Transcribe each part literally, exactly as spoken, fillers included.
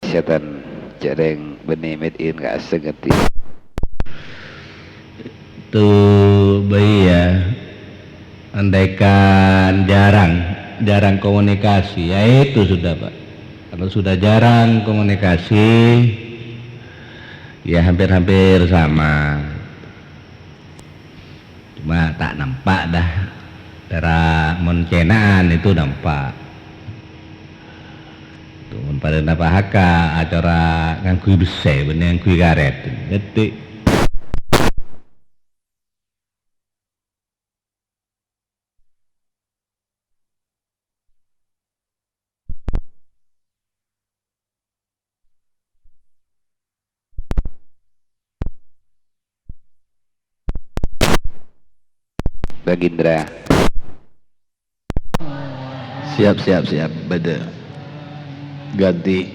Sètan jhârâng bânnè mèt in ka asèng ngerti. Itu bayi ya, andaikan jarang, jarang komunikasi, ya itu sudah, Pak. Kalau sudah jarang komunikasi, ya hampir-hampir sama. Cuma ta' nampa' dah. Cara mon cèna'an itu nampa'. Itu mon padâna Pak Haka, acara ngangghuy bessè, bânnè ngangghuy karèt. Ngerti? Bang Indra. Siap, siap, siap. Bâdâ. Ganti.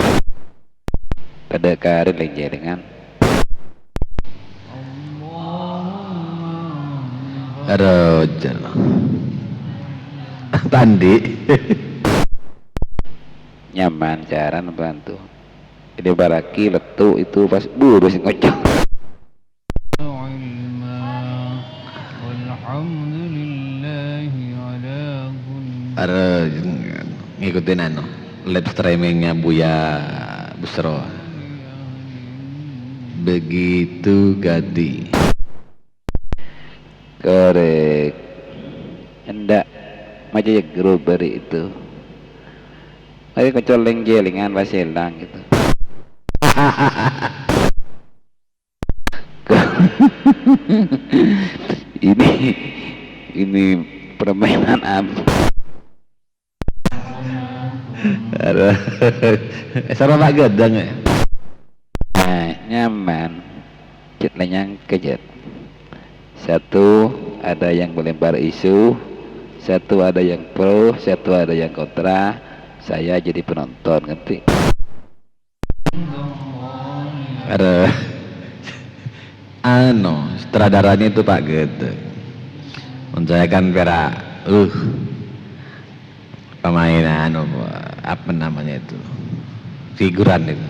Padâ karè lèng-jhâlèngan. Roger. Tandi. Nyaman carana bantu. Èlèbârraghi lettu' itu pas buru sè ngocok. Ar-, ngikutin anu, live streamingnya Buya Busro. Begitu Gadi. Korèk. Endak. Maca ya grup hari itu. Hari kecoleng-jelengan pas elang gitu. Ini, ini permainan apa? Aduh. Sama Pak Gedang, ya? Nah, nyaman. Cèt la nyangka, cèt. Satu, ada yang melempar isu, satu ada yang pro, satu ada yang kontra. Saya jadi penonton, ngerti? Aduh. Anu, sutradaranya itu Pak Gedang. Menurut saya kan pera-, uh, pemain anu, apa namanya itu? Figuran itu.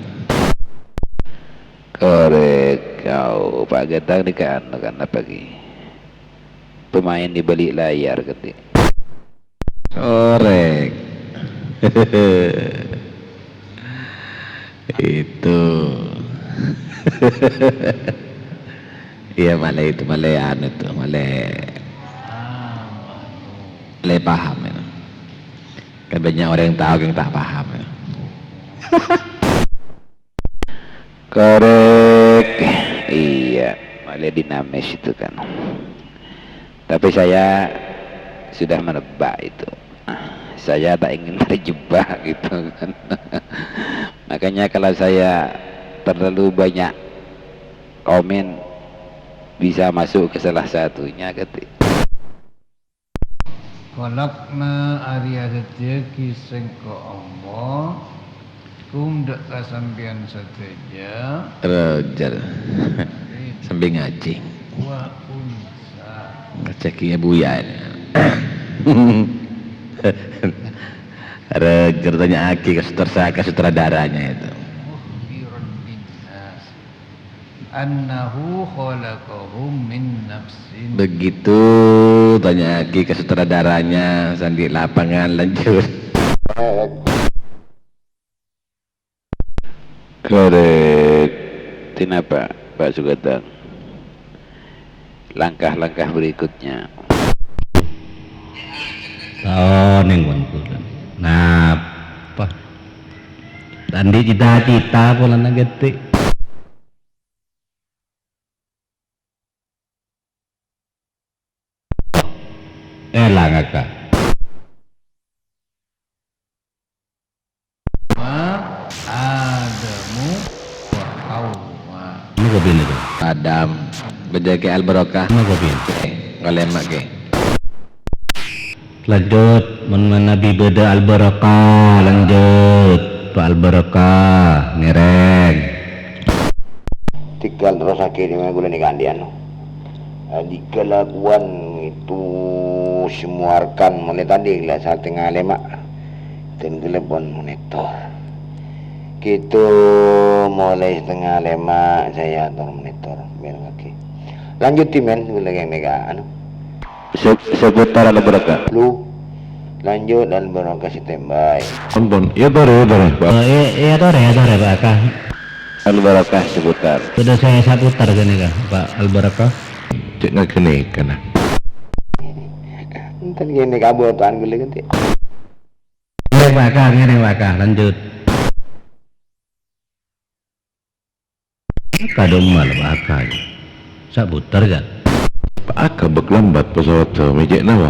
Korèk, kau, Pak Gedang nèka anu kan apa ki? Pemain di balik layar, ngerti? Korèk. Itu. Iya, malè itu, malè anu itu, malè, malè paham ya. Kan banyak orang yang tahu, yang tak paham ya. Korèk. Iya, malè dinamis itu kan. Tapi saya sudah menebak itu. Saya tak ingin terjebak gitu kan. Makanya kalau saya terlalu banyak komen, bisa masuk ke salah satunya, ngerti. Khalaqna, arèya dhâddhiyâghi Sèngko' Allah, kum dâ' ka sampèyan sadhâjâ. Roger. Sambil ngajhi. Wa unsa. Ngajhi ya, Buya. Roger, tanya'aghi ka sutra-, ka sutradaranya itu. Mukhbiran linnas. Annahu khalaqahum min nafsin. Begitu, tanya'aghi ka sutradaranya, sè andi' lapangan, lanjut. Korèk. Kenapa, Pak Sugadang? Langkah-langkah berikutnya. Taonèng, Wan, Wan. Napa? Ta' andi' cita-cita polana gati. Èlang, Aka. Ma Adamu wa Hawa. Maka bini tu. Adam. Bâdâ Kè Al-Barokah. Maka bini. Oke, ngalèma' Kè. Lanjut, mon manabi bâdâ Al-Barokah, lanjut. Pak Al-Barokah, ngèrèng. Tinggal terus lagi ini, ghulâ nèka andi' anu. Andi' kalakowan itu semua rekan mulai tadi la satengnga lèma'. Dan ghellâ' pon monitor. Gitu, mulai setengah lima saya atur monitor, biar lagi. Lanjut, Dimen, gue lagi mega, anu. Se-, seputar Al-Barakah. Lu, lanjut, Al-Barakah standby. Pon, pon. Iya, tore, iya, tore, Pak. Oh, iya, iya, tore, iya, tore, Pak Aka. Al-Barakah seputar. Sudah saya saputar gini, Kak, Pak Al-Barakah. Cek nggak gini, kan? Enten gini, kabuatan gue lagi. Ngereng, Pak Aka, ngereng, Pak Aka, lanjut. Kadhung mal, Pak Aka. Saputar, Jan. Pak Aka, bek lambat pesawat, eh, mejek nawa?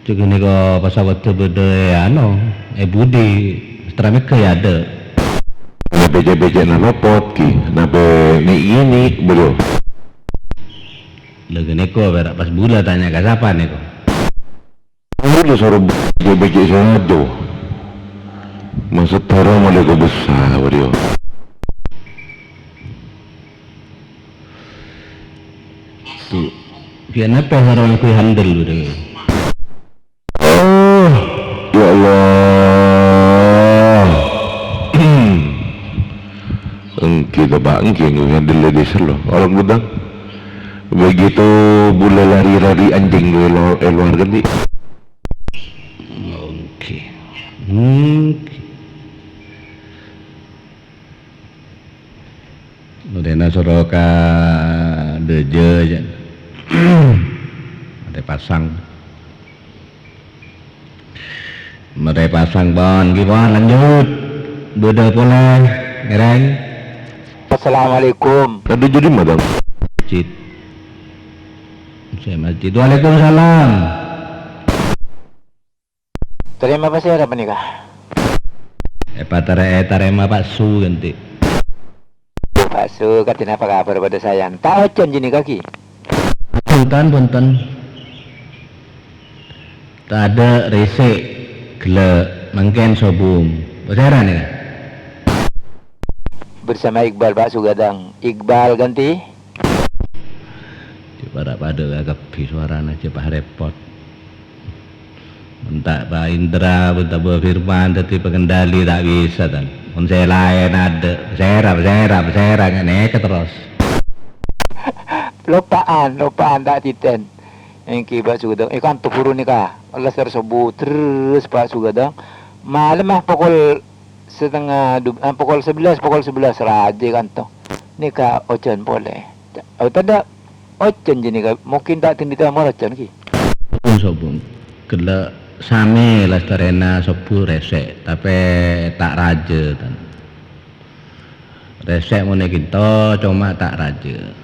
Cek ghânèka pesawat bâdâ è ano, è budi, Astramega ya adâ'. Napa becek-becek napa pot ki? Napa ni' ini, bro? Lha ghânèka pèra' pas bulâ tanya ka sapa nèko? Lu soro becek-becek sè ngadu. Maksud toro malè ko besar, bro. Tuh, piye napa soro ngangguy handle, bro? Oh, ya Allah. Èngghi, Pak, èngghi, èngghi, handle dhisè lo. Orang gudang. Begitu bulâ lari-lari anjing lo, lo, è luar ganti. Èngghi. Èngghi. Mudèna soro ka dâjâ, jâ. Arè pasang. Marè pasang, pon. Ghi, pon, lanjut. Bâdâ polè, ngèrèng. Assalamualaikum. Tadi jadi madang. Masjid. Saya masjid. Waalaikumsalam. Tarèma pasèra panèka? Èpatarè-, ètarèma Pak Su, ganti. Pak Su, kadhi napa kabhâr bâdâ saèyan? Ta' ojhân jâ nèka ghi? Bhunten, bhunten. Tadâ' rèsè', ghellâ' mangkèn sobung. Pasèra nèka? Bersama Iqbal, Pak Su ghâdhâng. Iqbal ganti? Jhâ' para' padâ kabbhi sowarana, jhâ' pas rèpot. Mon ta' Pak Indra, mon ta' Pak Firman, dhâddhi pangendali ta' bisa, tan. Mon sè laèn adâ', pasèra, pasèra, pasèra, ngènèka terros. Lopa'an, lopa'an, ta' titèn. Èngghi, Pak Su ghâdhâng. È kanto buru nèka, ellas terros sobung, terros, Pak Su ghâdhâng. Malemma pokol setengah du-, eh, pokol sebelas, pokol sebelas rajâ kanto. Nèka ojhân polè. Oh, tadâ' ojhân jâ nèka, mungkin ta' dhândhi ta' mor ojhân ghi. Sobung, sobung. Ghellâ' samè lastarèna sobung rèsè', tapè ta' rajâ, tan. Rèsè' monè ghânto, coma ta' rajâ.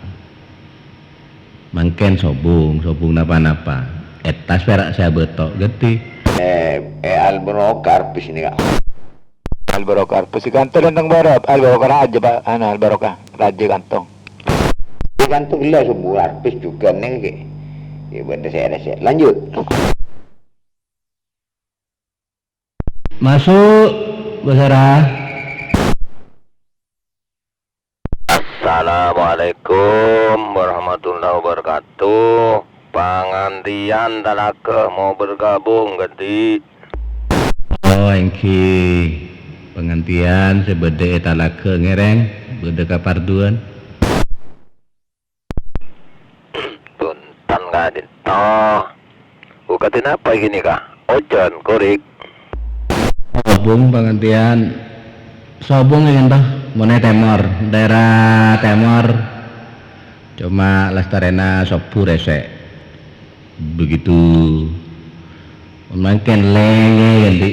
Mangkèn sobung, sobung napa-napa. È attas pèra' sè abâto', ganti. Eh, eh, Al-Barokah Arbis nèka. Al-Barokah Arbis, è kanto Lenteng Barat. Al-Barokah rajâ, Pak. Anu, Al-Barokah rajâ kantong. È kanto ghellâ' sobung Arbis jhughân nèka, ghi. Yâ, bâdâ sè rèsè'. Lanjut. Maso', Basara. Assalamualaikum warahmatullahi wabarakatuh. Pangantèyan talaga mau bergabung, ganti. Oh, èngghi. Pangantèyan sè bâdâ è talaga ngèrèng, bâdâ kaparduwân. Bhunten, ka'dinto. Bhukadhi napa ghânèka? Ojhân, korèk. Sobung pangantèyan. Sobung èngghi ento, monè tèmor, daerah tèmor. Coma lastarèna sobung rèsè'. Begitu. Mon mangkèn lèngè, ganti.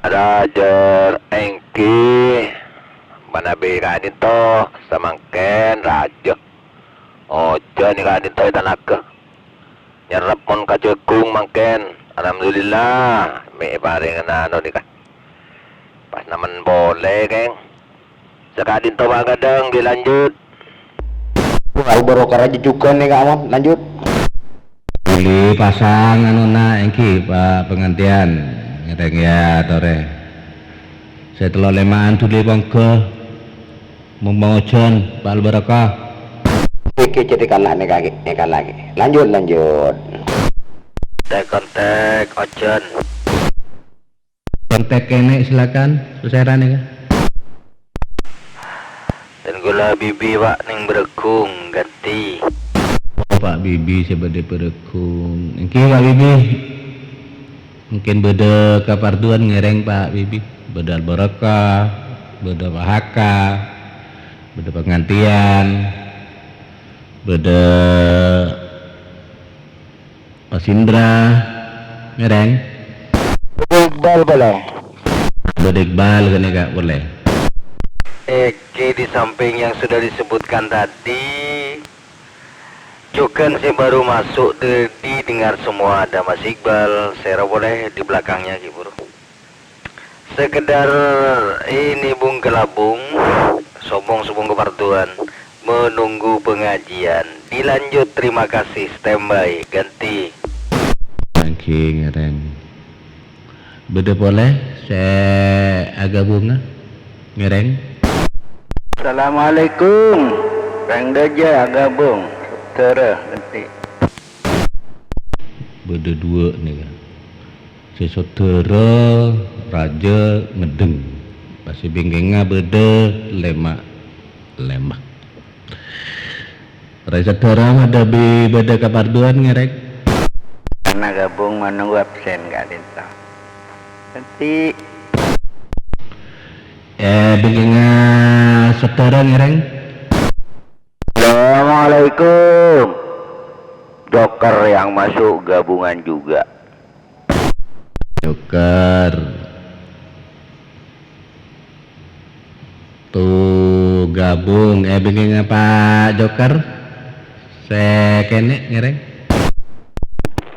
Rajâ èngghi manabi ka'dinto samangkèn rajâ. Ojhân ka'dinto è talaga. Nyerrep mon ka jhâghung mangkèn. Alhamdulillah, mè' èparèngana anu nèka. Pas namen polè, kèng. Saka'dinto mangkadhâng dilanjut. Wah, Al-Barokah rajâ jhughân nèka, Mon. Lanjut. Dhuli pasang anona èngghi, Pak, pangantèyan. Ngèrèng, yâ, torè. Sè tello' lèma'an dhuli pongghâ. Mompong ojhân, Pak Al-Barokah. Iki jadi kala nèka, nèka lagi. Lanjut, lanjut. Tek, kontek, ojhân. Kontak kènè', silakan. Sosèrana, Ka'. Dan kaulâ Bibi, Pak, neng Bârâggung, ganti. Oh, Pak Bibi sè bâdâ Bârâggung. Èngghi, Pak Bibi. Mungkin bâdâ kaparduwân ngèrèng, Pak Bibi. Bâdâ Al-Barakah, bâdâ P H K, bâdâ pangantèyan, bâdâ Mas Indra, ngèrèng. Iqbal polè. Bâdâ Iqbal ghânèka polè. Èngghi, di samping yang sudah disebutkan tadi, jhughân sè bhâru masuk tadi dengar semua ada Mas Iqbal, sèra polè di belakangnya, ghi buru. Sekedar ini, Bung Kelabung, sobung-sobung kaparduwân, menunggu pengajian. Dilanjut, terima kasih, standby, ganti. Èngghi, ngèrèng. Bâdâ polè sè aghâbungnga, ngèrèng. Assalamualaikum. Rèng dâjâ aghâbung. Saudara, ganti. Bâdâ duwâ' nèka. Sè saudara rajâ ngèddhing. Pas sè bingkèngnga bâdâ lèma'. Lèma'. Rèng saudara madhâbi bâdâ kaparduwân ngèrèng. Karena gabung menunggu absen ka'dinto. Nanti. Eh, bingkèngnga saudara ngèrèng. Assalamualaikum. Joker yang masuk gabungan juga. Joker. Tu gabung, eh, bingkèngnga Pak Joker. Sè kènè' ngèrèng.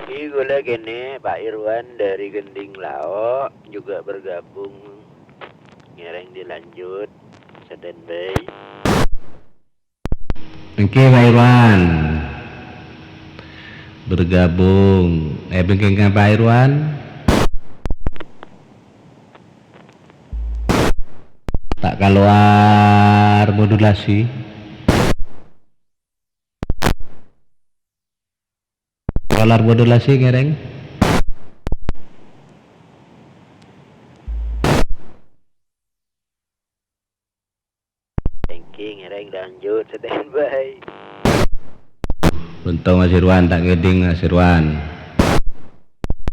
Di ghulâ kènè', Pak Irwan dari Gending Lao juga bergabung. Ngèrèng dilanjut. Standby. Èngghi, Pak Irwan. Bergabung. Eh, bingkèngnga Pak Irwan. Ta' kalowar modulasi. Kalowar modulasi ngèrèng. Èngghi, ngèrèng lanjut, standby. Untung Mas Irwan, ta' ngèdhing Mas Irwan.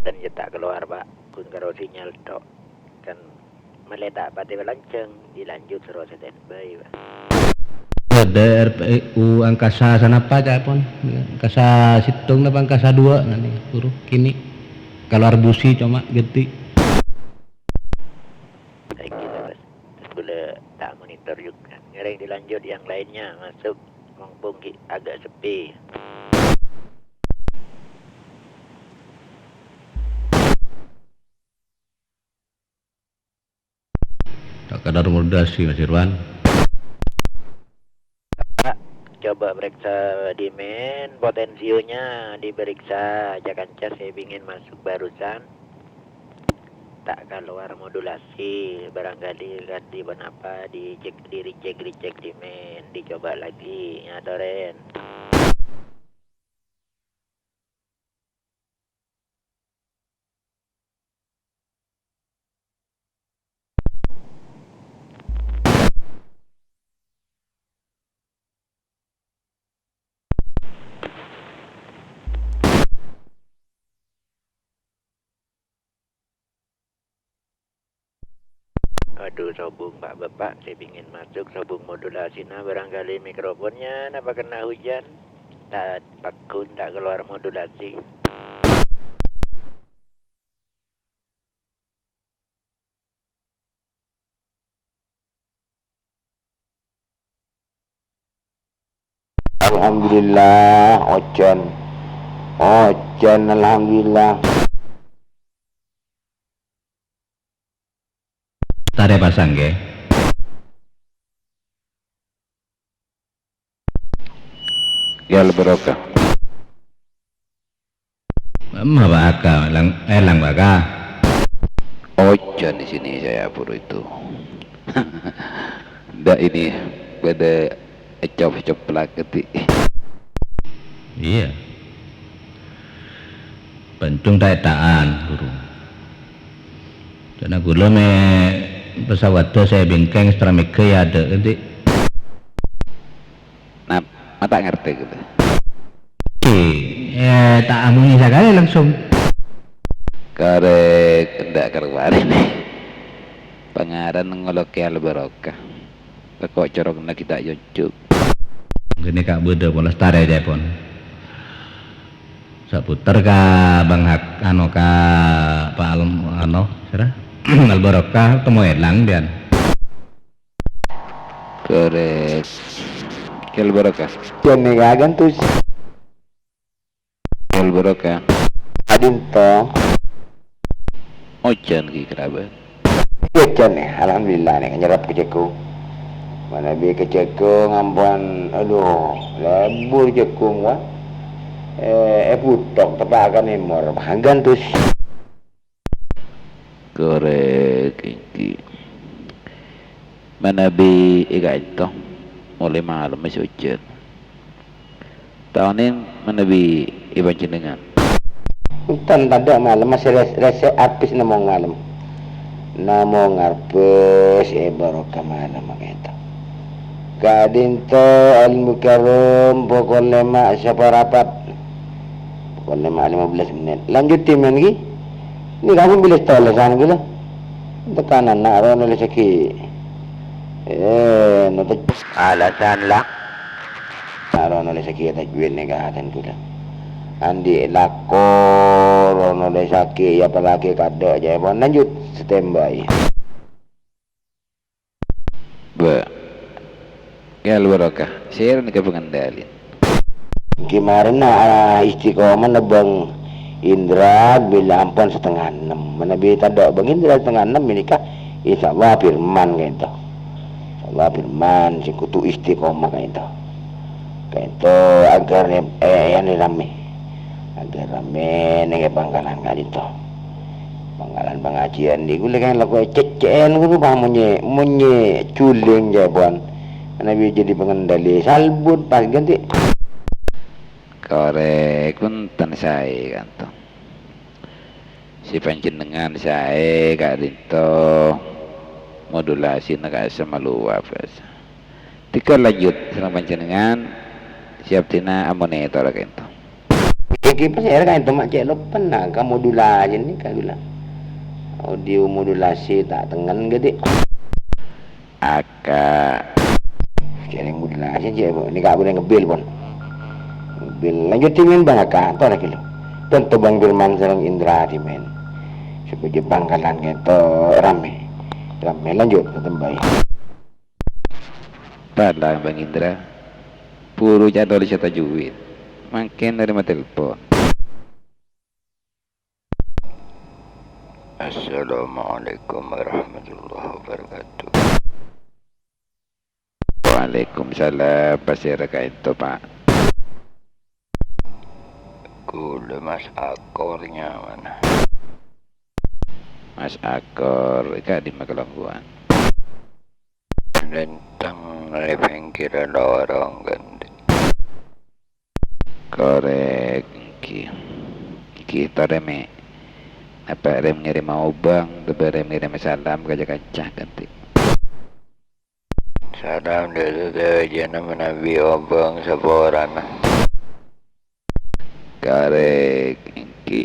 Dan ya ta' kalowar, Pak. Ghun karo sinyal tok. Kan malè ta' patè lanjhâng, dilanjut terus standby, Pak. Bâdâ R P U angkasa sanapa, ca'èpon? Angkasa sèttong napa angkasa duwâ' nanè? Buru kènè'. Kalowar busi coma ghâdhi. Baik, gitu, Bos. Terus ghulâ ta' monitor juga. Ngèrèng dilanjut yang lainnya masuk, mumpung ghi' agak sepi. Ta' kalowar modulasi, Mas Irwan. Pak, coba periksa di main, potensionya diperiksa, aja kanca sè pingin masuk barusan. Ta' kalowar modulasi, barangkali kan di ponapa, dicek, diricek-ricek di main, dicoba lagi, ngatorè. Aduh, sobung, Pak, Bapak, sè pingin masuk sobung modulasina, barangkali mikrofonnya napa kena hujan, ta' pagghun, ta' kalowar modulasi. Alhamdulillah, ojan. Ojan, alhamdulillah. Tarè pasang, ngghi. Ghâl barokah. Emma, Pak Aka, lang-, èlang, Pak Aka. Ojan di sini saya buru itu. Ndak ini bâdâ ecop-ecop lagi. Iyâ. Pancung ta' èta'an, Guru. Karana kaulâ mè' pesawat sè bingkèng Astra Mega ya adâ', andi'. Napa ta' ngartè gitu? Eh, ta' amonè sakalè langsung. Korèk, endâ' karowa rènè. Pangaran ngolokè Al-Barokah. Tako' corokna ghi' ta' nyonjhuk. Ghânèka bâdâ polestarè, ca'èpon. Saputar ka Bang Hak-, ano, ka Pak Al-, ano, sira? Al-Barokah, temo èlang, pian. Korèk. Ki Al-Barokah. Ghânèka ghântos. Al-Barokah. Ka'dinto. Ojhân ghi' karabat. Ojhân, ya. Alhamdulillah, nè, nyerrep ka jhâghung. Manabi ka jhâghung ampon, adhu, lebur jhâghung, wa. Eh, èbhuthok, teppa' ka nèmor. Pangghân, terros. Korèk èngghi. Manabi è ka'dinto, molaè malem sè ojhân. Ta' onèng manabi è panjhennengngan. Enten tadâ' malem, masih res-, rèsè abis namong malem. Namong arbâs è Barokah malem ka'dinto. Ka'dinto Al-Mukarram pokol lèma' saparapat. Pokol lèma' lèma bellâs mennit. Lanjut, Timen, ghi. Nèka ampon bilâ sèttong lèsan kaulâ. Tekan ana' rowa nolèsaghi. Eh, notè-, alasan la. Ana' rowa nolèsaghi tajwid nèka ghâtèn kaulâ. Andi' lako rowa nolèsaghi, ya apalagi kadâ' jâ' pon lanjut standby. Bâ. Ki Al-Barokah, sèra nèka pangendalian. Ghi marèna, ah, istiqomah nèbâng Indra bilâ ampon satengnga ennem. Manabi tadâ' bâng Indra satengnga ennem ghânèka, insyaallah firman ka'dinto. Insyaallah firman sè kodhu istiqomah ka'dinto. Ka'dinto aghâr, eh, eh, anu rammè. Aghâr rammè neng è pangkalan ka'dinto. Pangkalan pangajhiân ghi' kaulâ kan lako ècècè'èn ghu, pas monyè, monyè julèng jâ' pon. Manabi jadi pangendali salbut pas ghântè. Korèk, bhunten saè, ka'dinto. Sè panjhennengngan saè ka'dinto modulasina ka'assa malowa, bhâsa. Dhika lanjut sareng panjhennengngan, sè abdhina amonitor ka'dinto. Iki pas era ka'dinto ma' cè' loppa na ka modulasi nèka kaulâ. Audio modulasi ta' tengngen ghântè. Aka. Jhâreng modulasi cè', Bu. Nèka abdhina ngebil, pon. Ngebil. Lanjut, Timen, Bang, Aka. Torè ghâllu. Tanto Bang Firman sareng Indra, Timen. Sopajâ pangkalan ka'dinto rammè. Rammè, lanjut, tambâi. Palang, Bang Indra. Buru ca' tolèsa tajwid. Mangkèn narèma telpon. Assalamualaikum warahmatullahi wabarakatuh. Waalaikumsalam, pasèra ka'dinto, Pak? Kaulâ Mas Akor nyamana. Mas Akor, ka'dimma kalangguwân? Lentang è pèngghirân lorong ghântè. Korèk, èngghi. Èngghi, torè mè'. Napa rèm ngèrèma obâng, napa rèm ngèrèma salam ka ca-kanca ghântè. Salam dâri sadhâjâna manabi obâng saporana. Korèk, èngghi.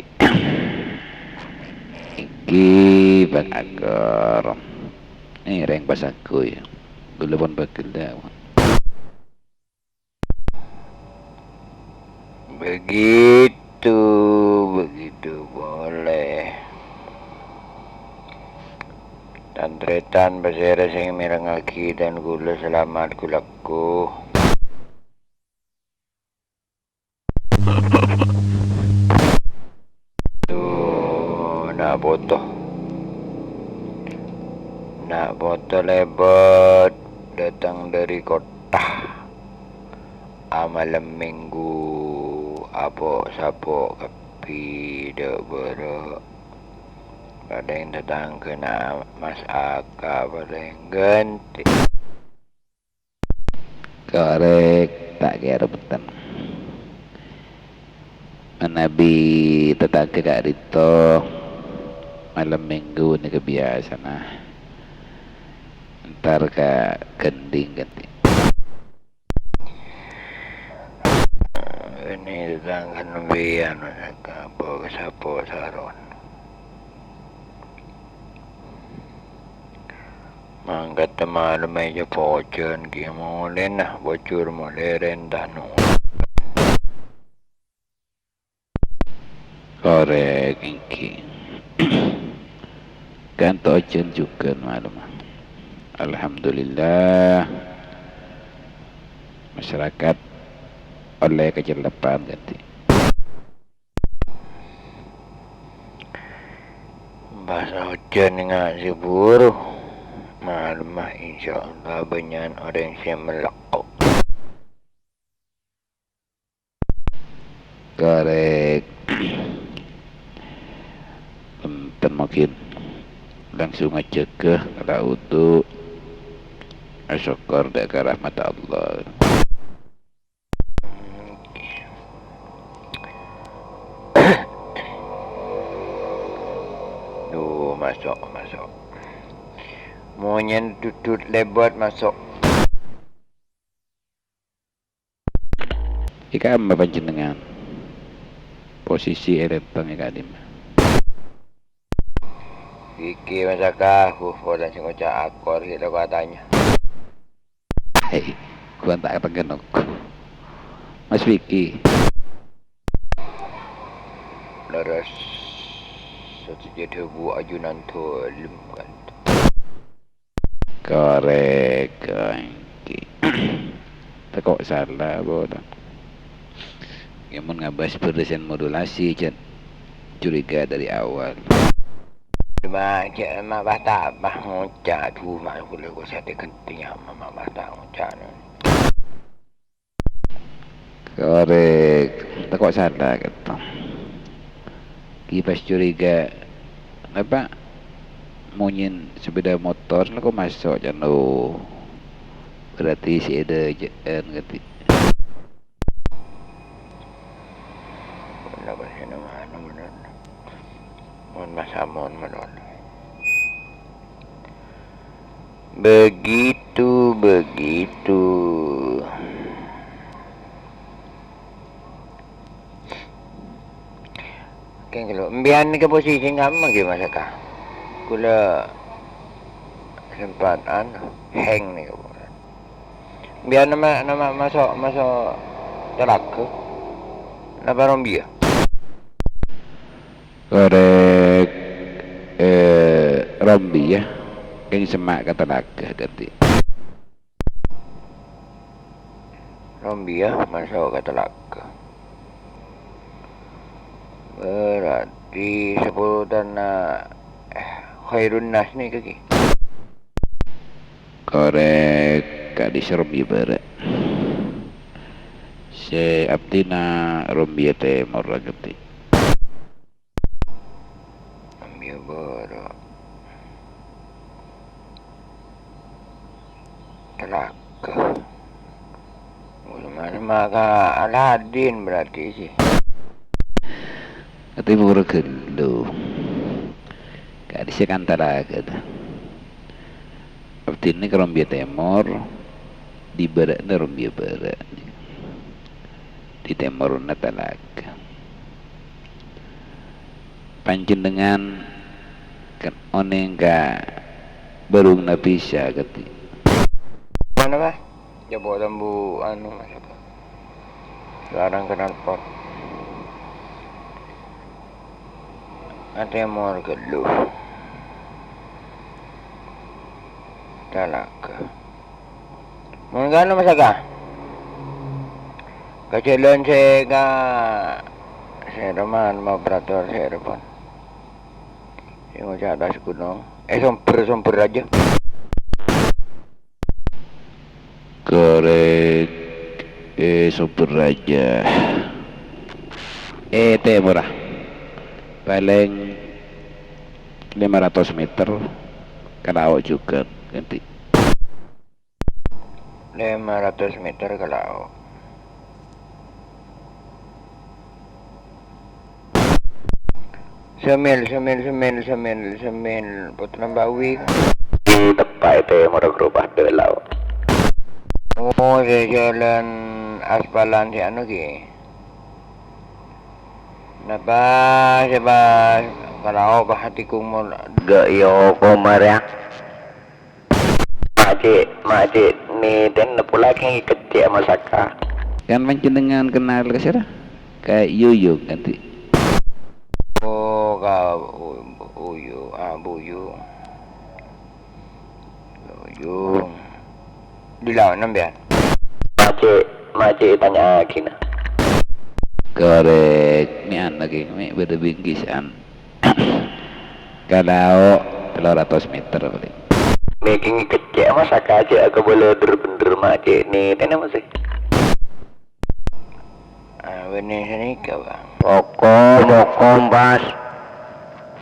Èngghi, Bang Akor. Nè, rèng pas aghâ, ya. Kaulâ pon bâghellâ'. Begitu, begitu polè. Tan-tarètan pasèra sè mèrengngaghi dhân kaulâ salamet ghu-lagghu. Tuh, na' poto. Na' poto lèbât dâteng dâri kottha. Amalem Minggu, apo'-sapo' kabbhi dâ' bârâ'. Palèng tatangghâna Mas Aka palèng ghântè. Korèk, ta' kèra bhunten. Manabi tatangghâ ka'dinto Malem Minggu nèka biyasana. Entar ka Gending, Gending. Ini tetangga nembiyan, ka po-, sapo saron. Mangkat malem aja pojân, ki molèna bocor molè rèntah no. Korèk, èngghi. Kan tojân jhughân malem. Alhamdulillah. Masyarakat ollè kacellepan, Gending. Bâsa ojân nga' sè buru. Malem, insyaallah, bânnya'an orèng sè mellekko. Korèk. Enten mungkin langsung ajâgâ, la wudu, asokkor dâ' ka rahmat Allah. Duh, maso', maso'. Monyèn dudut lèbât maso'. È kamma panjhennengngan? Posisi è lèntèng è ka'dimma? Iki, Mas Aka, huh, polana sè ngoca' akor, sè lo' atanya. Hei, gua ta' katenggen, Nok. Mas Vicky. Leres. Satu jadi bu ajunan tolem kan. Korèk, èngghi. Tako' sala, bo, ta? Yâ, mon ngabâs persen modulasi, jhân curiga dâri awal. Cuma, cè', ma' bâta, ma' ngoca', duh, ma' kulâ kok satè ghentèna, ma', ma' bâta ngoca'. Korèk, tako' sala, kèto. Ki pas curiga, napa monyèn sepeda motor la kok maso', can, oh. Berarti sè èdâjâ'ân, kèto. Napa sè nang anu, bener. Mon masamon malolo. Begitu, begitu. Kèng lo, mbiyan nèka posisi ngamma ghi, Mas Aka? Kulâ sempat, anu, hang nèka. Mbiyan nama, nama maso', maso' talaga. Napa Rombia? Korèk, eh, Rombia. Kèng semma' ka talaga ghântè. Rombia maso' ka talaga. Berarti saporana, eh, Khairun Nas nèka, Ki. Korèk, ka'dissa Rombia bârâ'. Sè abdhina Rombia tèmor, ghântè. Rombia bârâ'. Talaga. Mana maka Aladin berarti sih. Ati pura ghâllu. Ka'dissa kan talaga, ta. Abdhina ka Rombia tèmor, di bârâ'na Rombia bârâ'. Di tèmorra talaga. Panjhennengngan kan onèng ka bârung Nabi Isa, ghântè. Mana, Pak? Coba lembu anu, Mas. Larang knalpot. Atèmor ghâllu. Talaga. Mon ka anu, Mas Aka. Ka jhâlân sè ka, sè roman, ma operator sè roman. Sè ngoca' atas gunung. Eh, Sumber, Sumber Raja. Korèk, eh, Sumber Raja. Eh, tèmorra. Palèng lèma ratos meter ka lao' jhughân, ghântè. Lèma ratos meter ka lao'. Samil, samil, samil, samil, samil, Potna Bawi. Di teppa'e tèmor Grobah Dâlau. Oh, sè jhâlân aspalan sè anu ghi. Napa sè pas kalao pahatiku mon. Ga' iyo, Komar, ya. Ma' cè', ma' cè' nètèna pola kèng kècè' masaka. Kan panjhennengngan kennal ka sèra? Ka Yuyung, kan, Di'? Oh, ka U-, Uyu, ah, Buyu. Yuyung. Di laon sampèyan? Ma' cè', ma' cè' ètanya'aghina. Korèk, mè' ana ghi, mè' bâdâ bingkisan. Ka lao' tello ratos meter palèng. Mè' kèng kècè' masaka cè' akabâlâ dhâr-bhendhâr ma' cè' nètèna masè. Ah, bânnè sanèka, Bang. Pokom, pokom, pas.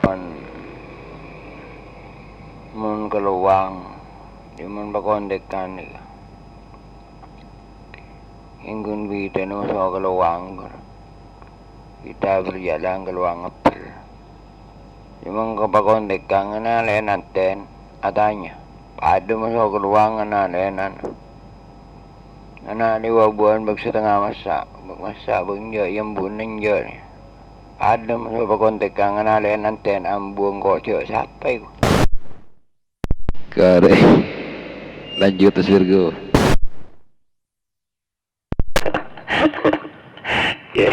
Mon, mon kalowang, ya mon pakontèkan nèka. Ènggun bidhâna so kalowang, Bur. Kita berjalan ke luar ngebel. Cuma ka pakontèkan nganalè nanten, atanya. Padâ maso' ka lowang nganalè nan. Nganalè wa-buwân bâk satengnga massa', bâk massa' bâk enjâ' yambu nenjâ'. Padâ maso' pakontèkan nganalè nanten ambu engko' jâ' sapa èko. Kare. Lanjut, Mas Virgo. Ya,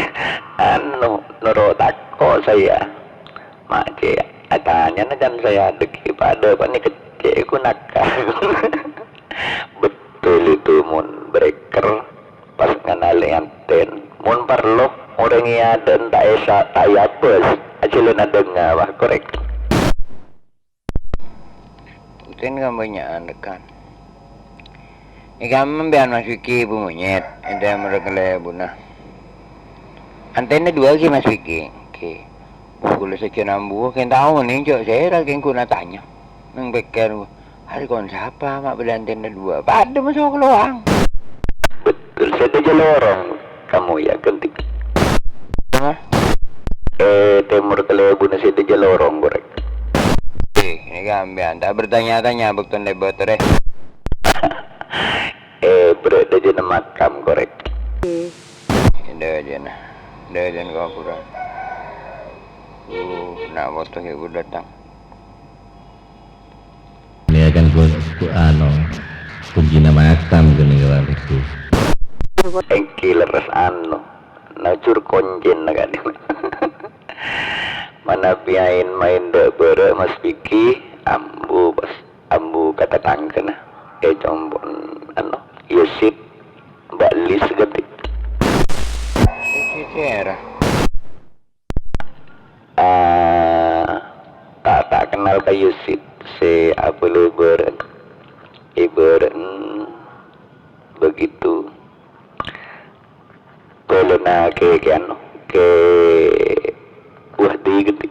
anu, noro' tako' saya. Ma' cè' atanyana kan saya dhâggi' padâ panèka cè' ghunaka. Betul itu, mon breker pas nganalè anten. Mon parlo, orèng è adâ'na ta' èsa-, ta' èabâs, ajhâlân adhângnga, wah, korèk. Bhuktèna kabânnya'an rekan. È kamma sampèyan Mas Wiki Bu Monyet, ènte merek kalèbunna. Antenna duwâ' ghi, Mas Wiki. Ghi. Kaulâ sajân ambu, kèng tao nèng jâ' sèra kèng ghuna tanya. Nèng pèkkèr, arè kon sapa ma' bâdâ antenna duwâ'. Padâ maso' ka lowang. Betul, sè dâjâ lorong. Kamu ya ganti. Hah? Eh, tèmor kalèbunna sè dâjâ lorong, korèk. Eh, ini kan sampeyan tak bertanya-tanya bâkto nèbât, rè. Eh, berrâ' dâjâna makam, korèk. Dâjâna. Dâjâna kuburan. Uh, na' foto ghi' buru dâteng. Ini kan kun-, ku-, anu, kuncina makam gini kalau itu. Èngghi lerres anu, najur koncèna ka'dinto. Manabi aèn maèn dâ' bârâ' Mas Piki, ambu pas, ambu ka tatangghâna. È compo'na, anu, Yusip, Mbak Lis ganti. Cicera. Ah, ta', ta' kennal ka Yusip, sè abâlâ bârâ', è bârâ'na begitu. Tolona ke, ke anu, ke Wahdi ganti.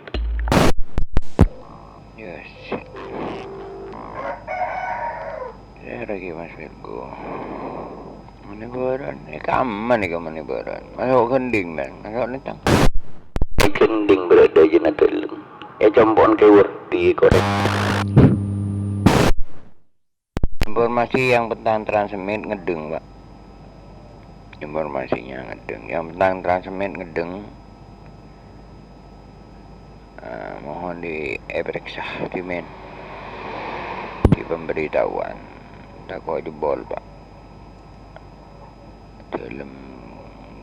Yes. Sèra ghi' Mas Virgo. Mani bârâ'na, è kamma nèka mani bârâ'na. Maso' gendhing, men. Maso' nètang. È gendhing berrâ' dâjâna dâlem. È compo'na ke Wahdi, korèk. Informasi yang petang transmit ngedeng, Pak. Informasinya ngedeng. Yang petang transmit ngedeng. Eh, mohon di, eh, periksa, dimin. Di pemberitahuan. Tako' jebol, Pak. Dâlem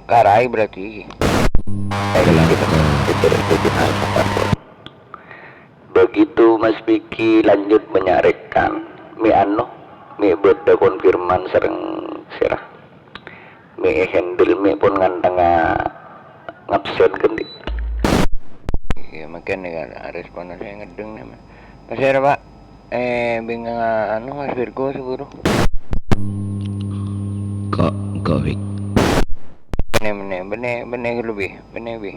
karai berarti. Begitu Mas Piki lanjut manyarèkan, mè' anu, mè' bâdâ konfirman sareng sèra. Mè' è-handle, mè' pon ngantènga ngabsen ghântè. Iyâ, mangkèn nèka, responna sè ngedheng nèka. Pasèra, Pak? Eh, bingkang, anu, Mas Virgo, saburu. Kok, kok, Fik? Bânnè, bânnè, bânnè, bânnè ghâllu, Bi. Bânnè, Bi.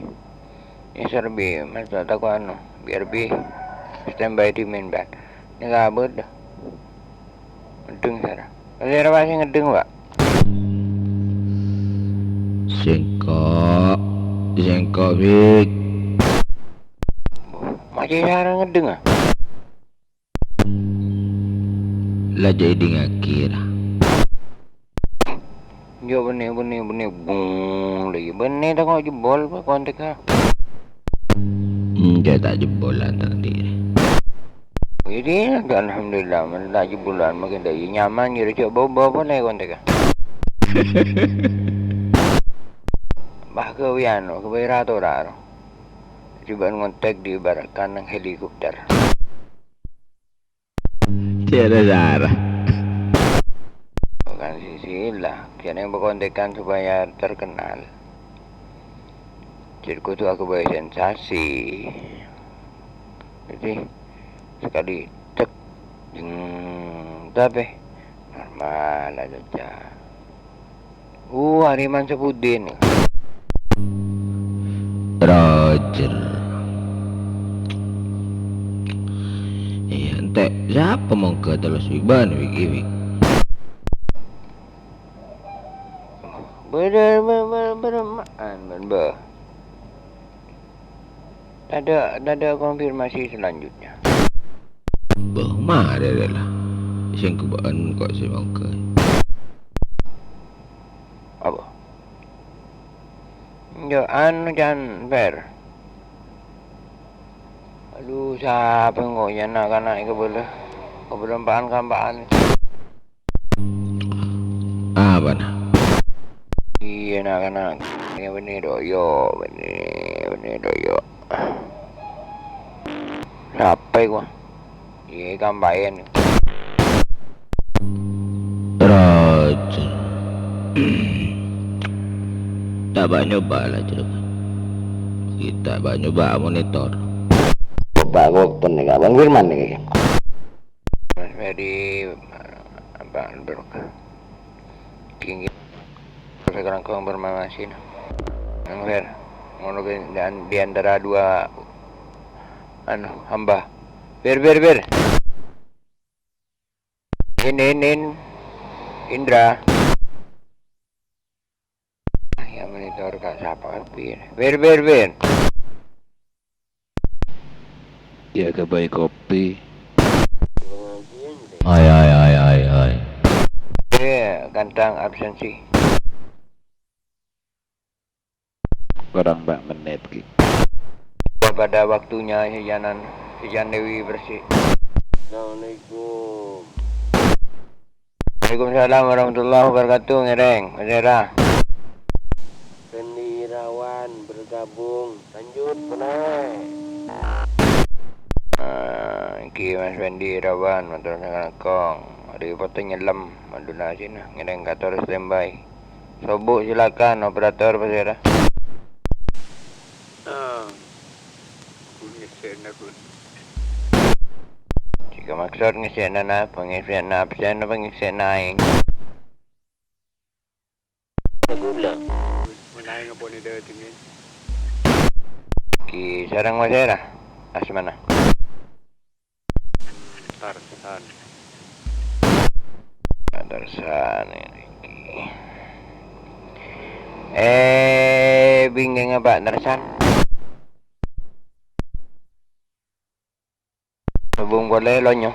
Nèser, Bi. Mas, ta' tako' anu. Biar, Bi. Standby di main, Pak. Nèka abâ' dah. Ngedheng, sara. Pasèra, Pak, sè ngedheng, Pak? Sèngko'. Sèngko', Fik. Cè' sara ngèddhing, ah. La jhâ' èdingngaghi, ra. Jhâ' bânnè, bânnè, bânnè, bung, la iyâ bânnè tako' jebbol, Pak, kontèk, ah. Enjâ' ta' jebbolan tang dhi'. Iyâ, alhamdulillah, mon ta' jebbolan, makin ta' iyâ nyaman, jârèya jhâ' bâ-bâ polè kontèk, ah. Bah, ghâbây anu, ghâbây ra-tora, ro. Cobâ'ân ngontèk diibaratkan neng helikopter. Cara-cara. Kan sisi lah, kènè' pakontèkan supaya terkenal. Jadi kudu aghâbây sensasi. Jadi, sekali cek, jeng, tapè normal aja. Uh, Ariman Sabudin. Roger. Iyâ, ente', sapa mongghâ terros, Wi? Bân, Wi, Wi. Bâdâ, bâ-, bâ-, bârâmmaan, bân, bâ. Tadâ', tadâ' konfirmasi selanjutnya. Bâh, marè rè la. Sèngko' bâ'ân kok sè mongghâ. Apa? Yo, anu, Jan Fer. Aduh, sapa engko' ya na'-kana' kabâlâ? Kabâlâ empa'an-kampa'an. Apana? Iyâ, na'-kana'. Iyâ, bânnè, Doyo, bânnè, bânnè, Doyo. Sapa iku? Iyâ, kampa'en. Raja. Ta' bâ' nyoba la, jârèya. Kita bâ' nyoba monitor. Coba kok tenang, Abang Firman nih. Mas Ferry, Bang Durka. Kinggi. Terus sekarang kau bermamasin. Nang Fer, ngono ke di an-, di antara dua, anu, hamba. Fer, Fer, Fer. In, in, in. Indra. Ya, monitor ka sapa, Pin? Pin, Pin, Pin. Ya, aghâbây kopi. Ai, ai, ai, ai, ai. Iya, kantang absensi. Kurang empat menit, Ki. Pada waktunya, Sijanan, Sijan Dewi Bersih. Assalamualaikum. Waalaikumsalam warahmatullahi wabarakatuh, ngèrèng, Mas Hera. Fendi Irawan bergabung, lanjut, boleh. Ah, iki Mas Fendi Irawan, matur sakalangkong. Ari foto nyellem, Madonna sini, ngèrèng kator standby. Sobu, silakan, operator, Mas Hera. Ah, ngèssèna, Gun. Jika maksud ngèssèna napa? Ngèssèna absen apa ngèssèna aèng? Gula. Menawi ngeponi dhewe dingin. Ki sareng Mas Hera, asmana. Tarsan. Tarsan ini. Eh, bingkèngnga, Pak Tarsan. Hubung polè, lonyo.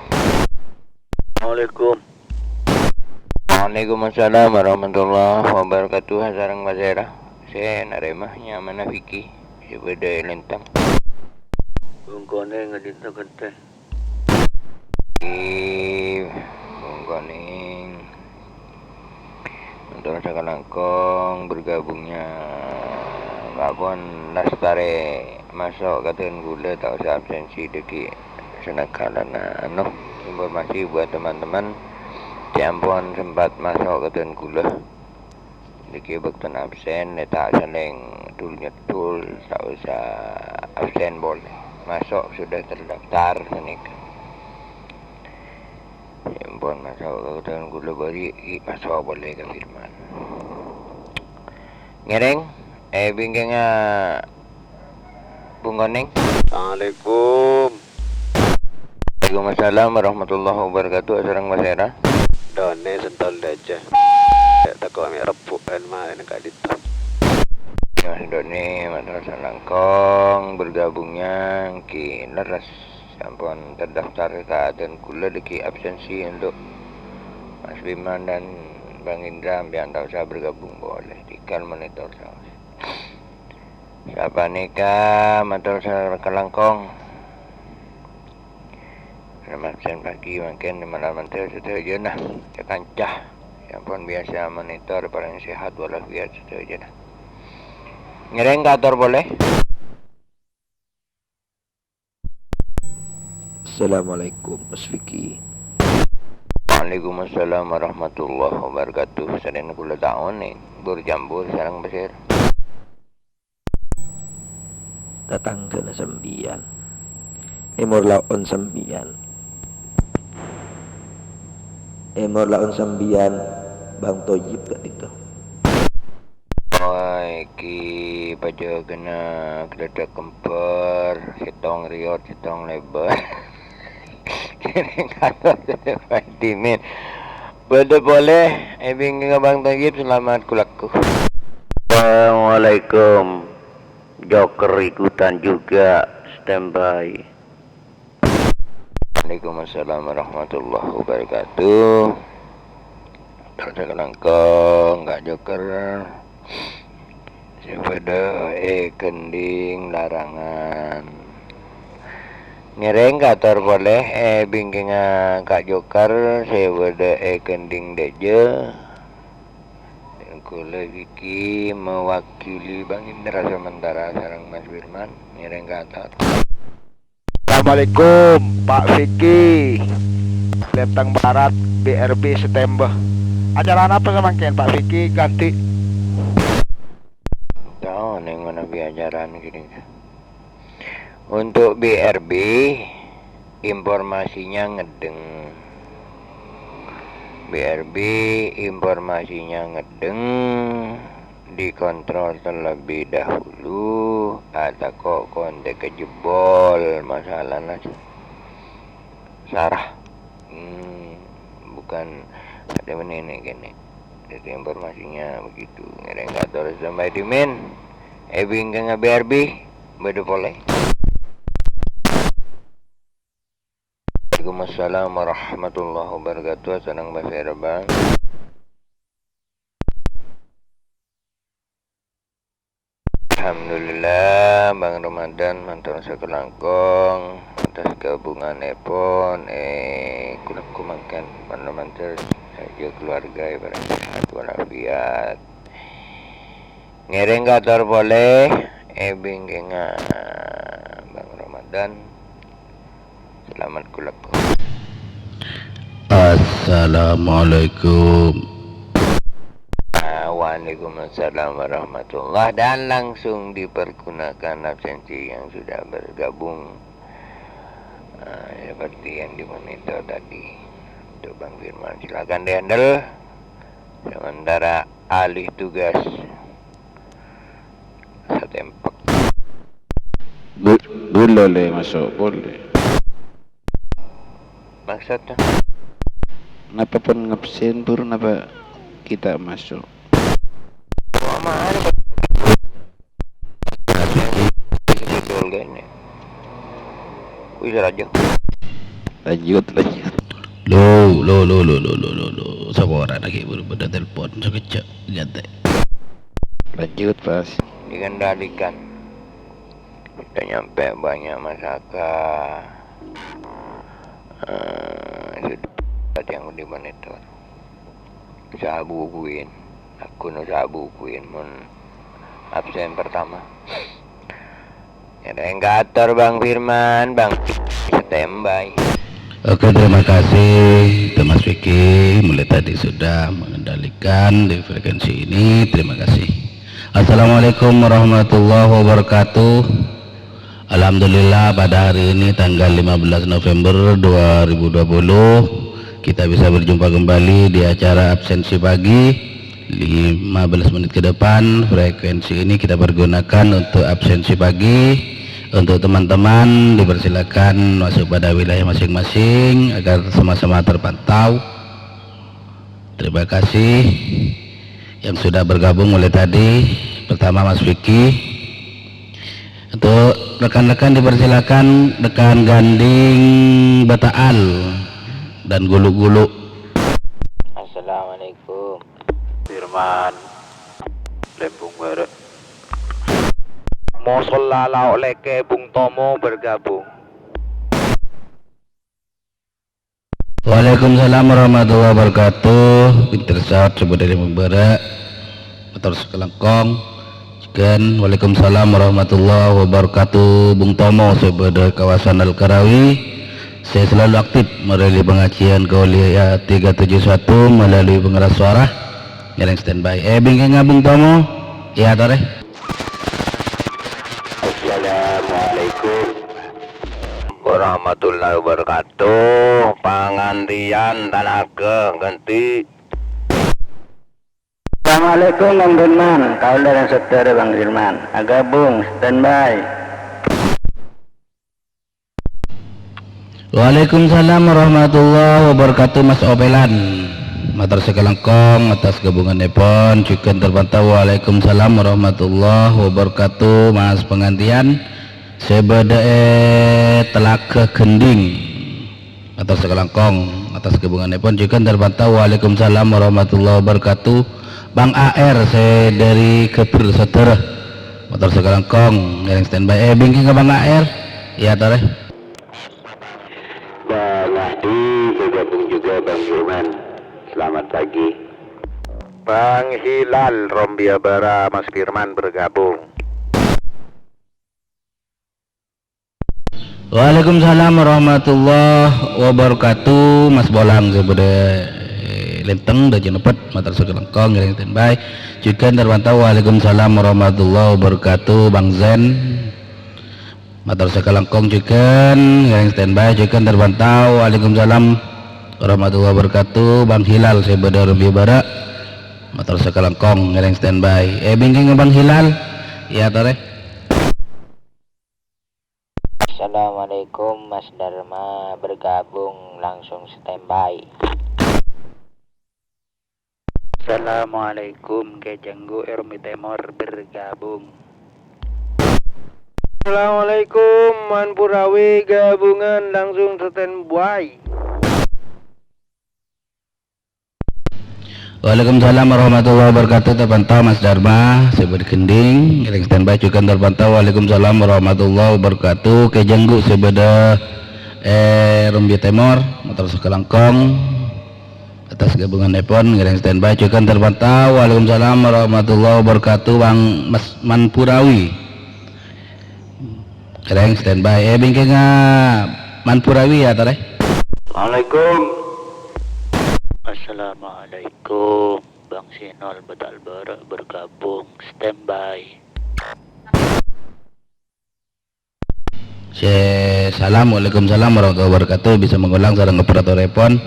Assalamualaikum. Waalaikumsalam warahmatullahi wabarakatuh. Sareng Mas Hera. Sè narèma nyamana Vicky. Sè bâdâ è Lentang. Bungkone ngadinto genteng. Ih, bungkone. Untuk sakalangkong bergabungnya Pak Pon Lastare masuk ka dhâlem kaulâ, ta' usah absensi dâgghi' sanèkalana, anu, informasi buat teman-teman. Cè' ampon sempat masuk ka dhâlem kaulâ. Dâgghi' bâktona absen, ya ta' salèng dhul-nyeddhul, ta' usah absen polè. Masuk sudah terdaftar sanèka. Empon masuk ka dhâlem kaulâ bâri', masuk polè ka Firman. Ngèrèng, eh, bingkèngnga Bung Konèng. Assalamualaikum. Waalaikumsalam warahmatullahi wabarakatuh. Sareng Mas Hera. Done sentol daja. Tako' me' rebbu'an ma'en ka'dinto. Mas Doni, mator salangkong, bergabungnya Ki Leres. Sampun terdaftar ka dan kula deki absensi untuk Mas Firman dan Bang Indra, sampeyan ta' usah bergabung, boleh. Tinggal monitor saos. Sapanèka mator salangkong. Absen pagi mangkèn malaman sadhâjâna, ca-kanca. Sampun biyasa monitor, parèng sehat walafiat sadhâjâna. Ngèrèng kator polè. Assalamualaikum, Mas Vicky. Waalaikumsalam warahmatullahi wabarakatuh. Sadhâjâna kula ta' onèng, bur-jambur sareng pasèr. Tatangghâna sampèyan. Èmor laon sampèyan. Èmor laon sampèyan, Bang Toyib ka'dinto. Wah, èngghi pajâgâna gleddhâk kembar, sèttong rèyot, sèttong lèbâr. Kèrèng kator polè, Dimin. Bâdâ polè, è bingkèngnga Bang Toyib, selamat kulakku. Assalamualaikum. Joker ikutan juga, standby. Waalaikumsalam warahmatullahi wabarakatuh. Terus kalangkong, Kak Joker. Sè bâdâ è Gending Larangan. Ngèrèng kator polè è bingkèngnga Kak Joker sè bâdâ è Gending Dâjâ. Kula Vicky mewakili Bang Indra sementara sareng Mas Firman. Ngèrèng kator. Assalamualaikum, Pak Vicky. Lintang Barat, B R B Setemba. Acara apa samangkèn, Pak Vicky? Ganti. Tahu neng mana biajaran gini. Untuk B R B, informasinya ngedeng. B R B, informasinya ngedeng. Dikontrol terlebih dahulu, atako kontak kejebol, masalahnya sarah. Hmm, bukan ada menene kene. Jadi informasinya begitu. Ngèrèng kator sampai dimin. È bingkèngnga B R B, bâdâ polè. Waalaikumsalam warahmatullahi wabarakatuh. Senang bahasa Bang. Alhamdulillah, Bang Ramadan, matur sakalangkong atas gabunganèpon, eh, kula kumangkèn, Bang Ramadan, saja keluarga, ibarat sehat walafiat. Ngèrèng kator polè, è bingkèngnga Bang Ramadan. Selamat kulakku. Assalamualaikum. Ah, waalaikumsalam warahmatullah. Dan langsung dipergunakan absensi yang sudah bergabung. Ah, seperti yang dimonitor tadi. Untuk Bang Firman, silakan dihandle. Sementara alih tugas Satempek. Bu-, boleh, masuk, boleh. Maksudnya? Napa pon ngabsen, Pur? Napa kita masuk? Wah, mana, Pak? Betul, kayaknya. Wih, lanjut. Lanjut, lanjut. Lo, lo, lo. Sapa orèng lagi buru pada telepon sakejjhâ', nyantai. Lanjut, Pas. Dikendalikan. Sudah nyampe banyak masyarakat. Eh, sudah yang dimonitor. Sabukuin. Aku no sabukuin mon absen pertama. Ngèrèng kator Bang Firman, Bang standby. Oke, terima kasih, Mas Vicky. Mulai tadi sudah mengendalikan di frekuensi ini. Terima kasih. Assalamualaikum warahmatullahi wabarakatuh. Alhamdulillah, pada hari ini tanggal lima belas November dua ribu dua puluh, kita bisa berjumpa kembali di acara absensi pagi. Lima belas menit ke depan, frekuensi ini kita pergunakan untuk absensi pagi. Untuk teman-teman, dipersilakan masuk pada wilayah masing-masing agar sama-sama terpantau. Terima kasih yang sudah bergabung mulai tadi. Pertama Mas Vicky. Untuk rekan-rekan dipersilakan, rekan Ganding Bataal dan Gulu-Gulu. Assalamualaikum. Firman. Lembung Barat. Mosolla lao' leke Bung Tomo bergabung. Waalaikumsalam warahmatullahi wabarakatuh. Pinter saut sè bâdâ è Lembung Bârâ'. Mator sakalangkong. Jhughân, waalaikumsalam warahmatullahi wabarakatuh. Bung Tomo sè bâdâ è kawasan Al-Karawi, sè selalu aktif marèli pangajiyân Kauliya tiga tujuh satu melalui pengeras suara. Ngèrèng standby. Eh, bingkèngnga Bung Tomo. Iyâ, torè. Assalamualaikum warahmatullahi wabarakatuh. Pangantèyan talaga ghântè. Assalamualaikum, Bang Firman. Kaulâ sareng sadhâjâ, Bang Firman. Aghâbung, standby. Waalaikumsalam warahmatullahi wabarakatuh, Mas Opelan. Mator sakalangkong atas ghâbungannèpon, jhughân terpantau. Waalaikumsalam warahmatullahi wabarakatuh, Mas Pangantèyan sè bâdâ è Telaga Gending. Mator sakalangkong atas ghâbungannèpon, jhughân terpantau. Waalaikumsalam warahmatullahi wabarakatuh, Bang A R sè dâri Ghâbâr Sadhârâ. Mator sakalangkong, ngèrèng standby. Eh, bingkèngnga Bang A R. Iyâ, torè. Bang Mahdi bergabung juga, Bang Firman. Selamat pagi. Bang Hilal, Rombia Bara, Mas Firman bergabung. Waalaikumsalam warahmatullahi wabarakatuh. Mas Bolang sè bâdâ è Lenteng, dâjâ nepet, mator sakalangkong, ngèrèng standby. Jhughân terpantau. Waalaikumsalam warahmatullahi wabarakatuh, Bang Zen. Mator sakalangkong jhughân, ngèrèng standby, jhughân terpantau. Waalaikumsalam warahmatullahi wabarakatuh. Bang Hilal sè bâdâ Rombia Bârâ'. Mator sakalangkong, ngèrèng standby. Eh, bingkèngnga Bang Hilal. Iyâ, torè. Assalamualaikum, Mas Dharma bergabung, langsung standby. Assalamualaikum, Kè Janggu è Rombia Tèmor bergabung. Assalamualaikum, Man Purawi gabungan langsung standby. Waalaikumsalam warahmatullahi wabarakatuh, terpantau Mas Dharma, sè bâdâ Gending, ngèrèng standby, jhughân terpantau. Waalaikumsalam warahmatullahi wabarakatuh, Kè Janggu sè bâdâ è Rombia Tèmor, mator sakalangkong. Atas ghâbungannèpon, ngèrèng standby, jhughân terpantau. Waalaikumsalam warahmatullahi wabarakatuh, Bang Mas Manpurawi. Ngèrèng standby. Eh, bingkèngnga Manpurawi, iyâ, torè. Assalamualaikum. Assalamualaikum. Bang Sinol Betal Bârâ' bergabung, standby. Sè salam, waalaikumsalam warahmatullahi wabarakatuh, bisa mengulang sareng operatorèpon.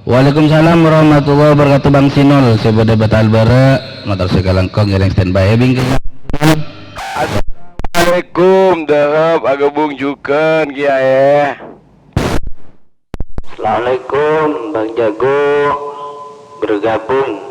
Waalaikumsalam warahmatullahi wabarakatuh, Bang Sinol, sè bâdâ Betal Bârâ', mator sakalangkong ngèrèng standby, eh, bingkèngnga. Assalamualaikum, Dahab, aghâbung jhughân, Kiyaè. Assalamualaikum, Bang Jago, bergabung.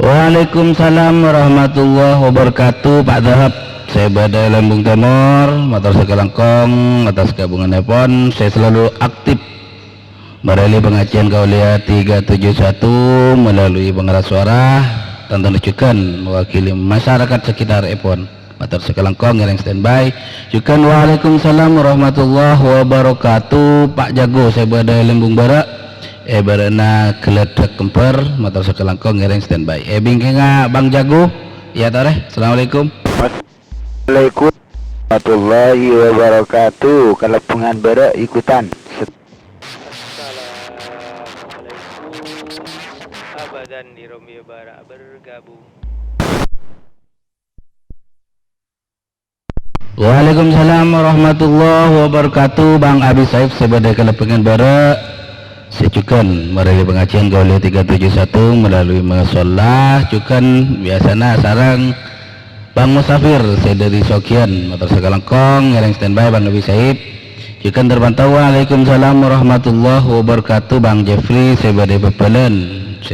Waalaikumsalam warahmatullahi wabarakatuh, Pak Dahab. Sè bâdâ è Lembung Tèmor, mator sakalangkong atas ghâbungannèpon sè selalu aktif marèli pangajiyân Kauliya tiga tujuh satu melalui pengeras suara, tantana jhughân mewakili masyarakat sekitarèpon. Mator sakalangkong ngèrèng standby. Jhughân waalaikumsalam warahmatullahi wabarakatuh. Pak Jago sè bâdâ è Lembung Bârâ', è bârâ'na Geladak Kembar, mator sakalangkong ngèrèng standby. Eh, bingkèngnga Bang Jago. Iyâ, torè. Assalamualaikum. Assalamualaikum warahmatullahi wabarakatuh. Kalèbungan Bârâ' ikutan. Assalamualaikum. Abadan di Rombia Bârâ' bergabung. Waalaikumsalam warahmatullahi wabarakatuh. Bang Abi Saif sè bâdâ è Kalèbungan Bârâ', sè jhughân marèli pangajiyân Kauliya tiga tujuh satu melalui musholla, jhughân biyasana sareng Bang Musafir sè dâri Sogiyan, mator sakalangkong, ngèrèng standby Bang Abi Saif. Jhughân terpantau. Waalaikumsalam warahmatullahi wabarakatuh. Bang Jeffrey sè bâdâ è Bâbâlân,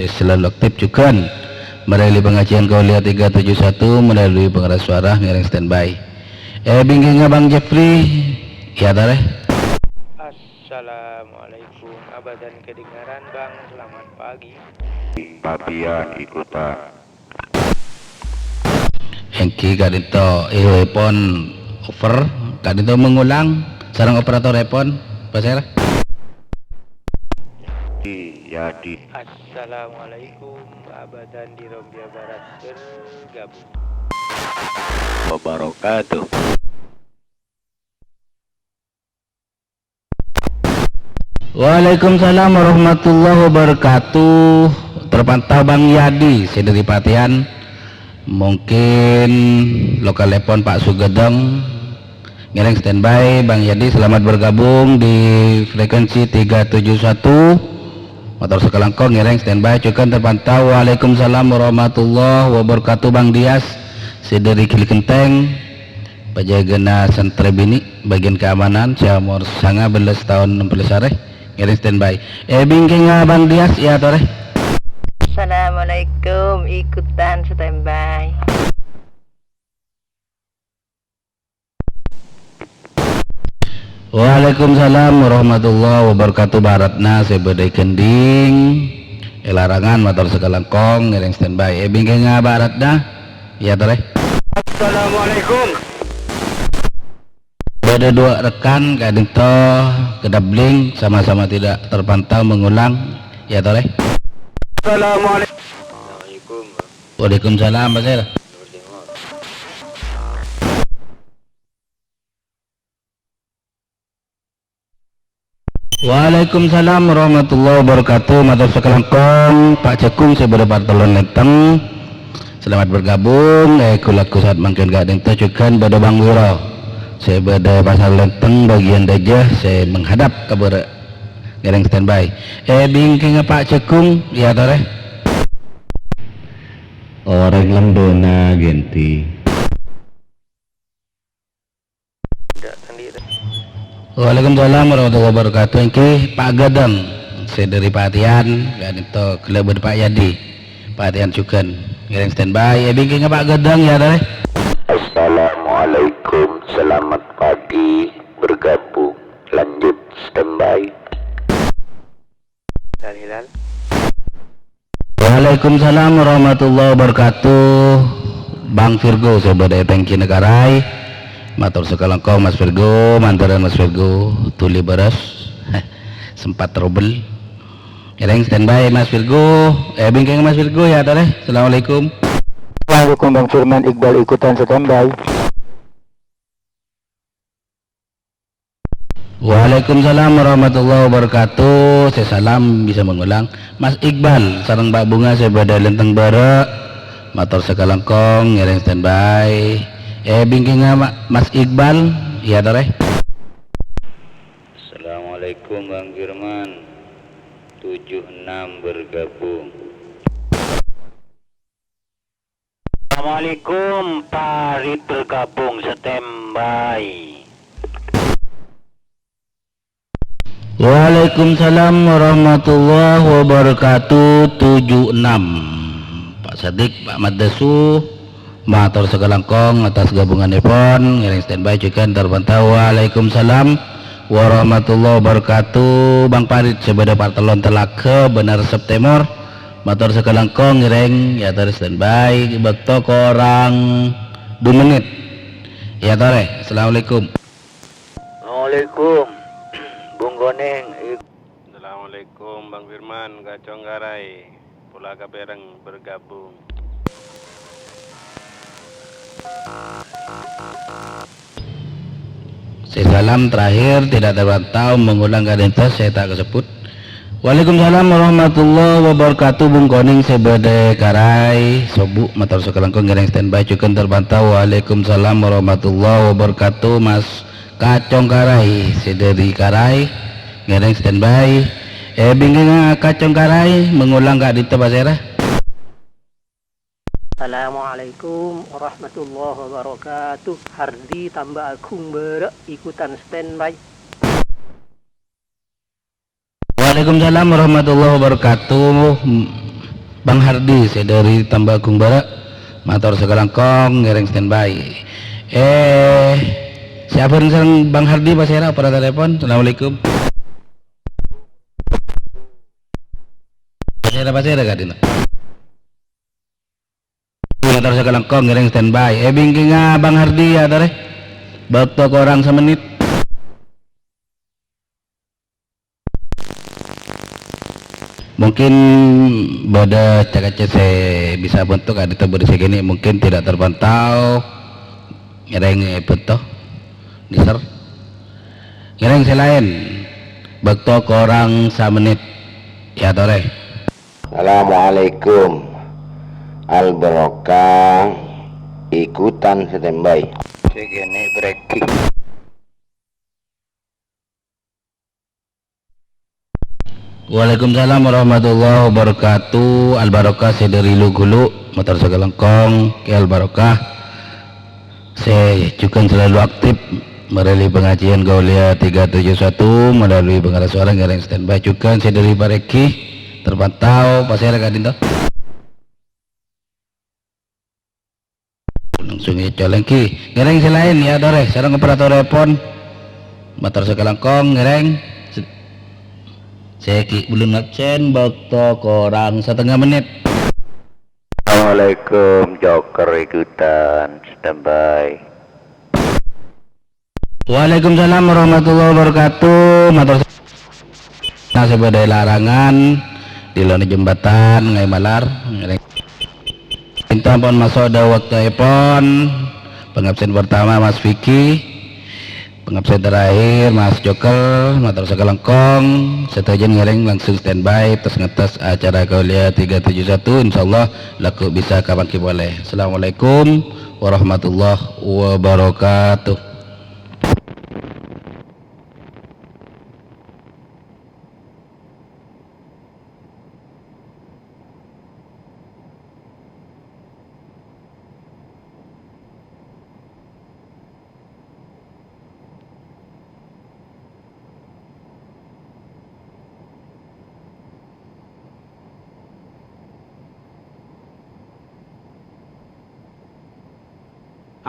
Selalu aktif jhughân melalui pengajian Kauliya tiga tujuh satu melalui pengeras suara, ngèrèng standby. Eh, bingkèngnga Bang Jeffrey, iyâ torè. Assalamualaikum, abadan kedengaran, Bang, selamat pagi. Patia ikutan. Èngghi ka'dinto, eh, pon over, ka'dinto mengulang sareng operator pon, pasèra? Yadi, Yadi. Assalamualaikum, abadan di Rombia Barat bergabung. Wabarakatuh. Waalaikumsalam warahmatullahi wabarakatuh. Terpantau Bang Yadi, sè dâri Patian. Mungkin lokal telepon Pak Sugedeng. Ngèrèng standby, Bang Yadi, selamat bergabung di frekuensi tiga tujuh satu. Mator sakalangkong ngèrèng standby, jhughân terpantau. Waalaikumsalam warahmatullahi wabarakatuh, Bang Dias, sè dâri Gili Genteng. Pajâgâna santrè binè', bagian keamanan, sè omor sanga bellâs taon, nem bellâs arè, ngèrèng standby. Eh, bingkèngnga Bang Dias, iyâ torè. Assalamualaikum, ikutan standby. Waalaikumsalam warahmatullahi wabarakatuh. Bâ' Ratna sè bâdâ è Gending, è Larangan, mator sakalangkong, ngèrèng standby. Eh, bingkèngnga Bâ' Ratna, iyâ torè. Assalamualaikum. Bâdâ dua rekan ka'dinto kedabling, sama-sama tidak terpantau mengulang, iyâ torè. Assalamualaikum. Waalaikumsalam, Pak Sir. Waalaikumsalam warahmatullahi wabarakatuh. Mator sakalangkong, Pak Jagung sè bâdâ Partellon Lenteng. Selamat bergabung. Eh, ghu-lagghu saat mangkèn ka'dinto jhughân bâdâ Bang Wiro sè bâdâ Pasar Lenteng bagian dâjâ sè menghadap ka bârâ'. Ngèrèng standby. Eh, bingkèngnga Pak Jagung, iyâ torè. Orèng lambâna ghenti. Waalaikumsalam warahmatullahi wabarakatuh. Èngghi Pak Gadang, sè dâri Patian, ka'dinto ghellâ' bâdâ Pak Yadi. Patian jhughân. Ngèrèng standby. Eh, bingkèngnga Pak Gadang, iyâ torè. Assalamualaikum, selamat pagi, bergabung, lanjut standby. Hilal, Hilal. Waalaikumsalam warahmatullahi wabarakatuh. Bang Virgo sè bâdâ è Pèngkina Karai. Mator sakalangkong Mas Virgo, mantarèn Mas Virgo, dhuli bârâs. Sempat trouble. Ngèrèng standby Mas Virgo. Eh, bingkèngnga Mas Virgo, iyâ torè. Assalamualaikum. Waalaikum Bang Firman, Iqbal ikutan standby. Waalaikumsalam warahmatullahi wabarakatuh. Sè salam bisa mengulang. Mas Iqbal sareng Pak Bunga sè bâdâ Lenteng Bârâ'. Mator sakalangkong ngèrèng standby. Eh, bingkèngnga Ma-, Mas Iqbal, iyâ torè. Assalamualaikum Bang Firman. Tujuh enam bergabung. Assalamualaikum, Parit bergabung, standby. Waalaikumsalam warahmatullahi wabarakatuh, tujuh enam. Pak Sadik, Pak Maddasu, mator sakalangkong atas gabunganèpon, ngèrèng standby jhughân terpantau. Waalaikumsalam warahmatullahi wabarakatuh. Bang Parit sè bâdâ Partellon Telaga, Bâna Resep Tèmor. Mator sakalangkong ngèrèng, iyâ torè standby, bâkto korang du menit. Iyâ torè, assalamualaikum. Assalamualaikum, Bung Konèng. Assalamualaikum, Bang Firman, Kacong Karai. Pola kapèrèng bergabung. Sè salam terakhir tidak terpantau, mengulang ka'dinto sè ta' kasebbhut. Waalaikumsalam warahmatullahi wabarakatuh, Bung Konèng sè bâdâ è Karai, Sobu', mator sakalangkong ngèrèng standby jhughân terpantau. Waalaikumsalam warahmatullahi wabarakatuh, Mas Kacong Karai, sè dâri Karai, ngèrèng standby. Eh, bingkèngnga Kacong Karai, mengulang ka'dinto pasèra. Assalamualaikum warahmatullahi wabarakatuh. Hardi Tamba Agung Bârâ' ikutan standby. Waalaikumsalam warahmatullahi wabarakatuh. M-, Bang Hardi, sè dhâri Tambakung Bârâ', mator sakalangkong ngèrèng standby. Eh, sè abhâreng sareng Bang Hardi pasèra operator telepon? Assalamualaikum. Pasèra, pasèra ka'dinto? Mator sakalangkong ngèrèng standby. Eh, bingkingnga Bang Hardi, yâ, torè. Bâkto korang samennit. Mungkin bâdâ ca-kaca sè bisa bhunto ka'dinto bâdâ sè kènè' mungkin tidak terpantau. Ngèrèng bhunto. Nèser. Ngèrèng sè laèn. Bâkto korang samennit. Yâ, torè. Assalamualaikum. Al Barokah ikutan standby. Sè kènè' breaking. Waalaikumsalam warahmatullahi wabarakatuh. Al Barokah sè dhâri Lu-Ghulu, mator sakalangkong, Kè Al Barokah. Sè jhughân selalu aktif mereli pengajian Kauliya tiga tujuh satu melalui pengeras suara ngèrèng standby. Jhughân sè dhâri Parègi terpantau, pasèra ka'dinto? Langsung ècolèngaghi. Ngèrèng sè laèn, yâ, torè, sareng operator telepon. Mator sakalangkong, ngèrèng. Sè, sè ghi' bellun absen, bâkto korang satengnga mennit. Assalamualaikum, Joker ikutan, standby. Waalaikumsalam warahmatullahi wabarakatuh. Mator sa-, sè bâdâ è larangan, è lorana jembatan, ngaè malar. Pinta ampon maso' dâ' bâktoèpon. Pangabsen pertama, Mas Vicky. Pangabsen terakhir, Mas Joker. Mator sakalangkong. Sadhâjâna ngèrèng langsung standby, tos-ngetos acara Kauliya tiga tujuh satu. Insyaallah, lagghu' bisa kapangghi polè. Assalamualaikum warahmatullahi wabarakatuh.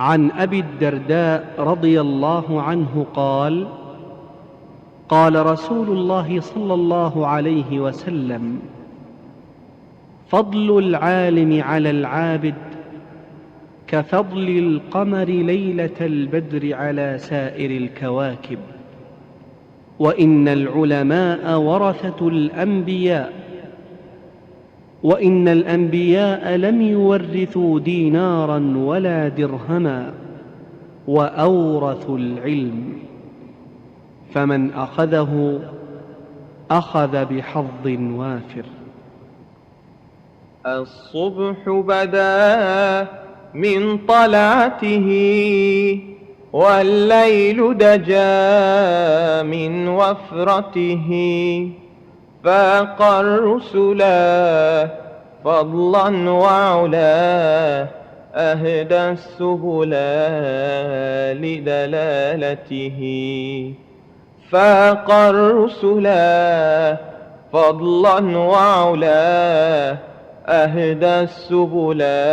عن أبي الدرداء رضي الله عنه قال: قال رسول الله صلى الله عليه وسلم: فضل العالم على العابد كفضل القمر ليلة البدر على سائر الكواكب، وإن العلماء ورثة الأنبياء، وإن الأنبياء لم يورثوا دينارا ولا درهما، وأورثوا العلم، فمن أخذه أخذ بحظ وافر. الصبح بدا من طلعته، والليل دجا من وفرته، فاق الرسلا فضلا وعلا، أهدى السبلا لدلالته. فاق الرسلا فضلا وعلا، أهدى السبلا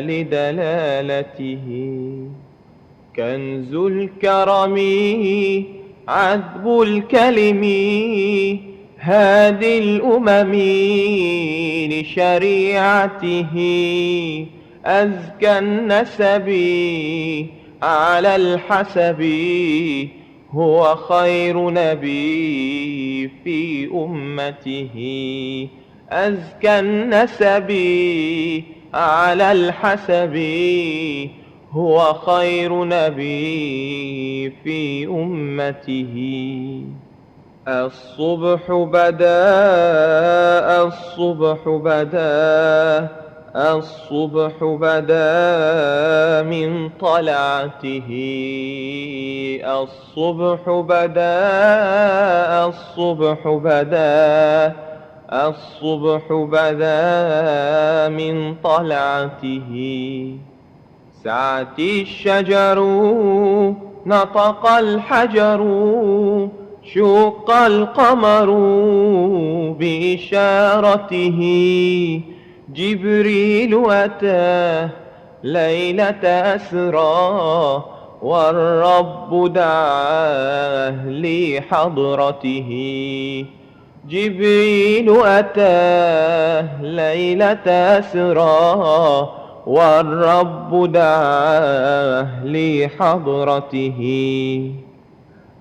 لدلالته. كنز الكرم عذب الكلم، هادي الأمم لشريعته. أزكى النسب على الحسب، هو خير نبي في أمته. أزكى النسب على الحسب، هو خير نبي في أمته. الصبح بدا، الصبح بدا، الصبح بدا من طلعته. الصبح بدا، الصبح بدا، الصبح بدا من طلعته. سعت الشجر، نطق الحجر، شق القمر بإشارته، جبريل أتى ليلة أسرى، والرب دعاه لحضرته. جبريل أتى ليلة أسرى، والرب دعاه لحضرته.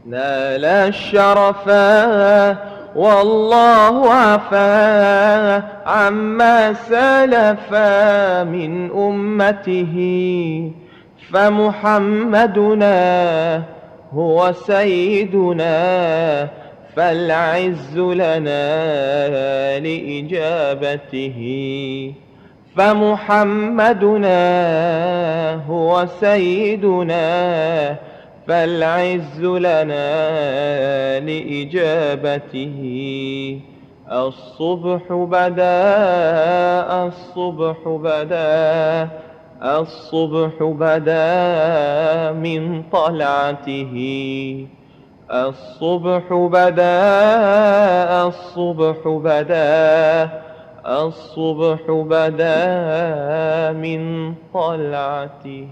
نال الشرفا والله عفا عما سلف من أمته، فمحمدنا هو سيدنا، فالعز لنا لإجابته. فمحمدنا هو سيدنا، فالعز لنا لإجابته. الصبح بدا، الصبح بدا، الصبح بدا من طلعته. الصبح بدا، الصبح بدا، الصبح بدا من طلعته.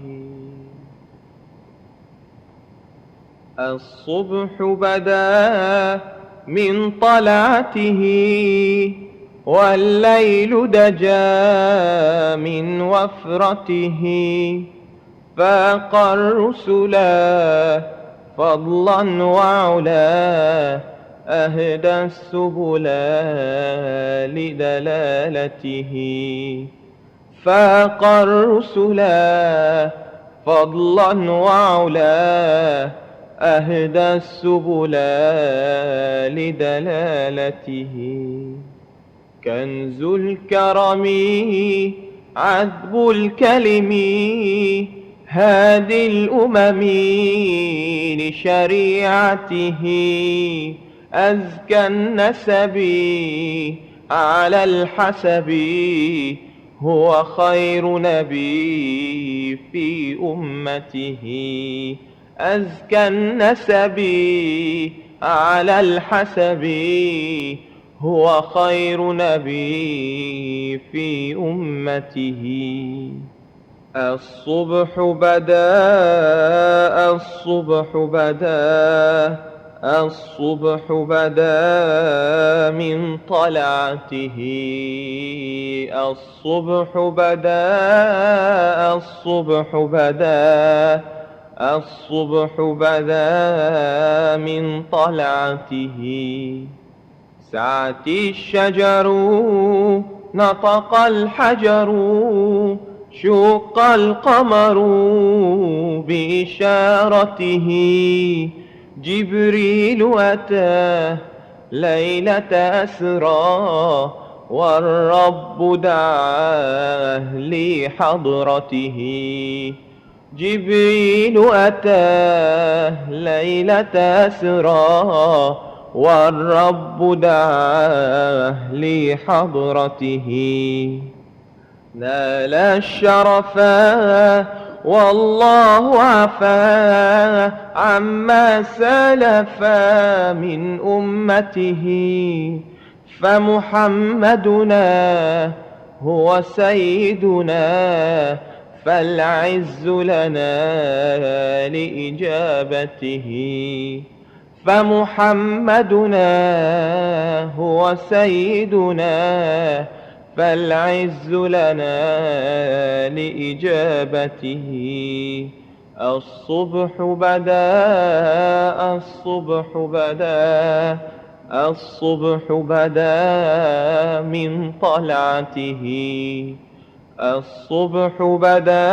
الصبح بدا من طلعته، والليل دجا من وفرته. فاق الرسلا فضلا وعلا، أهدى السبلا لدلالته. فاق الرسلا فضلا وعلا، أهدى السبلا لدلالته. كنز الكرم عذب الكلم، هادي الأمم لشريعته. أزكى النسب على الحسب، هو خير نبي في أمته. أزكى النسب على الحسب، هو خير نبي في أمته. الصبح بدا، الصبح بدا، الصبح بدا من طلعته. الصبح بدا، الصبح بدا، الصبح بدا من طلعته. سعت الشجر، نطق الحجر، شق القمر بإشارته. جبريل أتى ليلة أسرى، والرب دعاه لحضرته. جبريل أتى ليلة أسرى، والرب دعاه لحضرته. نال الشرفا والله عفا عما سلف من أمته. فمحمدنا هو سيدنا، فالعز لنا لإجابته. فمحمدنا هو سيدنا، فالعز لنا لإجابته. الصبح بدا، الصبح بدا، الصبح بدا من طلعته. الصبح بدا،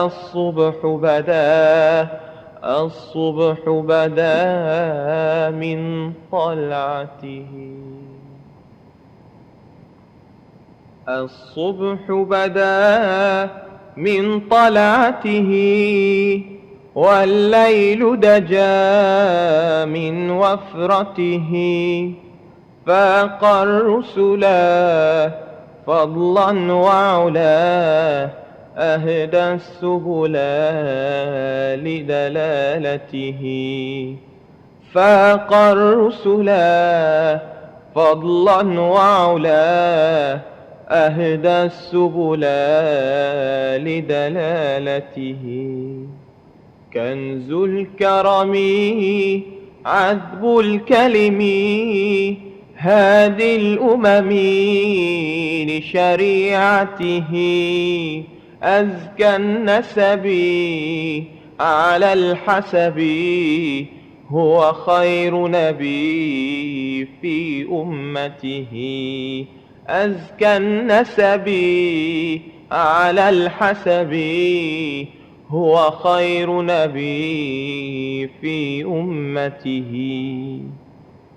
الصبح بدا، الصبح بدا من طلعته. الصبح بدا من طلعته، والليل دجا من وفرته. فاق الرسل فضلا وعلا، أهدى السبل لدلالته. فاق الرسلا فضلا وعلا، أهدى السبلا لدلالته. كنز الكرم عذب الكلم، هادي الأمم لشريعته. أزكى النسب على الحسب، هو خير نبي في أمته. أزكى النسب على الحسب، هو خير نبي في أمته.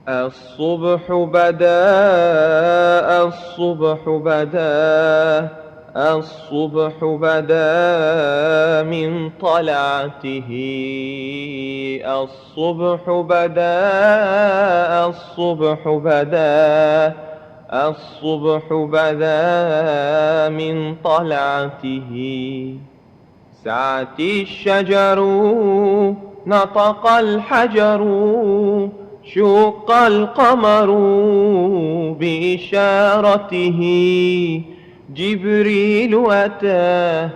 الصبح بدا، الصبح بدا، الصبح بدا من طلعته. الصبح بدا، الصبح بدا، الصبح بدا من طلعته. سعت الشجر، نطق الحجر، شق القمر بإشارته. جبريل أتى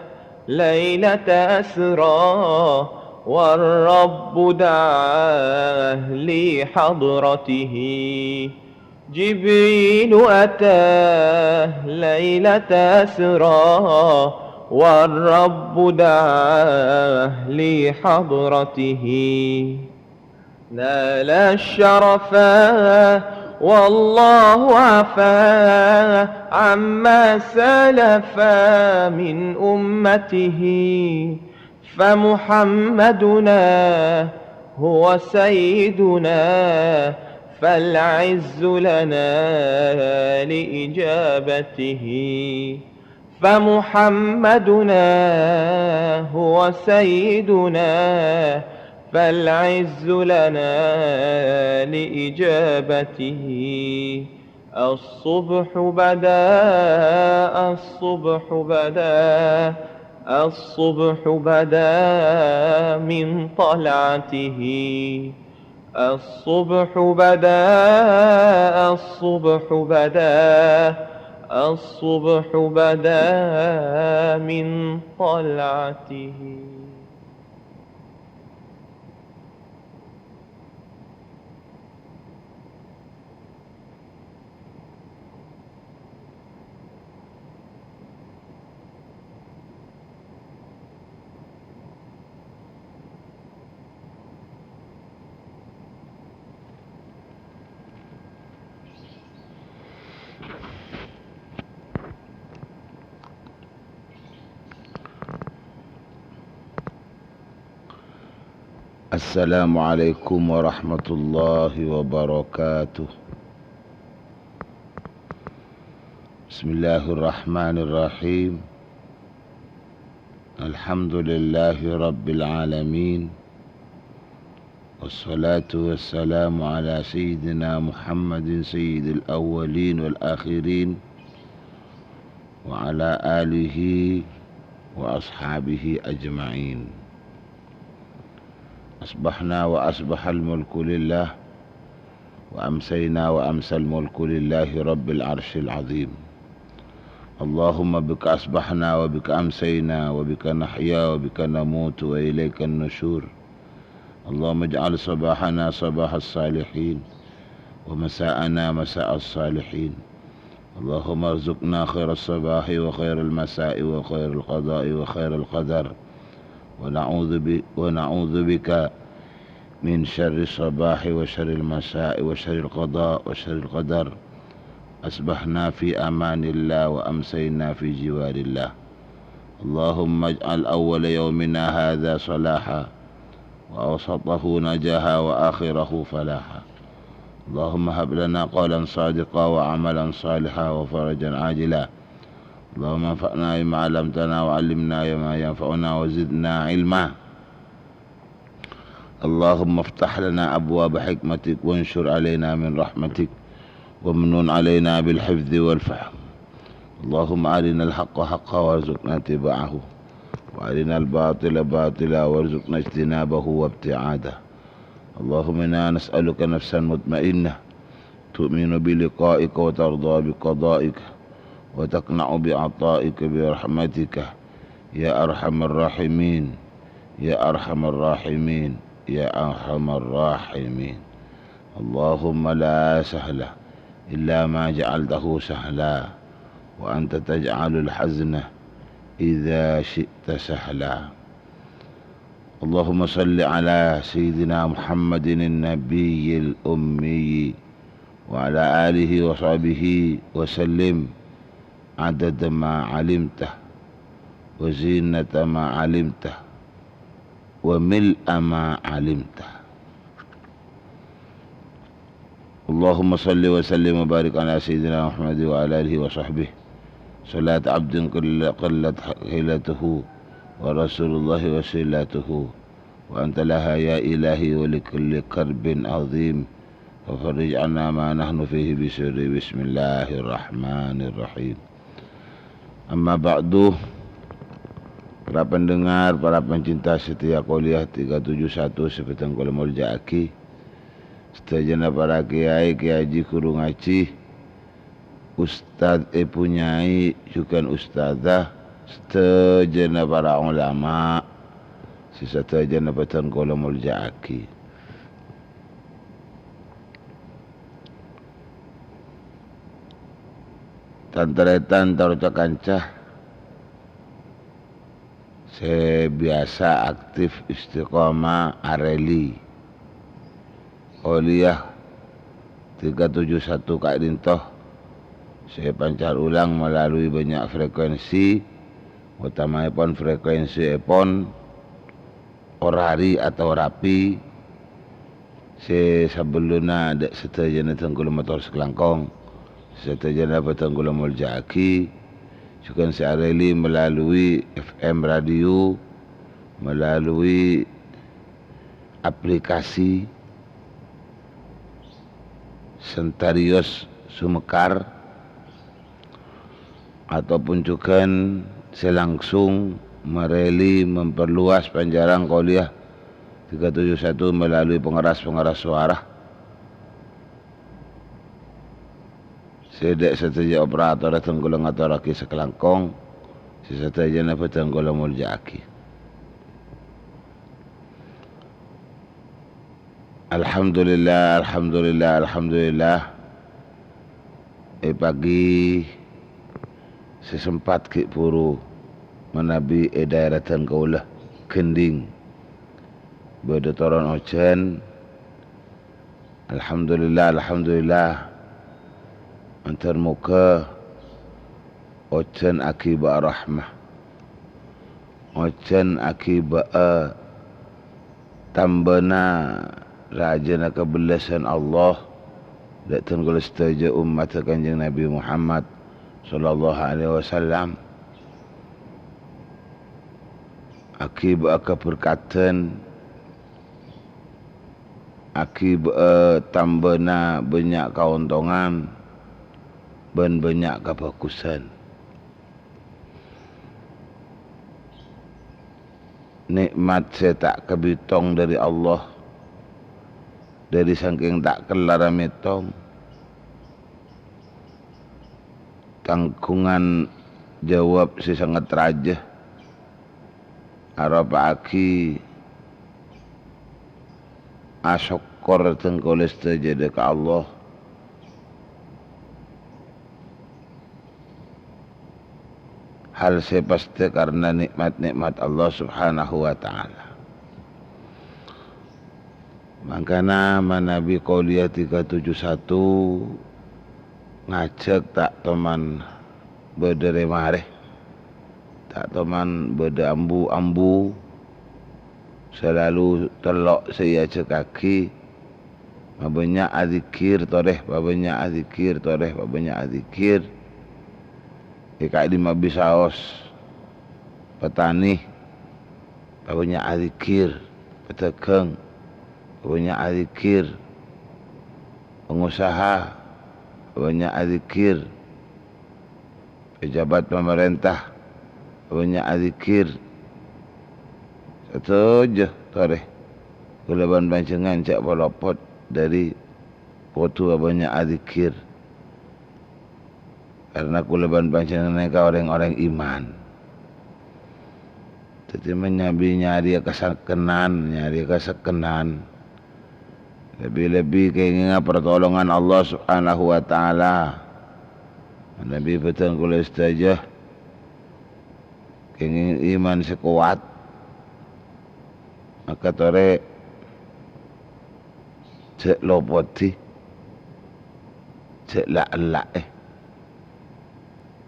ليلة أسرى، والرب دعاه لحضرته. جبريل أتى ليلة أسرى، والرب دعاه لحضرته. نال الشرفا والله عفا عما سلفا من أمته. فمحمدنا هو سيدنا، فالعز لنا لإجابته. فمحمدنا هو سيدنا، فالعز لنا لإجابته. الصبح بدا، الصبح بدا، الصبح بدا من طلعته. الصبح بدا، الصبح بدا، الصبح بدا من طلعته. السلام عليكم ورحمة الله وبركاته. بسم الله الرحمن الرحيم. الحمد لله رب العالمين، والصلاة والسلام على سيدنا محمد سيد الأولين والآخرين، وعلى آله وأصحابه أجمعين. أصبحنا وأصبح الملك لله، وأمسينا وأمسى الملك لله رب العرش العظيم. اللهم بك أصبحنا وبك أمسينا وبك نحيا وبك نموت وإليك النشور. اللهم اجعل صباحنا صباح الصالحين، ومساءنا مساء الصالحين. اللهم ارزقنا خير الصباح وخير المساء وخير القضاء وخير القدر. ونعوذ ب-، ونعوذ بك من شر الصباح وشر المساء وشر القضاء وشر القدر. أصبحنا في أمان الله وأمسينا في جوار الله. اللهم اجعل أول يومنا هذا صلاحا، وأوسطه نجاحا، وآخره فلاحا. اللهم هب لنا قولا صادقا وعملا صالحا وفرجا عاجلا. اللهم انفعنا بما علمتنا وعلمنا ما ينفعنا وزدنا علما. اللهم افتح لنا أبواب حكمتك وانشر علينا من رحمتك ومنن علينا بالحفظ والفهم. اللهم أرنا الحق حقا وارزقنا اتباعه، وأرنا الباطل باطلا وارزقنا اجتنابه وابتعاده. اللهم إنا نسألك نفسا مطمئنة تؤمن بلقائك وترضى بقضائك وتقنع بعطائك برحمتك يا أرحم الراحمين، يا أرحم الراحمين، يا أرحم الراحمين. اللهم لا سهل إلا ما جعلته سهلا وأنت تجعل الحزن إذا شئت سهلا. اللهم صل على سيدنا محمد النبي الأمي وعلى آله وصحبه وسلم عدد ما علمت وزينة ما علمت وملء ما علمت. اللهم صل وسلم وبارك على سيدنا محمد وعلى آله وصحبه صلاة عبد قل-، قلت حيلته ورسول الله وسيلته وأنت لها يا إلهي ولكل كرب عظيم ففرج عنا ما نحن فيه بسر بسم الله الرحمن الرحيم. Amma ba'du, para pendengar, para pencinta setia kuliah tiga tujuh satu sè bhâdhân kaulâ molja'aghi. Sadhâjâna para kiai, kiai haji, ghuru ngajhi, ustad, èbhu nyai, jhughân ustadzah, sadhâjâna para ulama, sè sadhâjâna bhâdhân kaulâ molja'aghi. Tan-tarètan, tor ca-kanca sè biyasa aktif istiqomah arèli kuliah tiga tujuh satu ka'dinto sè èpancar ulang melalui bânnya' frekuensi, otamaèpon frekuensièpon Orari atau Rapi sè sabellunna dâ' sadhâjâna dhân kaulâ mator sakalangkong, sadhâjâna bhâdhân kaulâ molja'aghi, jhughân sè arèli melalui F M radio, melalui aplikasi Sentarius Sumekar, ataupun jhughân sè langsung marèli memperluas panjhârâng kuliah tiga tujuh satu melalui pengeras-pengeras suara. Sè dâ' sadhâjâ operator dhân kaulâ ngatorraghi sakalangkong, sè sadhâjâna bhâdhân kaulâ molja'aghi. Alhamdulillah, alhamdulillah, alhamdulillah. È pagi sè sempat ghi' buru manabi è dhaèra dhân kaulâ, Gending. Bâdâ toron ojhân. Alhamdulillah, alhamdulillah. Mandhâr moghâ ojhân aghibâ'â rahmah. Ojhân aghibâ'â tambâna rajâna kabellasân Allah dâ' dhân kaulâ sadhâjâ ommaddhâ Kanjeng Nabi Muhammad sallallahu alaihi wasallam. Aghibâ'â kaberkadhân, aghibâ'â tambâna bânnya' kaontongan bân bânnya' kabhâghusân. Nè'mat sè ta' kabitong dhâri Allah, dhâri sangkèng ta' kellarra mètong. Tangghungan jâwâb sè sanget rajâ, aropa'aghi asokkor dhân kaulâ sadhâjâna ka Allah. Hal sè pastè karna nè'mat-nè'mat Allah Subhanahu wa Ta'ala. Mangkana manabi kuliah tiga tujuh satu ngajhâk ta' toman bâdâ rè-marè, ta' toman bâdâ ambu-ambu, salalu tello' sè èajhâkaghi, mabânnya' adzikkèr torè, mabânnya' adzikkèr torè, mabânnya' adzikkèr. È ka'dimma bisaos patanè, mabânnya' adzikkèr, pedagang, mabânnya' adzikkèr, pengusaha, mabânnya' adzikkèr, pejabat pamarènta, mabânnya' adzikkèr. Sadhâjâ torè. Kaulâ bân panjhennengngan jhâ' palopot dâri kodhu abânnya' adzikkèr. Karna kaulâ bân panjhennengngan nèka orèng-orèng iman. Dhâddhi, manabi nyarè kasekkenan, nyarè kasekkenan, lebbi-lebbi kèngènga partolongan Allah Subhanahu wa Ta'ala. Manabi bhâdhân kaulâ sadhâjâ kèngèng iman sè kowat, maka torè jhâ' lopodhi, jhâ' la'-ella'è.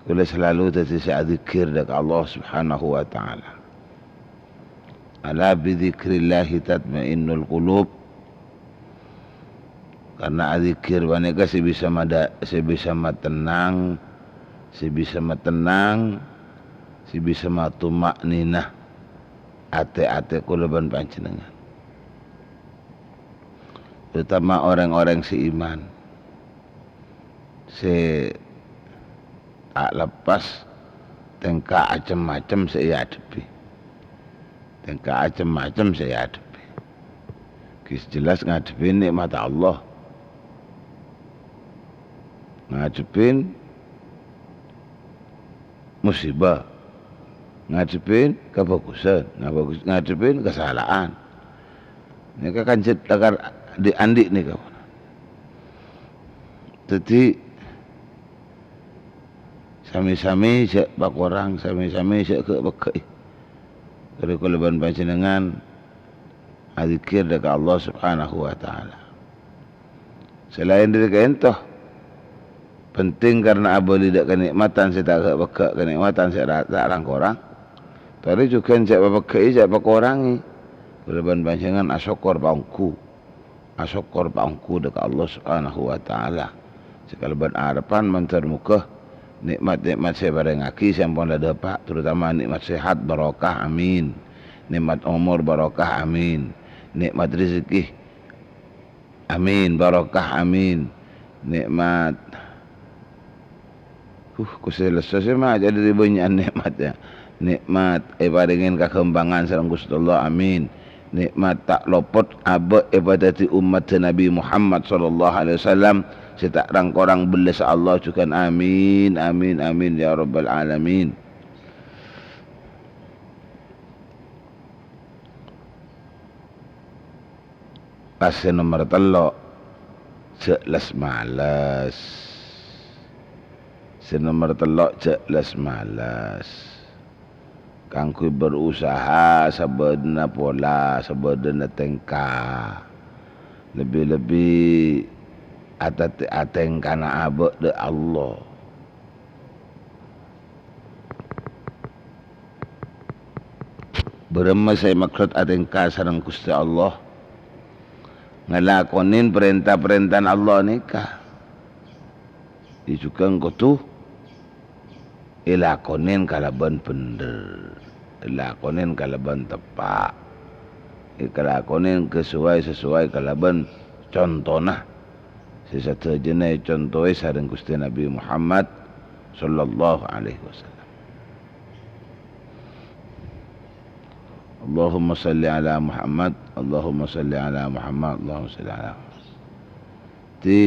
Kaulâ salalu dhâddhi sè adzikkèr dâ' ka Allah Subhanahu wa Ta'ala. "Ala bidzikrillahi tatmainnul qulub." Karna adzikkèr panèka sè bisa mada-, sè bisa matennang, sè bisa matennang, sè bisa matuma'ninah atè-atè kaulâ bân panjhennengngan. Terutama orèng-orèng sè iman, sè ta' lepas tèngka cem-macem sè èadhebbhi. Tèngka cem-macem sè èadhebbhi. Ghi' jelas ngadhebbhi nè'mat Allah. Ngadhebbhi musibah. Ngadhebbhi kabhâghusân. Ngabhâghus-, ngadhebbhi kasala'an. Nèka kan jhât lakar dhi'-andhi' nèka. Dhâddhi, sami-sami jhâ' pakorang, sami-sami jhâ' ghâ'-, pegghâ'i. Torè kaulâ bân panjhennengngan adzikkèr dâ' ka Allah Subhanahu wa Ta'ala. Salaèn dâri kaènto, penting karna abâli dâ' kanè'matan sè ta' ghâ'-, pegghâ', kanè'matan sè ra-, ta' rang-korang. Torè jhughân jhâ' papegghâ'i, jhâ' pakorangè. Kaulâ bân panjhennengngan asokkor paongghu. Asokkor paongghu dâ' ka Allah Subhanahu wa Ta'ala. Sè kalabân arebbhân mandhâr moghâ nè'mat-nè'mat sè èparèngaghi sè ampon la dâpa', terutama nè'mat sehat barokah, amin. Nè'mat omor barokah, amin. Nè'mat rejhekkè, amin, barokah, amin. Nè'mat Huh, Ghustè lesso sè maca dâri bânnya'an nè'mat, ya. Nè'mat èparèngè kaghâmpangan sareng Ghustè Allah, amin. Nè'mat ta' lopot abâ' èpadâddhi ommaddhâ Nabbhi Muhammad sallallahu alaihi wasallam sè ta' rang-korang bellâsa Allah jhughân, amin, amin, amin, ya rabbal alamin. Pas sè nomer tello', jhâ' les-males. Sè nomer tello', jhâ' les-males. Kaangghuy berusaha sabâdâna pola, sabâdâna tèngka. Lebbi-lebbi atè-, atèngkana abâ' dâ' Allah. Bârâmma sè èmaksod atèngka sareng Ghustè Allah? Ngalakonè parènta-parèntana Allah nèka. Jhughân kodhu èlakonè kalabân bhendher, èlakonè kalabân teppa', èlakonè sesuai-sesuai kalabân contona sè sadhâjâna ècontoè sareng Ghustè Nabbhi Muhammad sallallahu alaihi wasallam. Allahumma shalli ala Muhammad, Allahumma shalli ala Muhammad, Allahumma shalli ala Muhammad. Dhâddhi,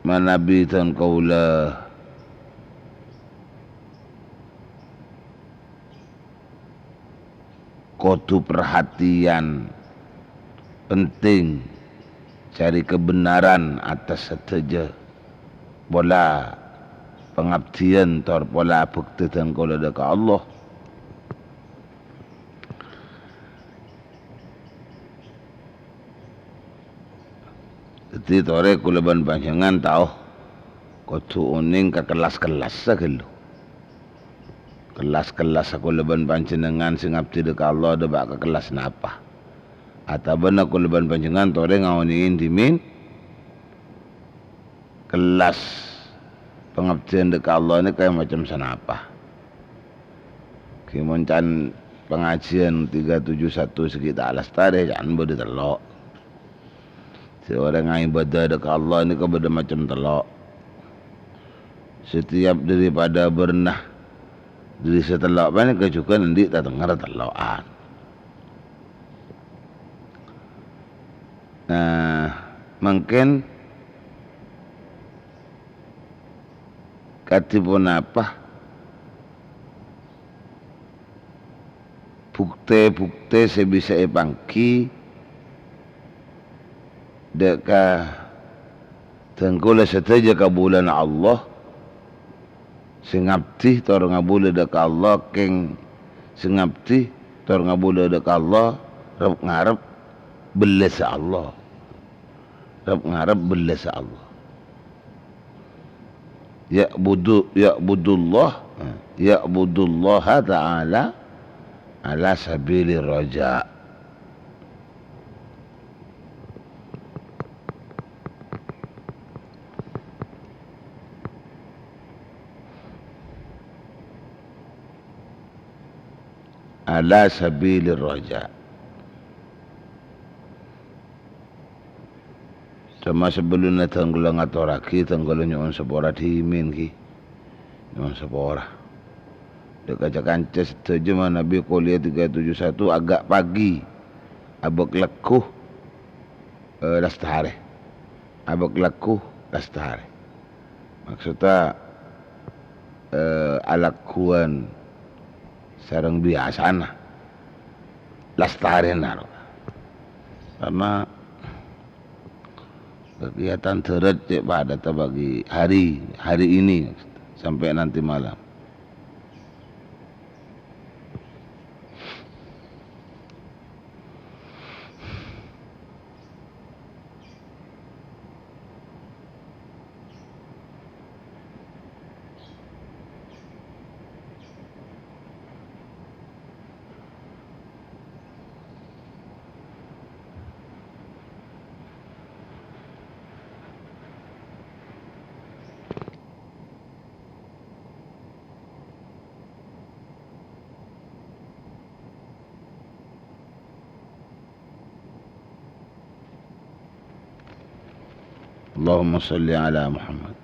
manabi dhân kaulâ kodhu parhatèyan, penting, cari kebenaran atas sadhâjâ pola pangabdiyân tor pola bhâktè dhân kaulâ dâ' ka Allah. Dhâddhi, torè kaulâ bân panjhennengngan tao kodhu onèng ka kellas-kellassa ghâllu. Kellas-kellassa kaulâ bân panjhennengngan sè ngabdi dâ' ka Allah dâpa' ka kellas napa? Atabâna kaulâ bân panjhennengngan torè ngaonèngè dhimèn kellas pangabdiyân dâ' ka Allah nèka macem sanapa? Ghi' mon can pangajiyân tiga tujuh satu sè ghi' ta' lastarè, can bâdâ tello'. Sè orèng aèbâdâ dâ' ka Allah nèka bâdâ macem tello'. Setiap daripada bârna dâri sè tello' panèka jhughân andi' tatengngèr tello'an. Nah, mangkèn kadhi ponapa bhuktè-bhuktè sè bisa èpangghi dâ' ka dhân kaulâ sadhâjâ kabulâna Allah, sè ngabdi tor ngabulâ dâ' ka Allah, kèng sè ngabdi tor ngabulâ dâ' ka Allah, rep-ngarep bellâsa Allah. Rep-ngarep bellâsa Allah. Ya'budu, ya'budullah, ya'budullaha ta'ala ala sabilir raja. Ala sabilir raja. Coma sabellunna dhân kaulâ ngatorraghi, dhân kaulâ nyo'on sapora dhimèn, ghi. Nyo'on sapora. Dâ' ka ca-kanca sadhâjâ manabi kuliah tiga tujuh satu agak pagi. Abâk lagghu, eh, lastarè. Abâk lagghu lastarè. Maksudda, eh, alagghuwân sareng biyasana. Lastarèna, ro. Karna kegiatan dârât cè' padâtta pagi hari, hari ini sampai nanti malam. Allahumma shalli ala Muhammad.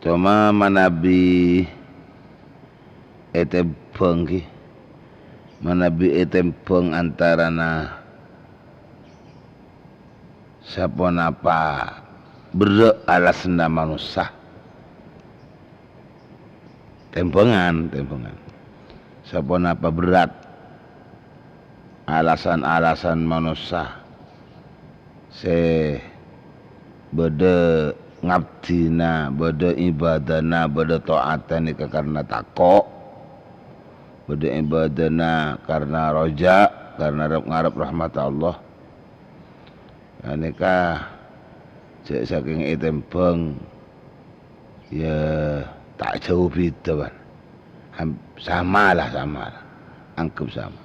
Coma manabi ètèmbhâng, ghi, manabi ètèmbhâng antarana saponapa berrâ' alasanna manossa. Tèmbhângan, tèmbhângan. Saponapa berrâ' alasan-alasan manossa sè bâdâ ngabdhina, bâdâ ibâdâna, bâdâ ta'atta nèka karna tako', bâdâ ibâdâna karna roja', karna rep-ngarep rahmatta Allah. Ghânèka jhâ' sakèng ètèmbhâng, ya, ta' jhâu bhidhâ, bân. Ham-, samalah, samalah. Angghep sama.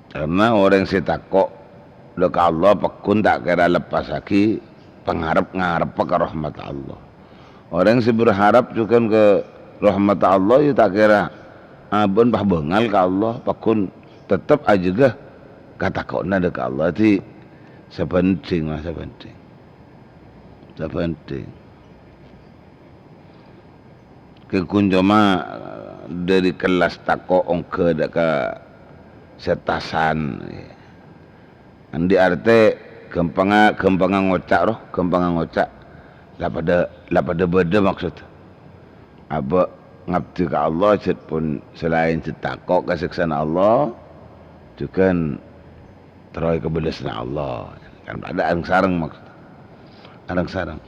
Karna orèng sè tako' dâ' ka Allah pagghun ta' kèra leppassaghi pangarep-ngarebbhâ ka rahmat Allah. Orèng sè berharap jhughân ka rahmat Allah, ya ta' kèra abâ'na pabângal ka Allah, pagghun tettep ajâgâ katako'na dâ' ka Allah. Dhâddhi, sabhândhing, ma-, sabhândhing. Sabhândhing. Kèng ghun coma dâri kellas tako' ongghâ dâ' ka sè tasan. Andi' artè ghâmpangnga, ghâmpangnga ngoca', ro, ghâmpangnga ngoca'. La padâ, la padâ bâdâ maksod. Abâ' ngabdi ka Allah, jhât pon sè laèn jhât tako' ka sèksana Allah, jhughân terroè kabellassanna Allah. Kan padâ areng-sareng maksod. Areng-sareng.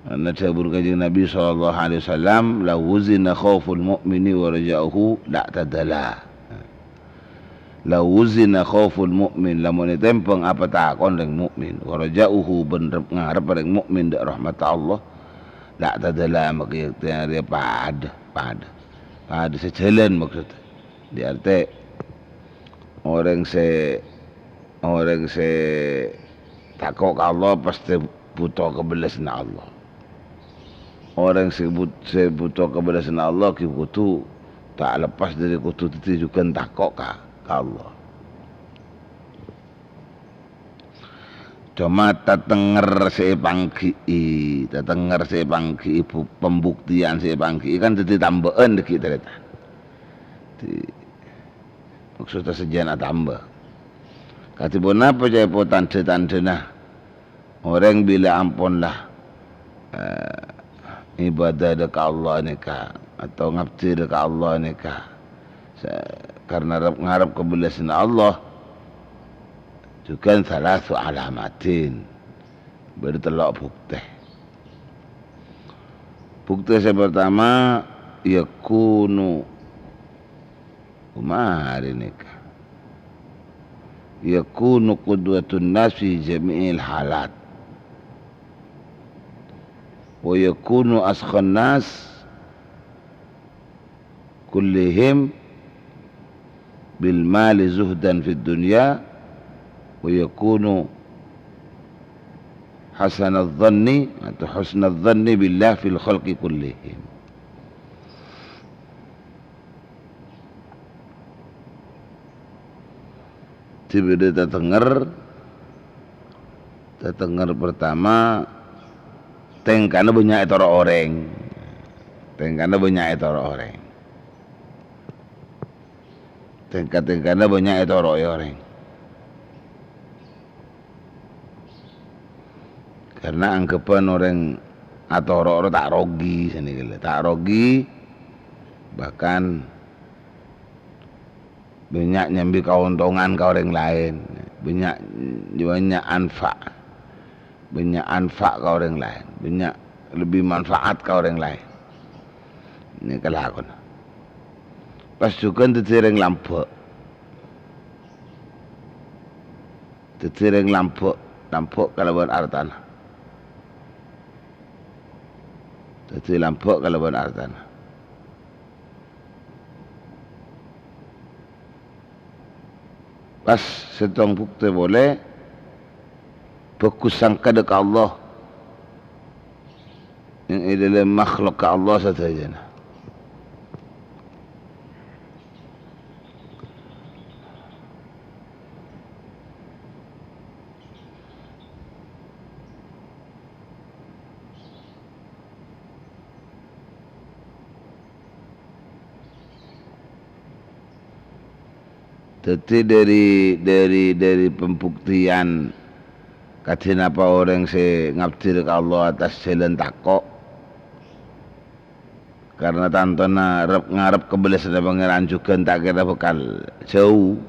Karna dhâbuna Kanjeng Nabi sallallahu alaihi wasallam, "Lau wuzina khauful mu'mini wa raja'uhu la'tadala." "Lau wuzina khauful mu'min," lamon ètèmbhâng apatako'na rèng mu'min, "wa raja'uhu," bân rep-ngarep rèng mu'min dâ' rahmatta Allah, "la'tadala," maka yâ padâ, padâ. Padâ sajhâlân maksodda. Dâddhi artè, orèng sè, orèng sè tako' ka Allah pastè bhuto kabellassanna Allah. Orèng sè but-, sè bhuto kabellassanna Allah ghi' kodhu Ta' lepas dâri kodhu dhâddhi jhughân tako' ka, ka Allah. Coma tatenger sè èpangghi'i, tatenger sè èpangghi'i, bu-, pambhuktèyan sè èpangghi'i kan dhâddhi tambâ'ân dhâggi' tarètan. Di-, maksudnya sajân atamba. Kadhi ponapa ca'èpon tandhâ-tandhâna orèng bilâ ampon la, eh, ibadah dâ' ka Allah nèka, atau ngabdi dâ' ka Allah nèka, sa-, karena rep-, ngarep kabellâsânna Allah, jhughân salasu alamatin, bâdâ tello' bhuktè. Bhuktè sè partama, yakunu Kemari nèka. Yakunu qudwatun nas fi jami'il halat. Wa yakunu askhan nas kullihim bil mali zuhdan fid dunya, wa yakunu hasanadh dhanni atau husnadh dhanni billah fil khalqi kullihim. Dhibâdhâ tatenger, tatenger pertama, tèngkana bânnya' ètoro' orèng. Tèngkana bânnya' ètoro' orèng. Tèngka-tèngkana bânnya' ètoro'è orèng. Karena anggheppan orèng atoro' ro ta' rogi, sanèka lè. Ta' rogi, bahkan bânnya' nyambi kaontongan ka orèng laèn, bânnya', bânnya' anfa', bânnya' anfa' ka orèng laèn, bânnya' lebbi manfaat ka orèng laèn. Nèka lakona. Pas jhughân dhâddhi orèng lambâ'. Dhâddhi orèng lambâ', lambâ' kalabân artana. Dhâddhi lambâ' kalabân artana. Pas sèttong bhuktè polè, bhâghus sangka dâ' ka Allah. Neng è dâlem makhluk ka Allah sadhâjâna. Dhâddhi, dhâri, dhâri, dhâri pambhuktèyan kadhi napa orèng sè ngabdi ka Allah atas jhâlân tako', karena tantona rep-, ngarep kabellâsânna Pangèran jhughân ta' kèra bhâkal jhâu,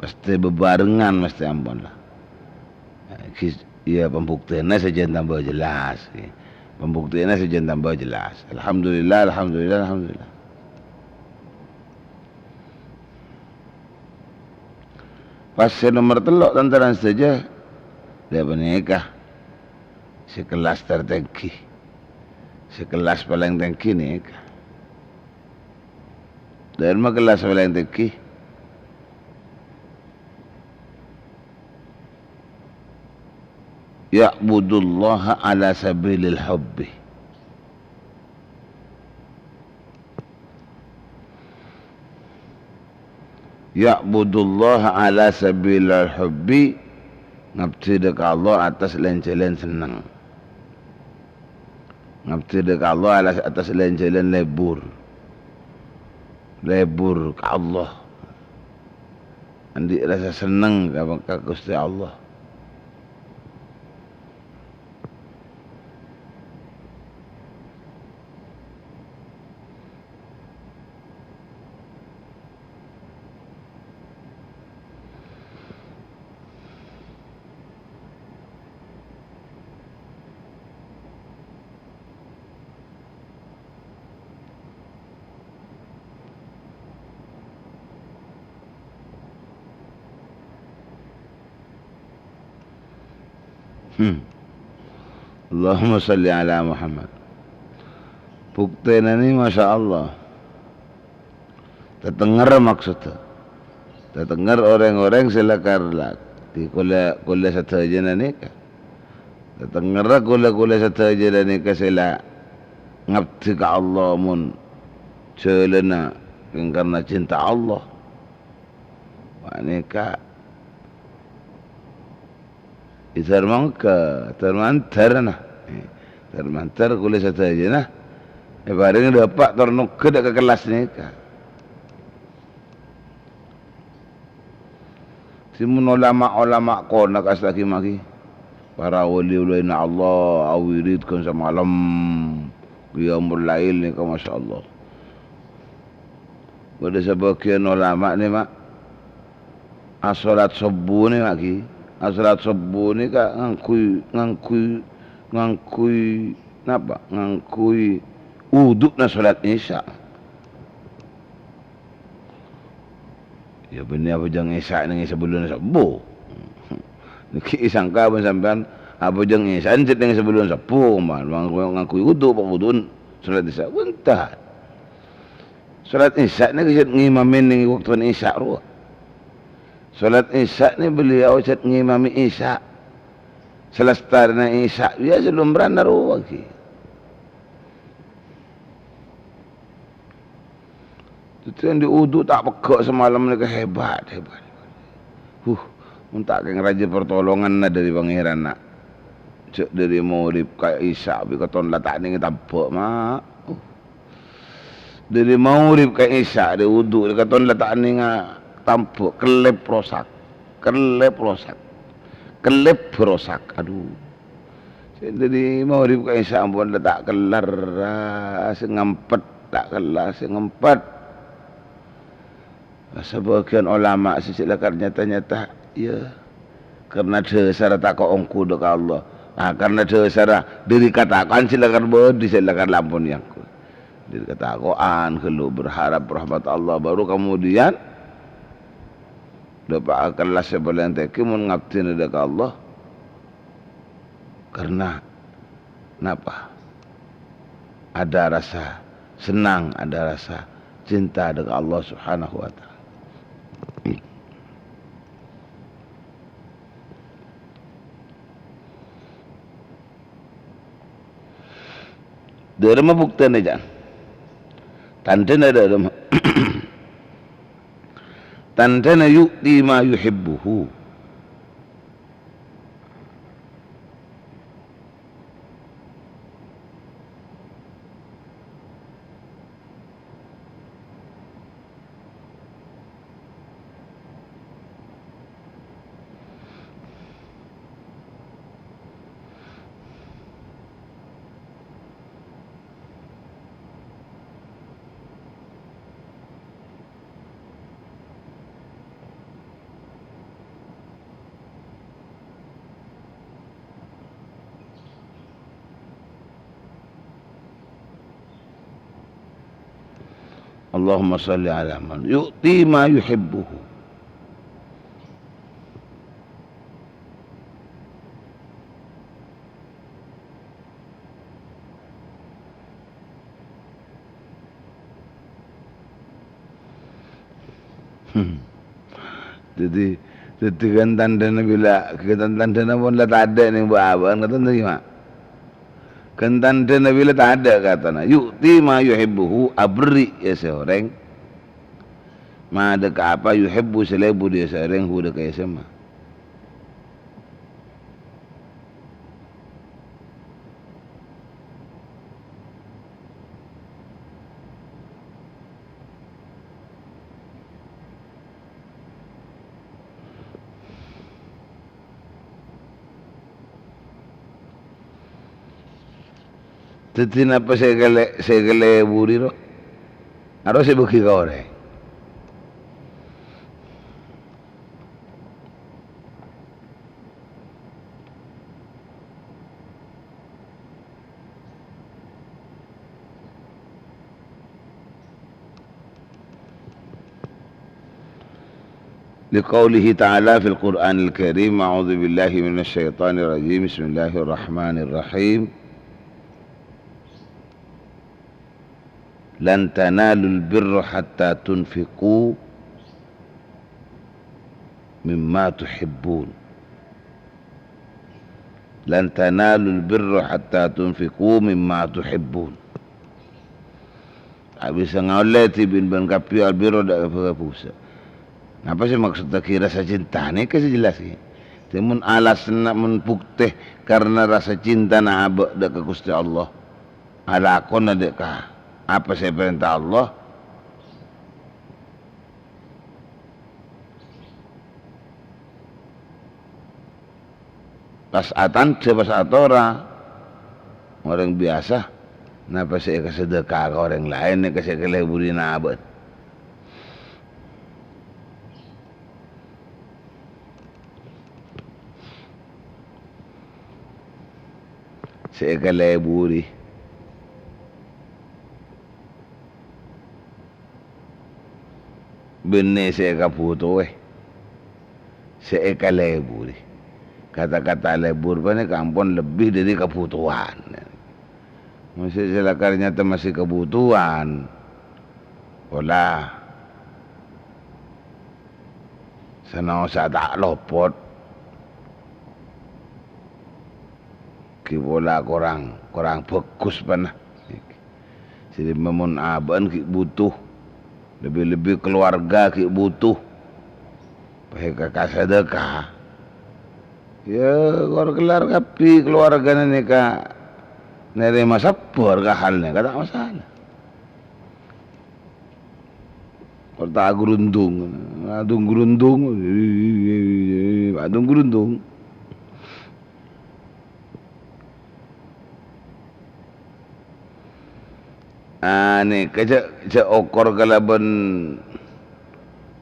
pastè bhâbhârengan, pastè ampon la. Ghi-, iyâ, pambhuktèyanna sajân tamba jelas, ghi. Pambhuktèyanna sajân tamba jelas. Alhamdulillah, alhamdulillah, alhamdulillah. Pas sè nomer tello', tan-tarètan sadhâjâ, la panèka sè kellas tertèngghi. Sè kellas palèng tèngghi nèka. Dâ'ramma kellas palèng tèngghi? Ya'budullaha ala sabilil hubbi. Ya'budullaha ala sabilil hubbi, ngabdi dâ' ka Allah atas lèn-jhâlân senneng. Ngabdi dâ' ka Allah alas-, atas lèn-jhâlân lebur. Lebur ka Allah. Andi' rasa senneng ka, ka Ghustè Allah. Hmm. Allahumma shalli ala Muhammad. Bhuktèna nè, masya Allah. Tatengngèrra maksoddhâ. Tatengngèrra orèng-orèng sè lakar-, la-, di kaulâ, kaulâ sadhâjâna nèka. Tatengngèrra kaulâ-kaulâ sadhâjâna nèka sè la ngabdi ka Allah mon jhâlânna Karena cinta Allah. Panèka èdhâr mangka, dhâr mandhâr, na. Dhâr mandhâr kulâ sadhâjâna èparèng dhâpa' tor nongghâ dâ' ka kellas nèka. Sè mon olama-olama kona kastagi magi. Para wali-walina Allah awirid ghân samalem. Qiyamul lail nèka, masyaallah. Bâdâ sabâgiyân olama nè, Ma', asholat sobbhu nè, Ma', ghi. Asholat sobbhu nèka ngangghuy, ngangghuy, ngangghuy napa? Ngangghuy wudu'na sholat Isya. Iyâ, bânnè abhâjâng Isya' nèng sabellunna sobbhu. Nèka èsangka bân sampèyan abhâjâng Isya' cè' nèng sabellunna sobbhu, man, mang-, ngangghuy wudu, pawudu'an sholat Isya'. Bhunten. Sholat Isya' nèka cè' ngimami nèng bâktona Isya' rowa. Sholat Isya' nè beliau cè' ngimami Isya'. Salastarèna Isya', iyâ, sè lumrana rowa ghi. Dhâddhi, andi' wudu ta' pegghâ' samalem nèka hebat, hebat. Huh, mon ta' kèng rajâ partolonganna dâri Pangèranna. Jhâ' dâri maghrib ka Isya' bi' katon la ta' nèng tambhâ', Ma'. Uh. Dâri maghrib ka Isya', dâri wudu, dâri katon la ta' nèng tambhâ', kellèp rosak. Kellèp rosak. Kellèp rosak. Aduh. Sè dâri maghrib ka Isya' ampon la ta' kellar, ah, sè ngempet, ta' kellar, sè ngempet. Sabâgiyân olama sè cè' lakar nyata-nyata, iyâ, karna dhâsarra tako' ongghu dâ' ka Allah. Ah, karna dhâsarra dâri katako'an sè lakar bâdâ, sè lakar la ampon èangghut. Dâri katako'an ghâllu berharap rahmat Allah, baru kemudian dâpa' ka kellas sè palèng tèngghi mon ngabdhina dâ' ka Allah. Karena napa? Ada rasa senang, ada rasa cinta dengan Allah Subhanahu wa Ta'ala. Dâremma buktèna, jhân. Tandhâna dâremma. Tandhâna yu'ti ma yuhibbuhu. Allahumma shalli ala Muhammad. Yu'ti ma yuhibbuhu. Dhâddhi, dhâddhi kan tandhâna bilâ, kan tandhâna pon la tadâ' nèng bâ'-abâ'ân, ngoten ta, ghi, Ma'? Kan tandhâna bilâ tadâ' katana, "Yu'ti ma yuhibbuhu," aberri' ka sè orèng. Ma dâ' ka apa yuhibbu sè lèbur dâ' ka sè orèng, hu dâ' ka sè ma. Dhâddhi napa sè èkalè-, sè èkalèburi, ro? Aro sè èbâgi ka orèng. لقوله تعالى في القرآن الكريم، أعوذ بالله من الشيطان الرجيم، بسم الله الرحمن الرحيم. لن تنالوا البر حتى تنفقوا مما تحبون. لن تنالوا البر حتى تنفقوا مما تحبون. Ta' bisa ngaollè dhibi' bân kabbhi albirra dâ' ka bhâbhusâ. Napa sè maksodda ghi' rasa cinta nèka sè jelas ghi? Dhâddhi mon alasanna, mon bukti karena rasa cintana abâ' dâ' ka Ghustè Allah, alakona dâ' ka apa sè èparènta Allah, pas atandhâ, pas atora orèng biyasa, napa sè èkasadhâka ka orèng laèn, nèka sè èkaleburi nabâ'. Sè èkaleburi. Bânnè sè èkabhutowè, sè èkaleburi. Kata-kata lebur panèka ampon lebbi dâri kabhutowan. Masih sè lakar nyata masih kabhutowan. Pola sanaossa ta' lopot. Ghi' pola korang, korang bhâghus pana. Jadi, mon abâ'na ghi' butuh, lebbi-lebbi keluarga ghi' butuh. Pas ka, ka sadhâka. Ya, kor-, kellar kabbhi keluargana nèka narèma sabbhâr ka hal nèka, ta' masalah. Kor ta' grundung, adung grundung, adung grundung. Ah, nèka jhâ', jhâ' okor kalabân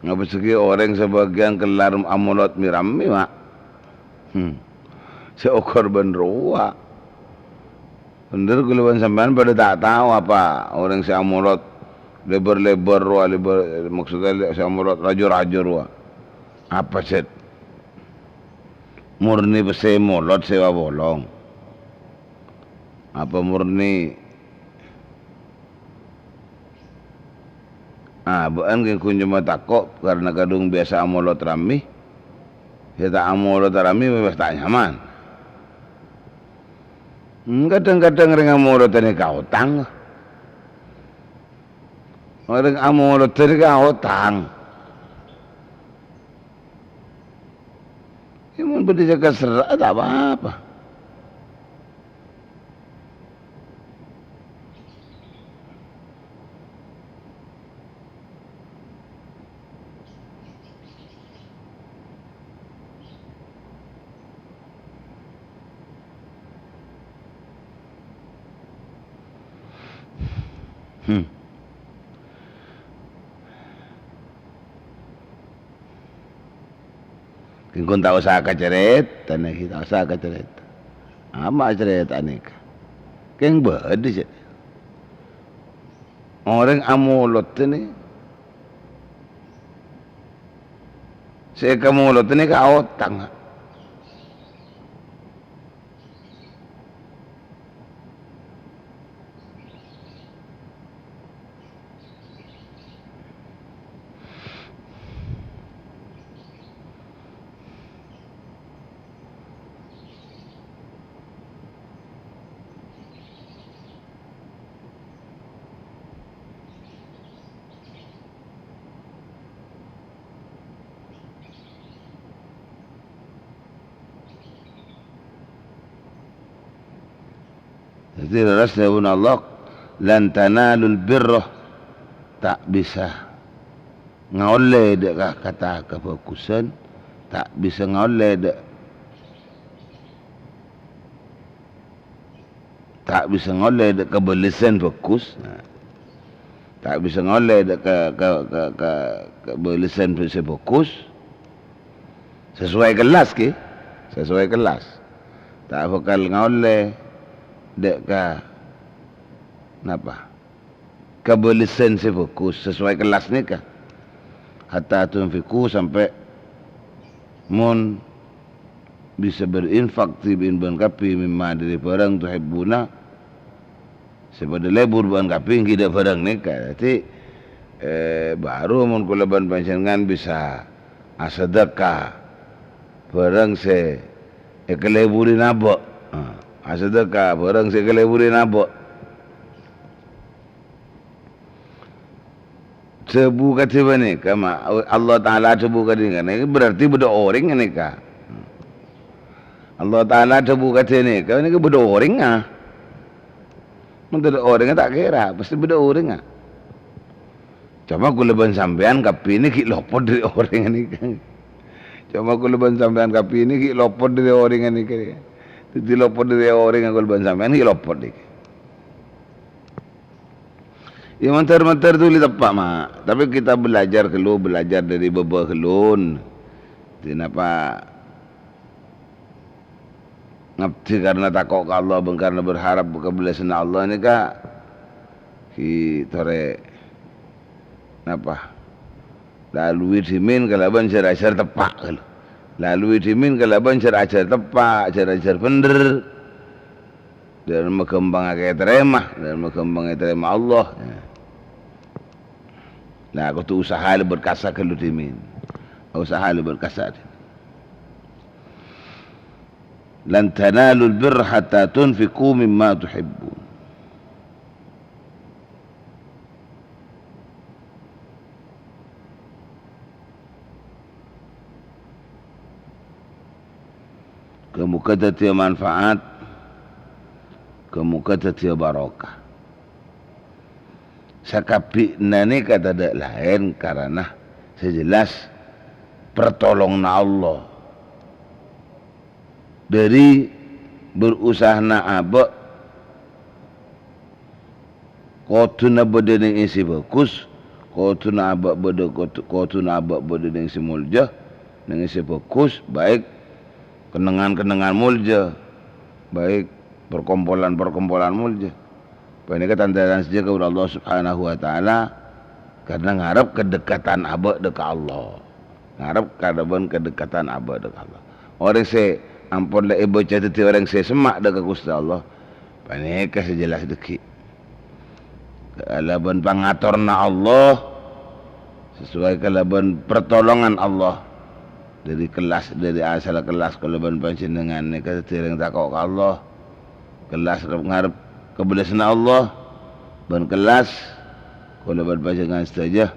ngabâssaghi orèng sabâgiyân kellar amolot mi-rammè, Ma'. Hmm. Sè okor bân rowa. Bhender, kaulâ bân sampèyan padâ ta' tao apa orèng sè amolot lèbâr-lèbâr rowa, lèbâr, maksudnya sè amolot rajâ-rajâ rowa. Apa, Sèt? Murni pèssè molot sè apolong? Apa murni, ah, bâ'ân kèng ghun coma tako' karena kadhung biyasa amolot rammè. Sè ta' amolot rammè pas ta' nyaman. Hmm, kadhâng-kadhâng rèng amolot nèka otang. Rèng amolot nèka otang. Ya, mon bâdâ jhâ' kaserra, ta' apa-apa. Hmm. Kèng ghun ta' osa kacarèta, nèka ta' osa kacarèta. Apa carèta nèka? Kèng bâdâ, Sèt. Orèng amolot nè, sè èkamolot nèka otang. Dhâddhi, lerres dhâbuna Allah, "Lan tanalul birra," ta' bisa ngaollè dâ' ka, kata kabhâghusân, ta' bisa ngaollè dâ', ta' bisa ngaollè dâ' kabâlessan bhâghus. Nah. Ta' bisa ngaollè dâ' ka, ka, ka, ka, kabâlessan sè bhâghus. Sesuai kellas, ghi. Sesuai kellas. Ta' bhâkal ngaollè dâ' ka, napa? Kabâlessan sè bhâghus sesuai kellas nèka. Hatta tunfiqu, sampè' mon bisa berinfak dhibi'in bân kabbhi mimma dâri bhârâng tuhibbuna, sè padâ lebur bân kabbhi ènggi dâ' bhârâng nèka. Dhâddhi, eh, baru mon kaulâ bân panjhennengngan bisa asadhâka bhârâng sè èkaleburi nabâ'. Ah, asadhâka bhârâng sè èkaleburi nabâ'. Dhâbu kadhi panèka, ma-, Allah Ta'ala dhâbu kadhi nèka, berarti bâdâ orèng nèka. Allah Ta'ala dhâbu kadhi nèka, nèka bâdâ orèngnga. Mon tadâ' orèngnga ta' kèra, pastè bâdâ orèngnga. Coma kaulâ bân sampèyan kabbhi nèka ghi' lopot dâri orèng nèka. Coma kaulâ bân sampèyan kabbhi nèka ghi' lopot dâri orèng nèka. Dhâddhi lopot dâri orèng kaulâ bân sampèyan ghi' lopot nèka. Iyâ, mandhâr-mandhâr dhuli teppa', Ma'. Tapè kita belajar ghâllu, belajar dâri bâbâ ghâllun. Dhâddhi napa ngabdi karena tako' ka Allah bân karena berharap kabâlâsânna Allah nèka, ghi' torè napa? Lalui dhimèn kalabân sèr-asèr teppa' ghâllu. Lalui dhimèn kalabân sèr-asèr teppa', sèr-asèr bhender. Dan maghâmpang ètarèma, dan maghâmpang ètarèma Allah. Nah, kodhu usaha lèbât kassa' ghâllu dhimèn. Usaha lèbât kassa' dhimèn. "Lan tanalul birra hatta tunfiqu mimma tuhibbun." Ghâ-moghâ dhâddhiyâ manfaat, ghâ-moghâ dhâddhiyâ barokah. Sakabbhina nèka tadâ' laèn karana sè jelas pertolonganna Allah. Dâri berusahana abâ' kodhuna bâdâ nèng è sè bhâghus, kodhuna abâ' bâdâ, kodhu-, kodhuna abâ' bâdâ nèng sè molja, nèng è sè bhâghus, baik kennengngan-kennengngan molja, baik perkompolan-perkompolan molja. Panèka tan-tarètan sadhâjâ kaulâ Allah Subhanahu wa Ta'ala, karena ngarep kedekatan abâ' dâ' ka Allah. Ngarep kalabân kedekatan abâ' dâ' ka Allah. Orèng sè ampon la èbâca dhâddhi orèng sè semma' dâ' ka Ghustè Allah, panèka sè jelas dhâggi'. Kalabân pangatorna Allah, sesuai kalabân pertolongan Allah. Dâri kellas, dâri asalla kellas kaulâ bân panjhennengngan nèka dhâddhi orèng tako' ka Allah. Kellas ngarep kabâlâsânna Allah, bân kellas kaulâ bân panjhennengngan sadhâjâ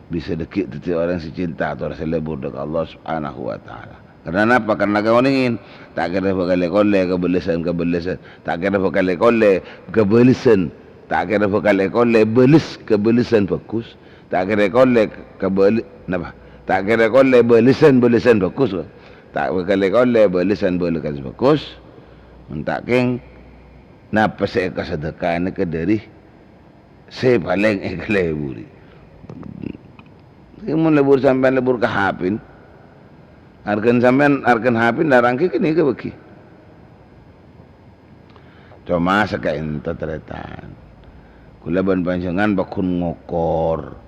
bisa dhâggi' dhâddhi orèng sè cinta ator sè lebur dâ' ka Allah Subhanahu wa Ta'ala. Karena napa? Karena kaonèngèn, ta' kèra bhâkal èkollè kabâlâsân-kabâlâsân, ta' kèra bhâkal èkollè kabâlâsân, ta' kèra bhâkal èkollè bâles kabâlâsân bhâghus, ta' kèra èkollè kabâl-, napa? Ta' kèra èkollè bâlâsân-bâlâsân bhâghus, ta' bhâkal èkollè bâlâsân-bâlâsân bhâghus, mon ta' kèng napa sè èkasadhâkaè nèka dâri sè palèng èkalèburè. Mon lebur sampèyan lebur ka hapèn, arghâna sampèyan, arghâna hapèn larang kènè' ghâbâghi. Coma saka'ènto tarètan. Kaulâ bân panjhennengngan pagghun ngokor.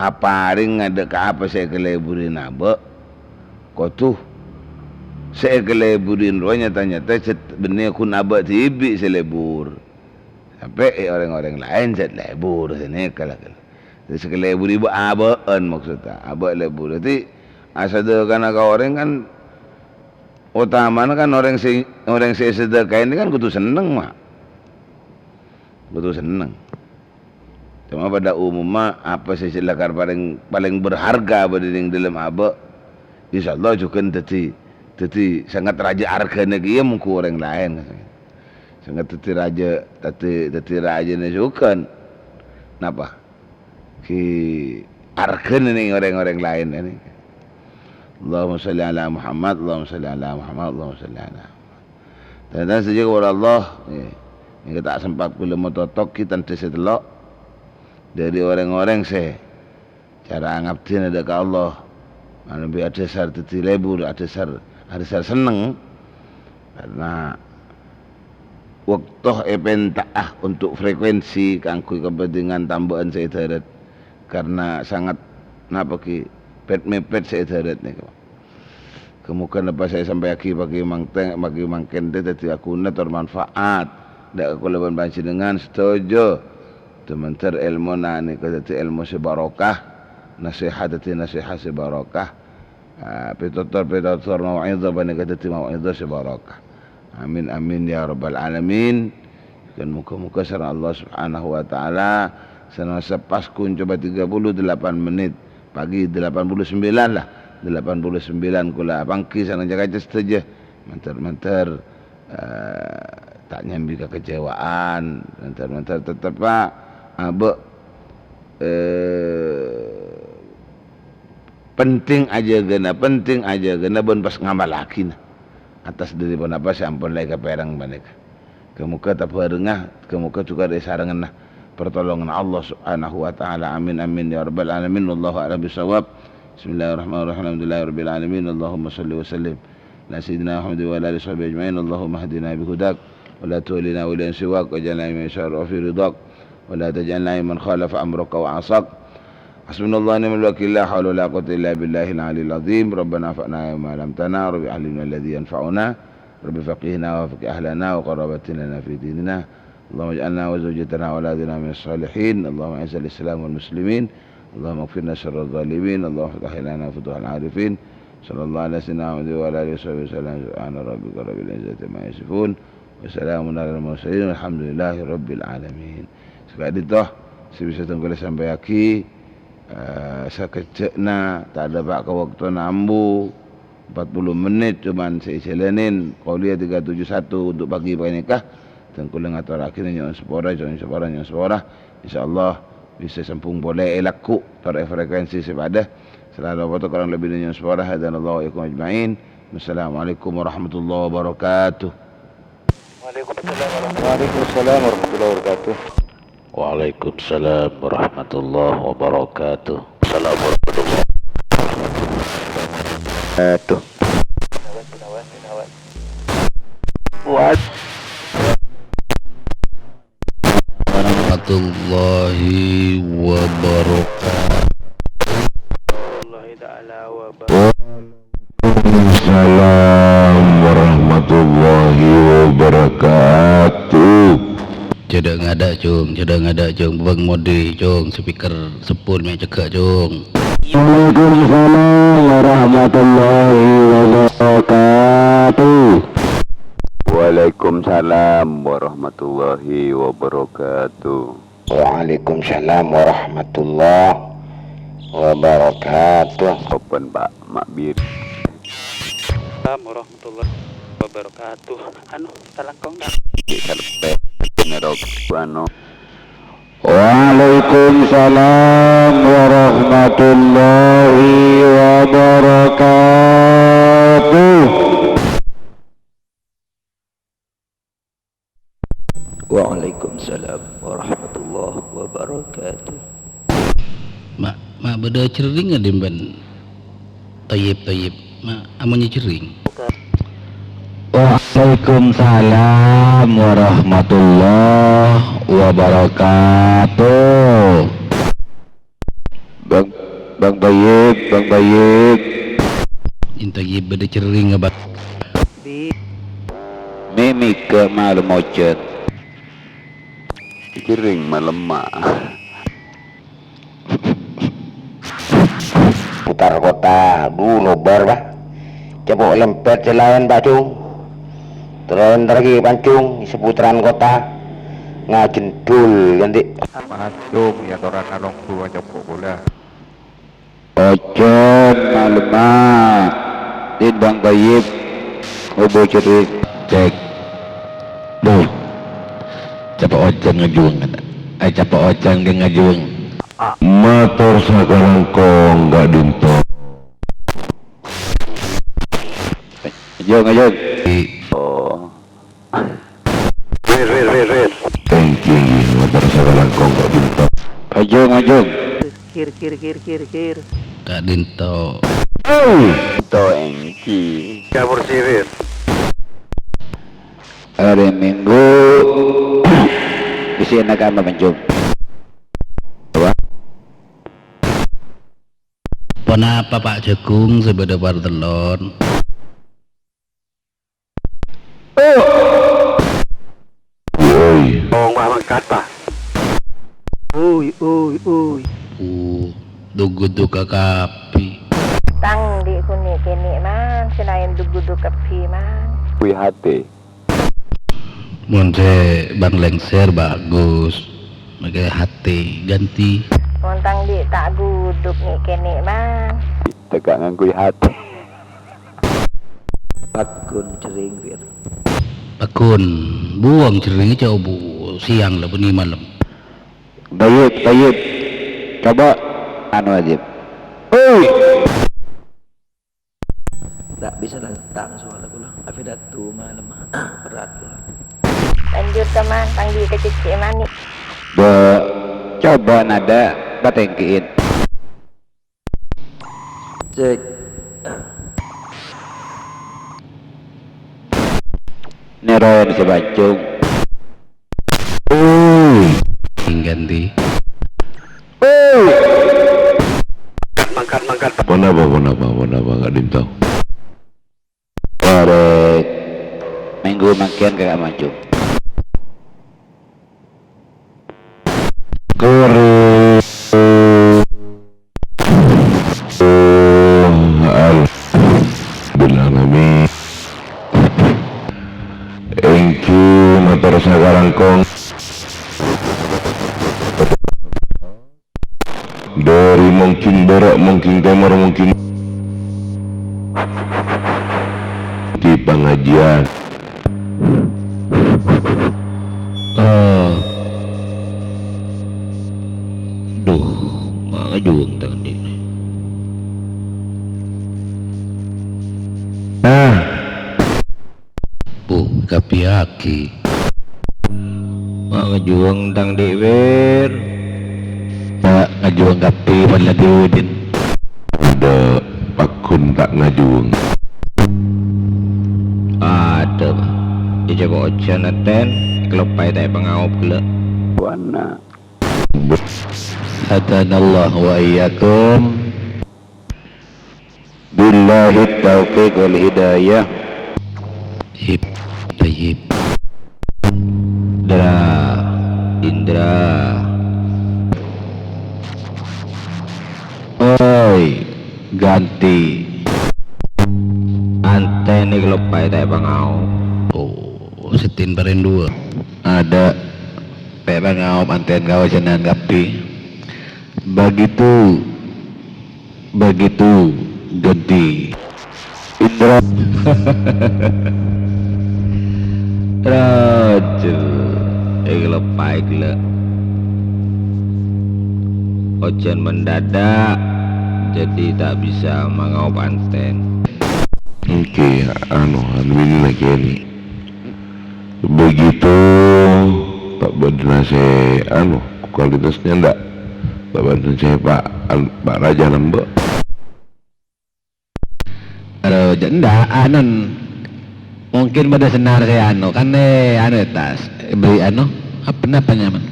Aparèng ngadâ' ka apa sè èkalèburè abâ'. Kodhu sè èkalèburè rowa nyata-nyata sè bânnè ghun abâ' dhibi' sè lebur. Sampè' è orèng-orèng laèn sè lebur sè nèka la. Sè èkalèburè bâ-, abâ'ân maksudda, abâ' lebur. Dhâddhi, asadhâkana ka orèng kan, otamana kan orèng sè, orèng sè èsadhâkaè kan kodhu senneng, Ma'. Kodhu senneng. Coma pada umumma, apa sè lakar palèng, palèng berharga bâdâ nèng dâlem abâ', insyaallah jhughân dhâddhi, dhâddhi sanget rajâ arghâna kèya mongghu orèng laèn. Sanget dhâddhi rajâ, dhâddhi, dhâddhi rajâna jhughân. Napa? Ghi' arghâna nèng orèng-orèng laèn, ya, nèng. Allahumma shalli ala Muhammad, Allahumma shalli ala Muhammad, Allahumma shalli ala Muhammad. Tarètan sadhâjâ kaulâ Allah, ya, nèka ta' sempat kaulâ matotok ghi' tandhâ sè tello'. Dâri orèng-orèng sè cara ngabdhina dâ' ka Allah, manabi adhâsar dhâddhi lebur, adhâsar, adhâsar senneng. Karena bâkto èpènta'a untuk frekuensi kaangghuy kabhândhingan tambâ'ân sè è dhârât. Karena sanget, napa ghi, pèt-mèpèt sè è dhârât nèka. Kamoga napa sè èsampèyaghi pagi mangtè-, pagi mangkèn dhâddhi aghuna tor manfaat dâ' kaulâ bân panjhennengngan sadhâjâ. Dhâmandhâr èlmona nèka dhâddhi èlmo sè barokah, nasèhat dhâddhi nasèhat sè barokah. Ah, pètottor, pètottor mau'idhah panèka dhâddhi mau'idhah sè barokah. Amin, amin, ya rabbal alamin. Dan moga-moga sareng Allah Subhanahu wa Ta'ala Sanaossa pas koncoba tiga puluh delapan menit. Pagi delapan puluh sembilan lah. Delapan puluh sembilan kaulâ apangghi sareng ca-kanca sadhâjâ. Mandhâr-mandhâr, eh, ta' nyambi kakecewaan. Mandhâr-mandhâr tetep, Pak, abâ', eh, penting ajâgâna, penting ajâgâna bân pas ngamallaghina. Atas dhâri ponapa sè ampon la èkapèrèng panèka. Ghâ-moghâ tabhârengnga, ghâ-moghâ jhughân èsarèngana partolonganna Allah Subhanahu wa Ta'ala. Amin, amin, ya rabbal alamin. Wallahu a'lam bishawab. Bismillahirrahmanirrahim. Alhamdulillahirabbil alamin. Allahumma shalli wa sallim ala sayyidina Muhammadin wa ala alihi washabihi ajma'in. Allahumma hdina bihudak, wa la tuwallina waliyan siwak, waj'alna mimman yusari'u fi ridak, wa la taj'alna mimman khalafa amraka wa 'asak. Hasbunallahu wa ni'mal wakil, la haula wa la quwwata illa billahil aliyil azim. Rabbana anfa'na bima 'allamtana, Rabbi 'allimna alladzi yanfa'una, Rabbi faqqihna wa faqqih ahlana wa qarabatin lana fi dinina. Allahumma ij'alna wa zawjatana wa auladana minas shalihin. Allahumma izzil Islam wal muslimin. Allahumma kfina syarraz zalimin. Allahumma ftah lana futuhal arifin. Sallallahu ala sayyidina Muhammad wa ala alihi wa sahbihi wasallam. Subhana rabbika rabbil izzati amma yasifun. Wa salamun alal mursalin. Walhamdulillahi rabbil alamin. Saka'dinto sè bisa Tengku sampèyaghi, eh, sakejjhâ'na, ta' adâ' pa' kabaktona ambu, empat puluh menit cuman sè èjhâlânin Qauliyah tiga tujuh satu untuk pagi panèka. Tengku ngatorraghi nyo'on sapora, nyo'on sapora, nyo'on sapora. Insyaallah bisa sambung polè è lagghu' tor è frekuensi sè padâ. Salalu poto kurang lebbi nyo'on sapora. Hadanallahu wa iyyakum ajma'in. Wassalamualaikum warahmatullahi wabarakatuh. Waalaikumsalam warahmatullahi wabarakatuh. Waalaikumsalam warahmatullahi wabarakatuh. Salam warahmatullahi wabarakatuh. Wa-, warahmatullahi wabarakatuh. Waalaikumsalam warahmatullahi wabarakatuh. Cedhak ngadhak, Cung, cedhak ngadhak, Cung. Bang Modi, Cung, speaker sepur mè' cegghâ', Cung. Waalaikumsalam warahmatullahi wabarakatuh. Waalaikumsalam warahmatullahi wabarakatuh. Waalaikumsalam warahmatullahi wabarakatuh. Open, Pak, Mak Bir. Salam warahmatullahi wabarakatuh. Anu, talangkong, Kak. Di karpet, nerok, anu. Waalaikumsalam warahmatullahi wabarakatuh. Waalaikumsalam warahmatullahi wabarakatuh. Ma', ma' bâdâ cerring adimban? Thayyib, thayyib. Ma', amonye cerring. Waalaikumsalam warahmatullahi wabarakatuh. Bang, Bang Thayyib, Bang Thayyib. Bang Thayyib bâdâ cerring, Bang. Mimika malem ojhân. Cerring malemma. Putar kota, dhu, lobâr, Pak. Cèpo' lèmpèt sè laèn, Pak Cung. Terro èntar ghi' pancung, seputaran kota. Ngajendhul, ghanti'. Pancung, ya, atoranna longgu, cokko' kaulâ. Ojhân malemma, din Bang Thayyib, ngobo cerring. Cek. Duh. Capa' ojhân ngajung. Eh, capa' ojhân din ngajung. Mator sakalangkong ka'dinto. Ajung, ajung. Oh. Rir, rir, rir, rir. Èngghi, mator sakalangkong ka'dinto. Ajung, ajung. Kir, kir, kir, kir, kir. Ka'dinto. Oi! To èngghi. Kabur sirir. Hari Minggu. Isi'na kamma, Manjung? Apa? Ponapa, Pak Jagung, sè bâdâ partellon? Oi. Wong wah mangkat, Pak. Oi, oi, oi. Uh, duk-guduk ka kabbhi. Tang di' kone kene, man, sè laèn duk-guduk kabbhi, man. Wi hati. Mon sè Bang Lengser bagus. Make hati ganti. Mon tang dhi' ta' gudhuk nè' kènè', Mang. Teka' ngangghuy hati. Pagghun cerring, Fir. Pagghun, buwâng cerring, ca'na bu-, sèyang la bânnè malem. Tayyib, tayyib. Coba, anu, Ajib. Oi! Ta' bisa lantang soalla kaulâ. Apidato malem. Berat kaulâ. Lanjut, Mang, tang dhi' kacèccè' manè'. Be, coba nada, patèngki'in. Cek. Nèro'en sè bancung. Oi. Engganti. Oi. Mangkat, mangkat. Ponapa, ponapa, ponapa, Kak Dinto? Korek. Minggu mangkèn kakak maju. Korek. Alhamdulillah, amin. Èngghi mator sakalangkong. Dhâri mongkèn bârâ', mongkèn tèmor, mongkèn di pangajiân. Eh. Duh, ma' ngajuwâng tang dhi'. Nah. Bu, kapèyaghi. Ma' ngajuwâng tang dhi', Wir. Ta' ngajuwâng kabbhi, padâ dhi', Din. Adâ' pagghun ta' ngajuwâng. Adâ', Pak. Iyâ, coba ojhân atèn, kaloppaè ta' èpangaop ghellâ'. Wana. Hadanallah wa iyyakum. Billahi taufiq wal hidayah. Hip, tayyib. Dra, Indra. Oi, ganti. Antèn nèka loppaè ta' èpangaop. Oh, sèttin parèn duwâ'. Adâ', ta' èpangaop antèn kaojhânan kabbhi. Begitu. Begitu, ganti. Indra. Raja, èkaloppaè ghellâ'. Ojhân mendadak, jadi ta' bisa mangaop antèn. Oke, anu, anu ini lagi ini. Begitu, ta' bâdâna sè, anu, kualitasnya ndak, ta' bâdâna sè, Pak, an-, Pak Raja nembâ'. Aro, jâ-, ndak, anun, mungkin bâdâ senar sè, anu, kan, eh, anu, tas, beli, anu, apa, napa nyaman?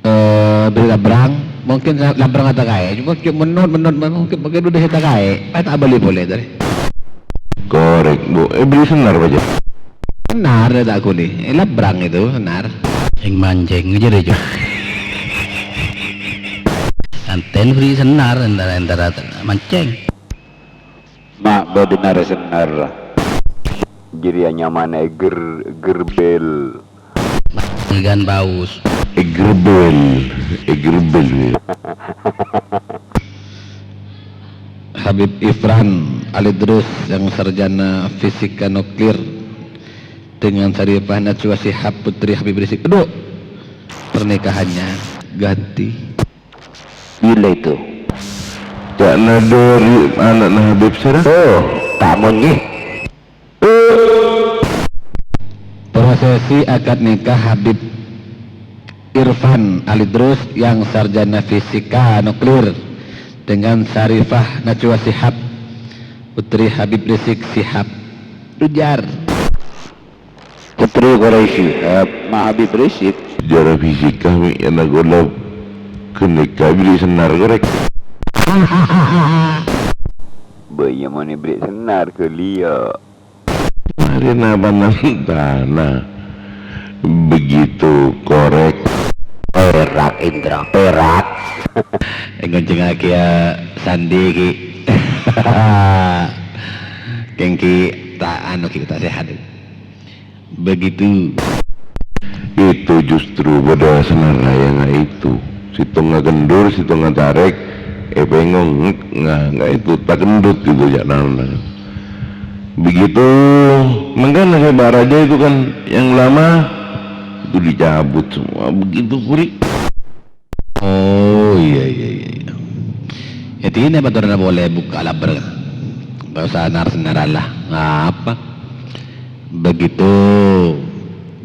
Eh, beli labrang, mungkin sa-, labrang atakaè, cuma, cuma menut, menut, menut, mungkin, mungkin udah atakaè, pas ta' bâli polè tadi. Korek, Bu. Eh, beli senar, Pak, jâ? Senar, ya, tak kuli. Eh, labrang itu, senar. Sing mancèng aja deh, Jo. Antèn beli senar, entara-entara mancèng. Ma' bâdâna senar. Jadi nyamanè ger-, gerbel. Ikan paus. Egerbel, egerbel. Habib Ifran Alidrus yang sarjana fisika nuklir dengan Sarifah Najwa Shihab putri Habib Rizieq. Aduh, pernikahannya ganti. Bila itu? Ca'na dhâri ana'na Habib sèra. Oh, ta' monyè. Prosesi akad nikah Habib Irfan Alidrus yang sarjana fisika nuklir dengan Sarifah Najwa Shihab, putri Habib Rizieq Shihab. Dujar. Putri Quraisy Shihab, ma' Habib Rizieq. Sejarah fisika, mi, ana' golâ ghânèka beli senar korek. Bâ, iyâ, monè beli senar ghâliyâ. Mari napa nantana. Begitu korek. Perak, Indra, perak. Èngoncèngngaghi ya Sandi, Ki. Kèng, Ki, ta' anu, Ki, ta' sehat. Begitu. Itu justru bâdâ sennarra, ya, nga' itu. Sèttongnga kendur, sèttongnga tarèk, èpèngong, nga', nga' itu takendut itu, ca'na. Begitu, mangkana sè Pak Raja itu kan yang lama itu dicabut semua. Begitu, Puri. Oh, iyâ, iyâ, iyâ, iyâ. Jadi, ini apa turun boleh buka laber? Nggak usah nar-senaran lah. Ngapa? Begitu.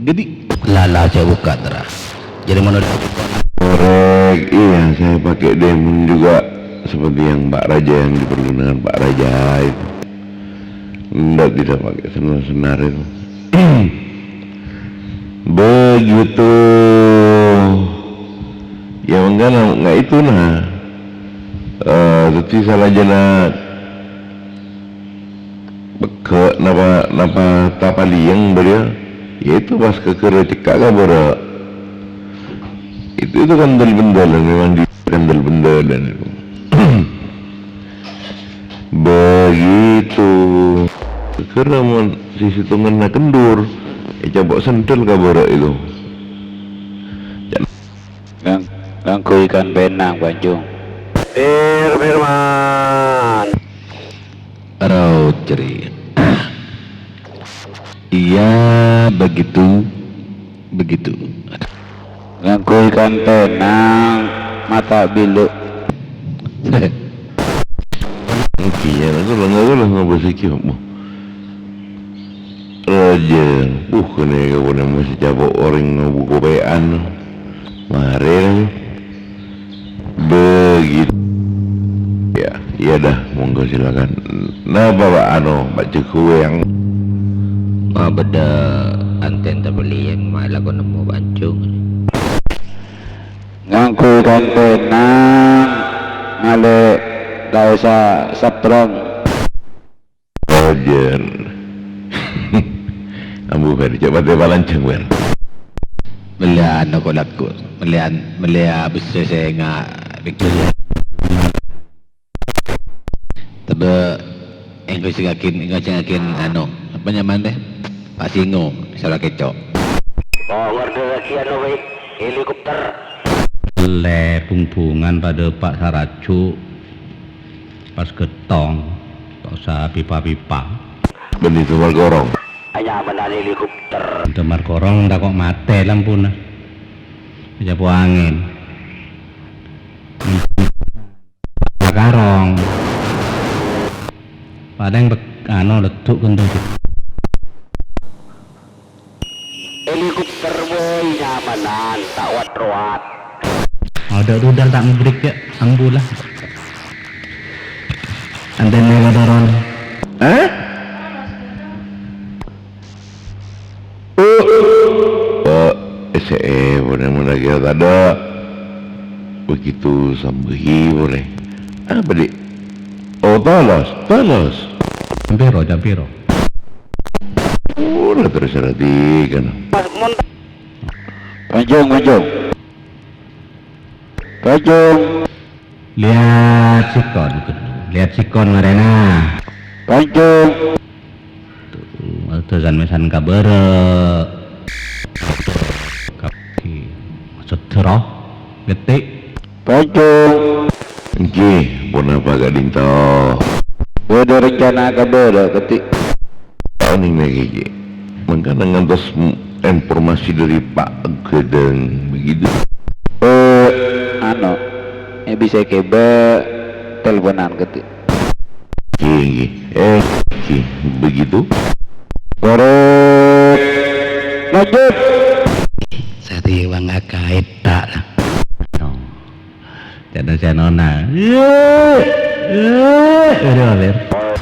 Jadi, lala saya buka, Tra. Jadi, menurut Korek, iya, saya pakai demon juga seperti yang Pak Raja, yang dipergunakan Pak Raja itu. Ndak, tidak pakai senar-senar itu. Begitu. Ya, mangkana, nga' itu, nah. Eh, dhâddhi salajâna pegghâ' napa, napa tapalèyang bâdâ, ya itu pas kèkèrè cekka' ka bârâ'. Itu, itu kan dâl-bendâlân, memang di kan dâl-bendâlân itu. Begitu. Kèkèrè mon sè sèttongnganna kendur, ècapo' sendhâl ka bârâ' itu. Ngang-, ngangghuy kan penang, Panjung. Pir Firman. Raut ceria. Iya, begitu. Begitu. Ngangghuy kan penang, mata bilu. Iya, aku lah, aku lah ngapa sih, apa? Raja, uh, kene kau nih masih cabok orang ngabu kopean. Mare, begitu. Ya, iya dah, monggo silakan. Napa, Pak, anu, Pak Jagoyang? Wah, bâdâ anten tabeliyang, malah kok nemmo pancung. Ngangghuy kan penang, male' kaosa sabrang. Ojen. Ambu, Fer, ca'na pate palanjhâng, Fer. Mellèyan kok lagu, mellèyan, mellèyan bessè sè nga-, tape èngghuy sè ngakin, èngghuy sè ngakin, anu, apa nyamana tè? Pasingo, sala kèco'. Oh, ngordhâ'aghi anu, wè, helikopter. Lè bung-bungan padâ pa' saraju. Pas ghettong, ta' osa pipa-pipa. Bânnè Damar Korong. Anyamanan helikopter. Damar Korong ta' kok matè lampuna. Ècapo' angèn. Karong. Palèng bek-, anu, leddu' ghânto. Helikopter woi nyamanan, ta' wat-rowat. Ada rudal ta' ngebrik ya, ambu lah. Anten mega toron. Hah? Oh, eh, se'è, pone mon kira tadâ'. Begitu sambehi, pone. Apa, Dik? Oh, talas, talas. Jam piro, jam piro? Ora terus perhatikan. Pas mon- Panjung, panjung. Panjung. Lihat sikon, lihat sikon marena. Panjung. Tuh, terus san-mesan kabârâ. Kabârâ. Sedera. Getik. Panjung. Nggih, ponapa ka'dinto? Bâdâ rencana kabârâ, Keti? Taon ini lagi, Ki. Mangkana ngantos m-, informasi dari Pak Gadang begitu. Eh, anu, eh, bisa keba teleponan, Keti. Nggih, nggih. Eh, nggih, begitu. Korek. Lanjut. Satria Bang Aka, eta. Cana sanona. Iya, iya, iya, Lir.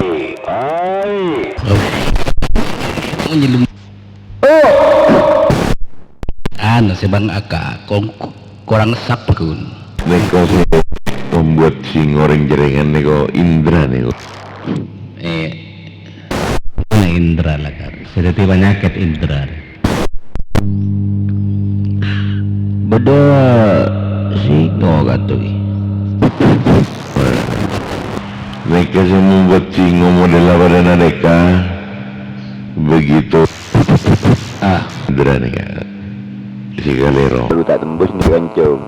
Ai, ai. Oh, nyelem. Oh. Anu, si Bang Aka, kong-, kurang sabun. Nèko sè membuat sè ngorèng jèrèngan nèko Indra nèko. Eh, Indra lah kan. Sè dhâddhi panyakèt Indra. Bâdâ singo katowi. Nèka sè membuat singo model apa dan aneka. Begitu. Ah, Indra nèka. Sè kalèro. Lu ta' tembus nèka, Cong.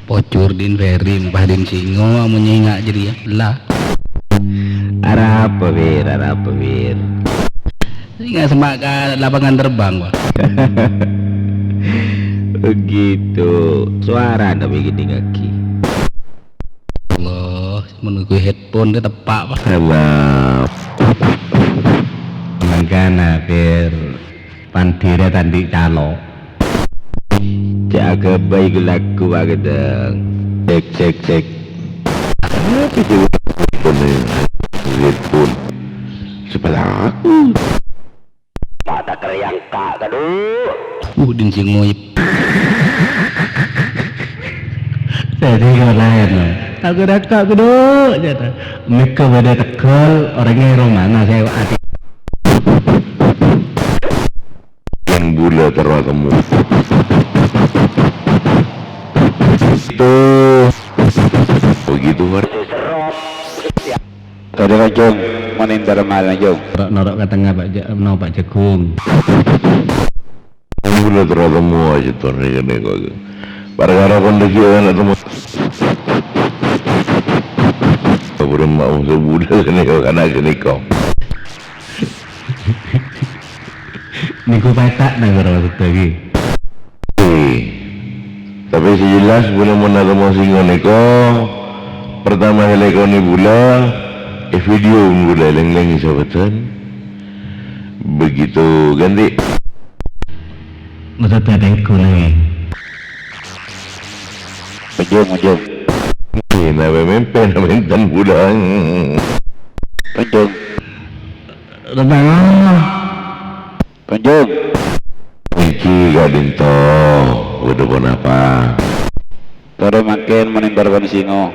Pojhur din Ferry, empah din Singo, amonye nga' jârèya. La. Arapa, Fir? Arapa, Fir? Singa semma' ka lapangan terbang, Pak. Begitu. Sowarana bâghi' dingngaghi. Allah, mon ngangguy headphone dâ' teppa', Pak. Alah. Mangkana, Fir, pandhira ta' andi' calo'. Cè' aghâbây ghu-lagghu, Pak Ghedhâng. Cek, cek, cek. Apa itu? Headphone. Sepalaku. Mata kerjang ka' kadu. Uh, din sè ngoyep. Jadi kok laèn, no. Aku dakka' kudu, jârèya. Mèko bâdâ tegghâl, orèngnga è romana, sè ati. Yang bula terus temu. Itu. Begitu, Pak. Tadâ', Jung, mon èntar malem, Jung. Noro', noro' ka tengnga, Pak Ja-, no, Pak Jagung. Bula terus temu ajâ ton nèka, nèka. Parkara kondisi ana' temu. Kabur mau sebulan nèka, kana' ghânèka. Nèko pèta'na karo maksudda ghi. Eh, tapè sè jelas, bula mon atemo sè ngonèko, pertama sè lakonè bula, è video bula lèng-lèng sabâdhân. Begitu, ganti. Maksudda tèngko lè. Ujung, ujung. Eh, napa mèmpè, napa enten bula. Ujung. Tentang apa? Kunjung. Iki ka'dinto, bâdâ ponapa? Toro' mangkèn mon èntar bân Singo.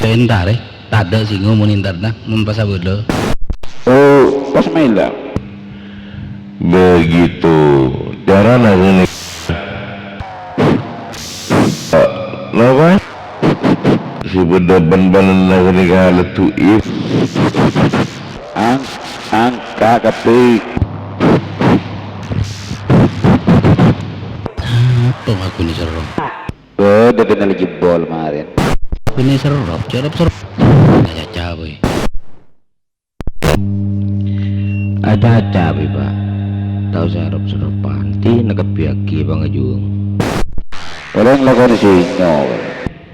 Èntar, eh. Tadâ' Singo mon èntar, nah, mon pas abâlâ. Oh, pas maèla. Begitu. Carana ghânèka. Napa? Sè bâdâ bân-bânna ghânèka leddu'i. Ang-, angka' kabbhi. Apa maguni serro? Bâdâ kennal jebol marèn. Maguni serro, cerep serro. Acaca, boy. Acaca, Bi, Pak. Ta' osa erop-seropan. Dina kabbhiyâghi pangajung. Orèng lakon Singo.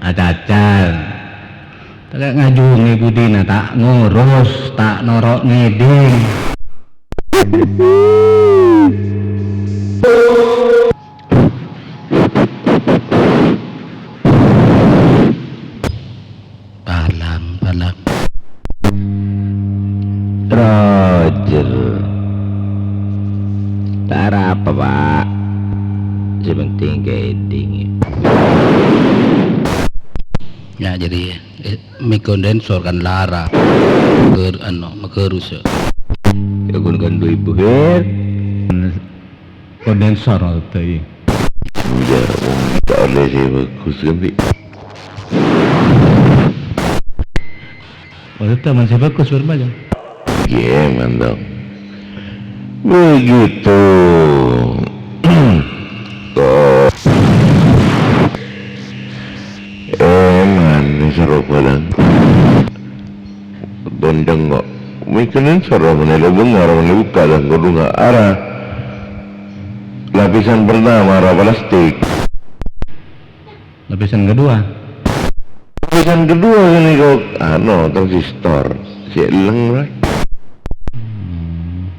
Acaca. Ta' ngajungè budina, ta' ngurus, ta' noro' ngèdhing. Palang, palang. Roger. Ta' arapa, Pak. Sè penting kèdhing. Ya, jadi, eh, mè' kondensor kan lara. Ger-, ano, magarus, ya. Ya, gun kan dua ribu, Fir. Kondensor maksudnya, iya. Iya, wong ta' ollè sè bhâghus kan, Pi? Maksudnya, man sè bhâghus, Fir, aja. Iya, mantap. Begitu. Kok. Eh, man, sè ropa, Dang. Dendeng kok. Mèkènèn soro mènè lobâng, aro mènè bukka' dan kodungnga ara. Lapisan pertama ara plastik. Lapisan kedua? Lapisan kedua ini kok, ano, transistor. Sè leng, Bro. Hmm.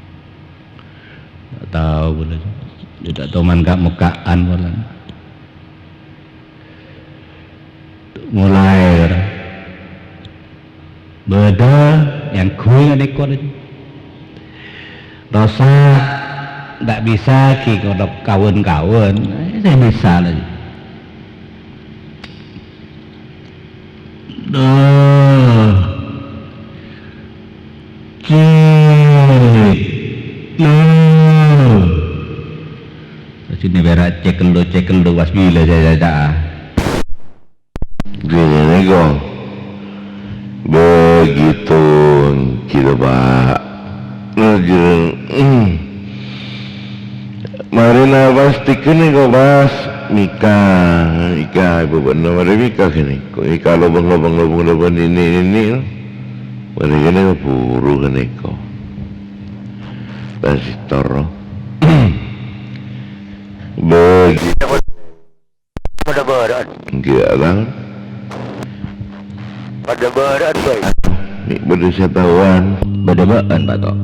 Nggak tahu, boleh. Tidak tahu man ka-, muka'an, boleh. Mulai, bâdâ yang gue nganèko. Rosak, ndak bisa ki kodok kawin-kawin. Eh, saya bisa lagi. Duh. Cik. Duh. Sini berak cek kelu, cek kelu, pas bila saya, saya, saya. Gini nih, Kong. Begitu, gitu, Pak. Nah, gitu. Hmm. Marèna pas tèkèn nèko pas mèka, mèka bâbâna marè mèka kènè. Kok mèka lobâng-lobâng, lobâng-lobâng, nènè'-nènè', no. Marè kènè buru kènè ko. Transistor, no. Bagi Bârâ-bârâ'ân. Enggak, Bang. Padâ bârâ'ân, Boy. Mè' bâdâ sè taowan. Bâdâ bâ'ân, Pak, to.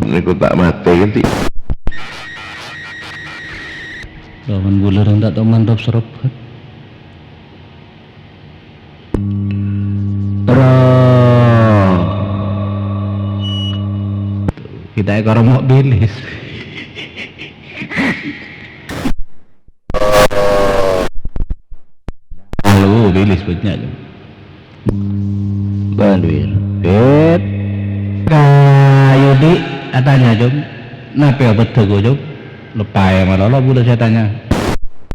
Nèko ta' matè, kan, Ti'? Lawan bulâ rèng ta' toman rop-serop, kan? Terro. Kita ekor mau bilis. Halo, bilis banyak, Jom. Banduir. Pit. Kayu di, atanya, Jom. Nape obat dago, Jom? Lepae malolo, budak saya tanya.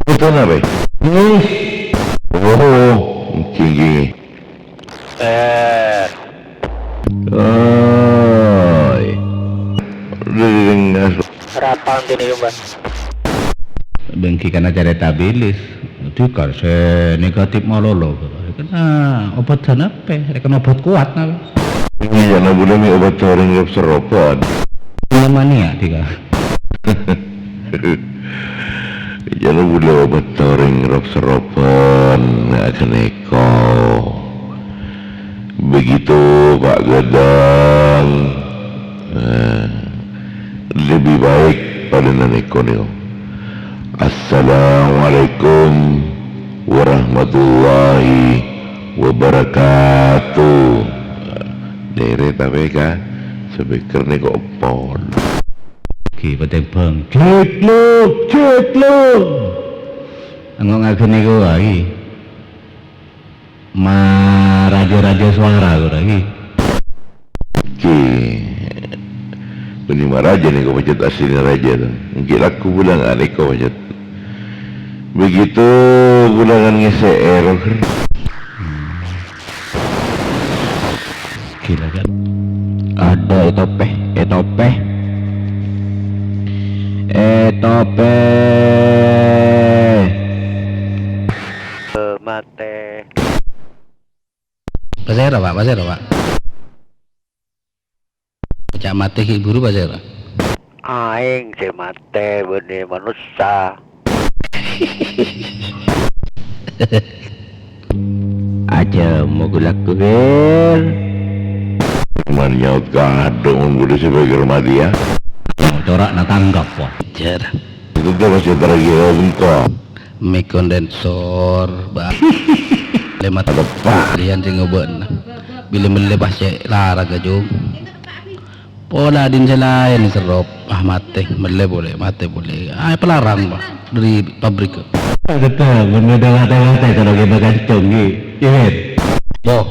Itu nape? Bilis. Oh, gini, gini. Eh. Oi. Udah didengar. Rapang gini, Mbak. Dengki kana careta bilis. Dikar sè negatif malolo. Kena obat sanape? Kena obat kuat, nah. Ini jana boleh mi obat taring rep seropan. Pneumonia, dika. Jana bulâ bâto rèng rop-seropan, aghâ nèko. Begitu, Pak Gadang. Nah, lebih baik padâna nèko, nèko. Assalamualaikum warahmatullahi wabarakatuh. Dèrè tapè ka speaker nèko pon. Ki, patèmbhâng. Jegluk, jegluk. Engko' ngaghâni kowa, ki. Ma raja-raja suara kowa, ki. Ki. Bânnè ma raja nèko pajhât aslina raja, to. Èngghi lagu bulâ nèko pajhât. Begitu bulâ ngèsè'è roger. Gila, kan? Ada Etope, Etope. Etope. Eh, mate. Pasèra, Pak? Pasèra, Pak? Ca'na matè ghi' buru pasèra? Aèng sè matè bânnè manossa. Aja mogok lagu, Fir. Cuman nyaot kadhung mon budi sè pèkkèr matè, ya. Cora'na tanggap, wah. Jer. Itu tuh masih terakhir engkau. Mic kondensor, ba-, lemat. Ada, Pak. Liyan sing ngobâ'na. Bilâ mellè pas cè' larang ka, Jung. Pola dhin sè laèn serrop, ah, matè, mellè polè, matè polè. Ah, pelarang, Pak, dâri pabrik. Ada, Pak, mon bâdâ matè-matè, kalau kita kancong, ghi. Iya, Fir? Boh,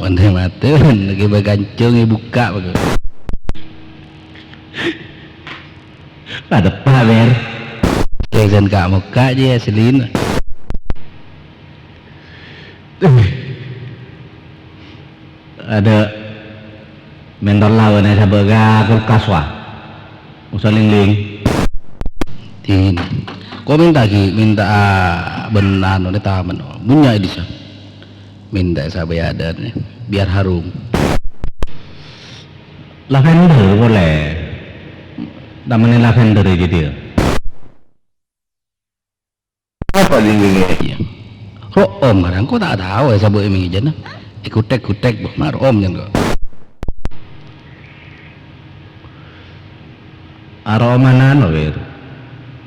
matè-matè, lagi bakancong, bukka', Pak. Padâ, Pak, Fir. Kèsan ka' mokka' jiyâ asli. Ada mentor lawan ya, sabâ' ka kulkas, wah. Usah ling-ling. Din. Ko' mènta ghi', mènta, ah, bân anu, nè taman. Bunnya di sana. Mènta sabâ' ya ada nè. Biar harum. Lavender polè. Tamanna lavender ya, jadi ya. Apa dindingnya? Iya. Ro'om, marang ko' ta' tao, ya, sabâ' è mèjana. Èkutek-kutek, boh, ma' ro'om, jân, ko'. Aro'oman anu, Fir.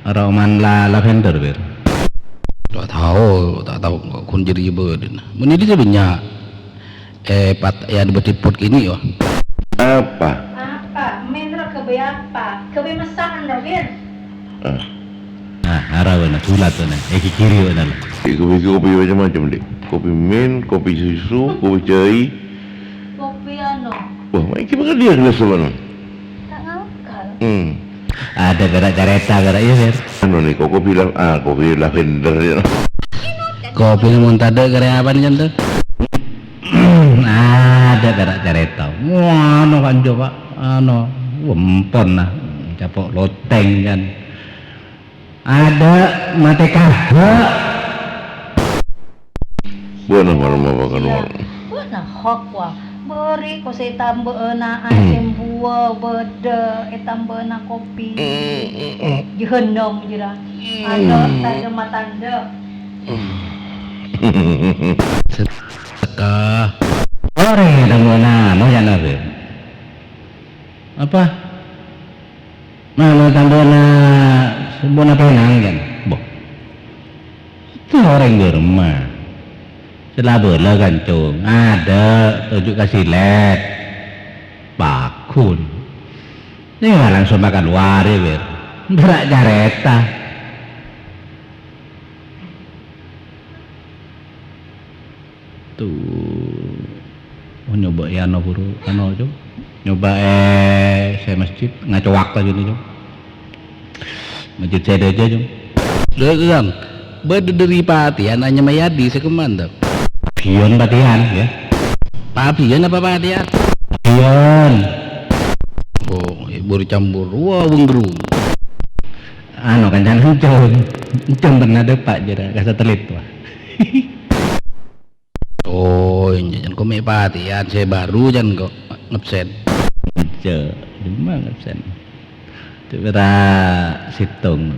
Aro'oman la-, lavender, Fir. Ta' tao, ta' tao, ko' kun jârèya bâdâna. Mon ini sih banyak. Eh, pat-, ya, dibâdhi pot kènè', yo. Apa? Apa? Mèn ro ghâbây apa? Ghâbây messa'an ro, Fir. Ah. Nah, ara bâ'na, dulat bâ'na. Eh, gigiri bâ'na, la. Di kopi, kopi macam-macam, Dik. Kopi mint, kopi susu, kopi cai. Kopi anu. Wah, ma' iki bakal dia gelas bâ'na. Ta' ngakal. Hmm. Ada pèra' carèta, pèra', iyâ, Fir. Anu, nèko, kopi la-, ah, kopi lavender, ya. Kopi mon tadâ' karè apa, Nyan, to? Ada pèra' carèta. Wah, anu, kanca, Pak. Anu, wempon, nah. Capo' loteng, kan. Adâ' matè kahâ'. Bâ'na marèma pakalowar. Bâ'na hok, wa. Bâri' ko sè tambâ'âna asèmbuwâ bâdâ ètambâ'âna kopi. Jahannam, jârèya. Adâ' tandhâ-matandhâ. Sedekah. Orèng ètambâ'âna, moyana, Bib. Apa? Mano tambâna sempurna pènang, kan? Boh. Itu orèng bârâmma. Sè la-bâlâ, kancong. Adâ', toju' ka silèt. Paghun. Nèka langsung makalowar, yâ, Wir. Bârâ' carèta. Tu. Oh, nyoba è ano buru, ano, Cong. Nyoba è sè masjid, ngacoak aja nih, Cong. Masjid sè ada aja, Cong. Lho, Kang. Bâdâ dâri patèyan anyama Yadi sè kemma, ta? Biyon patèyan, ya. Pabiyan apa patèyan? Biyon. Oh, buru campur. Wah, wenggeru. Ano, kancana Encong. Encong pernah dâpa' jârèya ka satelit, wah. Oh, iyâ, jân ko' mè' patèyan sè bâru jân ko' ngabsèn. Iyâ, dimma ngabsèn. Cè' pèra' sèttong.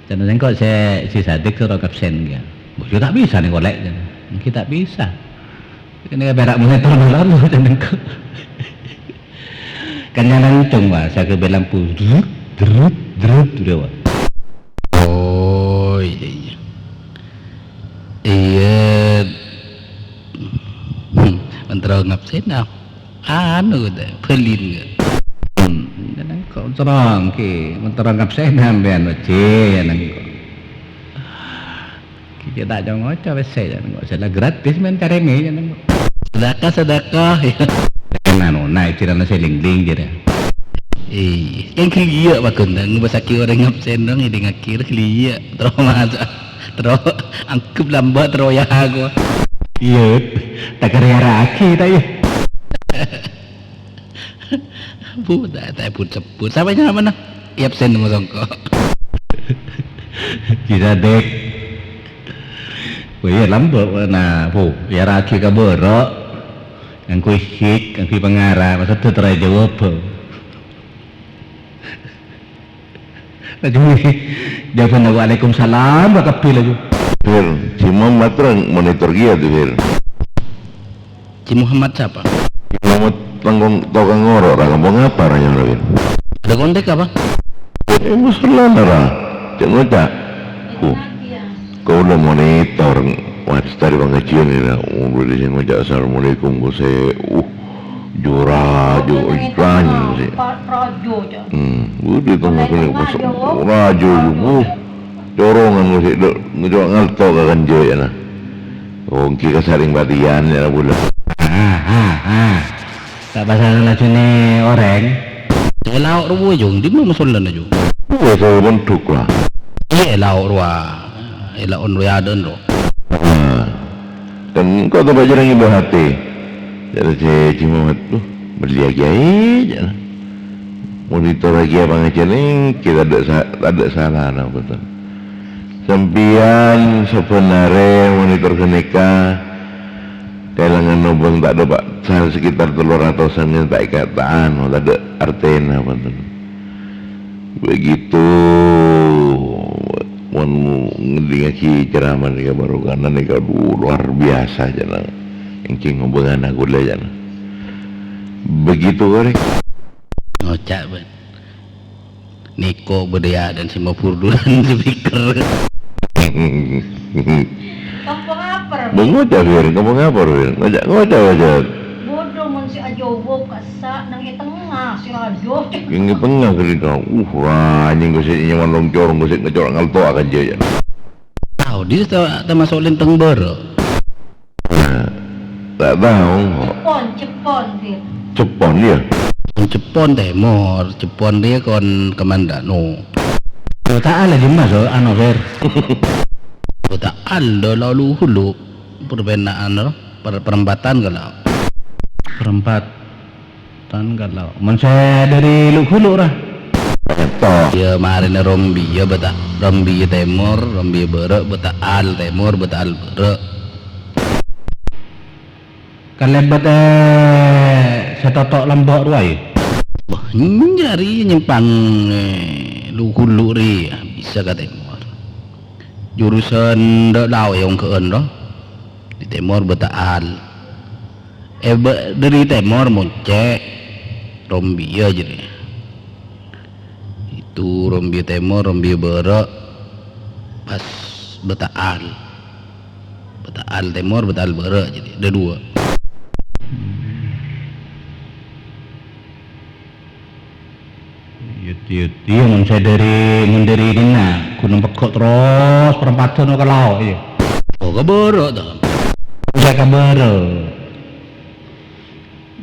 Jân sèngko' sè, sè Sadik soro ngabsèn kèya. Bos, iyâ ta' bisa nèko, Lè', jân. Èngghi ta' bisa. Kènè' pèra' monitor malem, jân sèngko'. Kan nyala Encong, wa, sakabin lampu. Drut, drut, drut, udah, wa. Oh, iyâ, iyâ. Iyâ. Hmm, mentara ngabsèn, ah. Anu, ta, bâlin, ta. Hmm, jân ko' terang, ki. Mentara ngabsèn sampèyan, wajib, ya, nèko. Kèya ta' co-ngoco pèssè, jân ko'. Sè la gratis mèn carèmè, jân ko'. Sedekah, sedekah. Anu, na' èdirana sè ling-ling, jârèya. Iyâ, kan ghelliyâ', Pak Gondang, ngobâsaghi orèng ngabsèn, dong, èdingngaghi, ghelliyâ'. Terro maca, terro angghep lambâ', terro ya aku. Iyâ, ta' karè araghi, ta', iyâ? Bu, ta', ta' èbut-sebbut. Sapa nyamana? Iyâ, absen mo songko. Bisa, Dek. Oh iyâ, lambâ', nah, Bu, iyâ araghi ka bârâ'. Ngangghuy hik, ngangghuy pangara, maksudnya terro èjâwâb. Laju, jâwâbhânna, "Waalaikumsalam," kabbhi laju. Fir, si Muhammad terro monitor kèya tu, Fir. Si Muhammad sapa? Si Muhammad tangkong tokang ngoro', ra kampong apa ra nyamana, Fir? Ada kontak apa? Eh, musallana ra. Cè' ngoca'. Ku. Kaulâ monitor, wah, dari pangajian ini, nah, udah di sini ngoca' assalamualaikum, ku sè, uh, jora, jo, iklan, sih. Hmm, udah itu nggak kena pas, rajo, bu. Corongan, ku sih, dok, ngecoba ngalto ka kan, jo, ya, nah. Oh, engki kasaring patian, ya, bulan. Ah, ah, ah. Ta' pasal lajunè orèng. È lao' rowa, Jung. Dimma masollana, Jung? Rowa sè mondhuk, la. Iyâ, è lao' rowa. È lao' rowa, adâ'ân rowa. Nah. Kan engko' ta' bâjârâ ngibâ atè. Jârèya sè Ji Muhammad, "Duh, mellèyaghi aè," jâ'na. "Monitorraghi pangajian engki, tadâ' sa-, tadâ' salana, bhunten." Sampèyan sabbhân arè monitor ghânèka, kèlangan obâng ta' dâpa' sa-, sekitar tello ratosan, ta' èka-, ta' anu, tadâ' artèna, bhunten. Begitu mon ngèdingngaghi ceramah nèka, barokahna nèka, aduh, luar biasa, jâ'na. Engki ngobângana kaulâ, jâ'na. Begitu, korè. Ngoca', bân. Nèko bâdâ yâ dan sè mabur duran speaker. Kampung apa, Ren? Bân ngoca', Fir, kampung apa, Fir? Ngoca', ngoca', ngoca'. Bodoh, mon sè ajâwâb kassa' nang è tengnga, sè rajo. Nang è tengnga, Fir, itu. Uh, ranyèng kok sè nyaman long-corong, kok sè ngècor ngalto akan jâ, yâ. Tao, dia ta-, termasuk lintang bârâ'. Nah, ta' tao. Ceppon, ceppon, Fir. Ceppon, iyâ? Ceppon tèmor, ceppon rèya kon kemandano. Kota'an la dimma, so, ano, Fir? Kota'an, dâ' la Luhulu', perbenaan, per-, perempatan kala. Perempat-, Tan kalau. Mon sè dâri Luhulu', ra. Iyâ, marèna rombiya bâta', rombiya tèmor, rombiya bârâ', bâta' al tèmor, bâta' al bârâ'. Kalèbât, eh, sè totto' lambâ' rowa, yâ? Wah, nyarè nyèmpang, eh, lu-ghulu rèya, bisa ka tèmor. Jurusan dâ' lao è ongghâ'ân, ro. È tèmor bâta' al. Eh, bâ-, dâri tèmor moncè', rombiya jârèya. Itu rombiya tèmor, rombiya bârâ', pas bâta' al. Bâta' al tèmor, bâta' al bârâ', jadi ada dua. Yut, yut, iyâ, mon sè dâri, mon dâri dinna', Gunung Peggo' terros parampatan ka lao', iyâ. Oh, ka bârâ', ta? Sè ka bârâ'.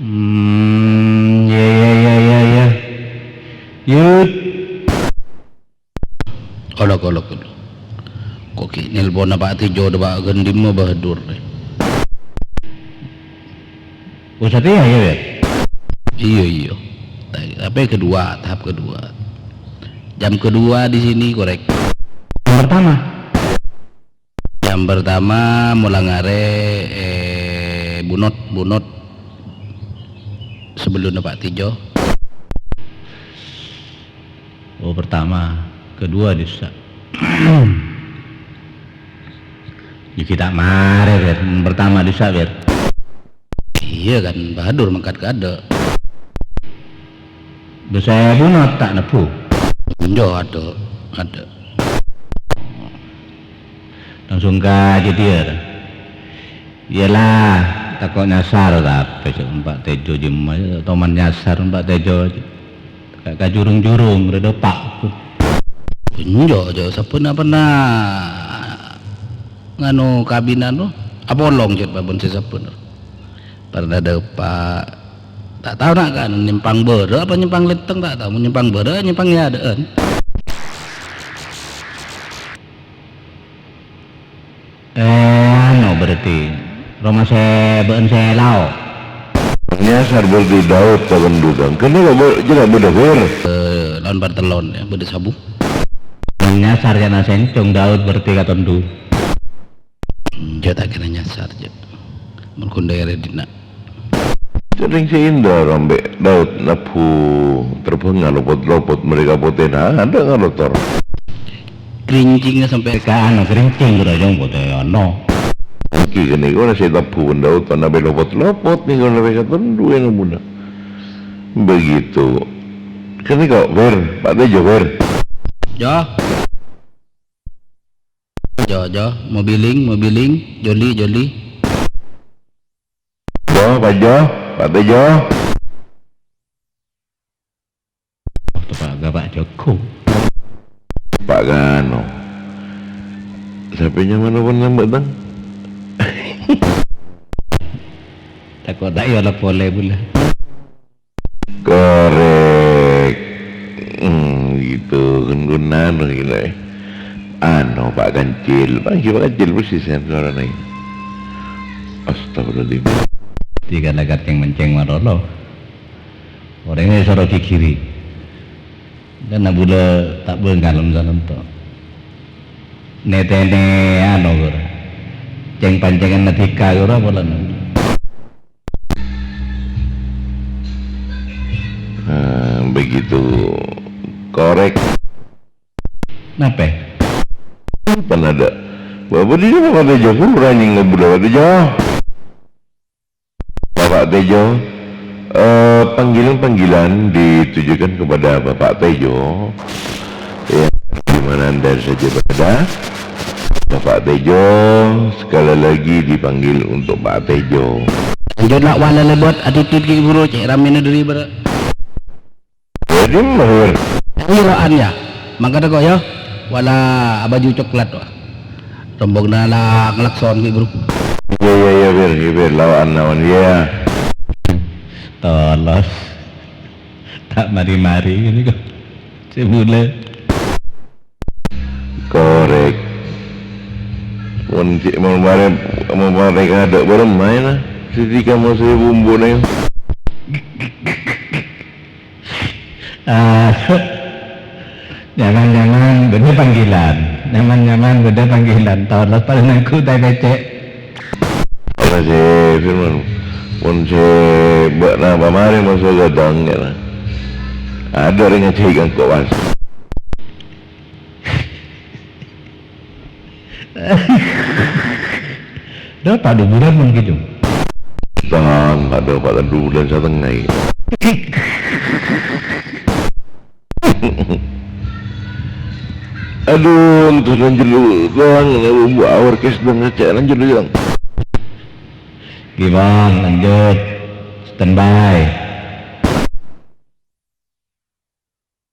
Hmm, ya, ya, ya, ya, ya. Yut. Olok, olok, olok. Kok ki nelponna Pak Tejo, dâ' Pak Gendimo Bahadur, rè. Oh, satèya, ya, ya? Iya, iya. Ta-, tapi kedua, tahap kedua. Jam kedua di sini, korek. Yang pertama? Yang pertama, mola ngarè, eh, bunot, bunot. Sebelumnya Pak Tejo. Oh, pertama, kedua dissa'. Iki ta' marè, Ber. Pertama dissa', Ber. Iya kan, Bahadur mangkat ka adâ'. Bisa bunot ta' nebbhu? Enjâ', adâ', adâ'. Langsung ka jâdiyâ. Iyalah, tako' nyasar, tapè cè' Pak Tejo jemma, toman nyasar Pak Tejo. Ka, ka jurung-jurung, rè dâpa'. Enjâ', jâ', sabbhân pernah nganu kabinan, no? Apolong, cè' pabon sè sabbhân. Pernah dâpa'. Ta' tao na' kan, nyèmpang bârâ' apa nyèmpang lèntèng, ta' tao. Nyèmpang bârâ', nyèmpang è adâ'ân. Eh, anu berarti. Roma sè bâ'ân sè lao'. Nyasar berarti Daud ka Tondhu, Tang. Kènè' kok bâ-, jârèya bâdâ, Fir? Eh, lawan partellon, ya, bâdâ sabu. Nyasar jâ' na sèncong Daud berarti ka Tondhu. Jâ' ta' kèra nyasar, jâ'. Mergo dâèrah dinna'. Sèrèng sè ènda rambè' Daud nebbhu terbhângnga lopot-lopot mèrèka potèna, adâ' ngalotor. Kerincingnya sampai ka anu, kerincing kèra jong potè, ano. Ènggi ghânèka sè nebbhu bân Daud, ana bâi lopot-lopot nèka mèrèka Tondhu è nabuna. Begitu. Ghânèka, Fir, Pak Tejo, Fir. Jâ. Jâ, jâ, mobiling, mobiling, joli, joli. Jo, Pak Jo, Pak Tejo. Tepa' ka Pak Joko. Pak Gano. Sapè nyamana pon lambâ', Tang? Tako' ta' èolok polè bulâ. Korèk. Hmm, gitu, gun-gunan, gitu. Anu, Pak Kancil. Panggil Pak Kancil, mesti sensor nih. Astagfirullahaladzim. Tiga lagat yang menceng marolo. Orangnya soro gigiri. Dan abula tak bengkalem sanonto. Netene anu, guru. Ceng-pancengan nadika, guru, apa lan? Nah, begitu. Korèk. Napè? Pan adâ'. Bapak di sini Pak Tejo, kurang ngobrol Pak Tejo. Bapak Tejo, eh, panggilan-panggilan ditujukan kepada Bapak Tejo. Ya, di mana Anda saja berada, Bapak Tejo sekali lagi dipanggil untuk Pak Tejo. Lanjut, nak wala lebot, attitude ki buru, cek ramena diri bara. Jadi, mahir. Ayo, An, ya. Mangkana kok, ya. Wala abaju coklat, wah. Rombongna la ngelakson, ki, bro. Iya, iya, iya, Bir. Iya, Bir. Lawan, lawan, iya. Tolos. Tak mari-mari ini kok. Cek bule. Korek. Mon cek mau mare, mau mare kadok bareng main, ah. Siti kamu saya bumbu, neng. Ah. Nyaman-nyaman bâdâ panggilan. Nyaman-nyaman bâdâ panggilan. Taon los padâ nangghu ta' kècè'. Ora sè, Firman. Mon sè bâ'na pamarè mon sè ghâdhâng, ya. Adâ' orèng ngajhi kan kok, Mas. Dâpa' dhu bulân mon gitu. Tang, adâ' pa' dhu bulân satengnga, ya. Adhu, terus lanjut dulu. Bang, ini bumbu awar kes dong ngecek lanjut dulu, Bang. Gimana, lanjut. Standby.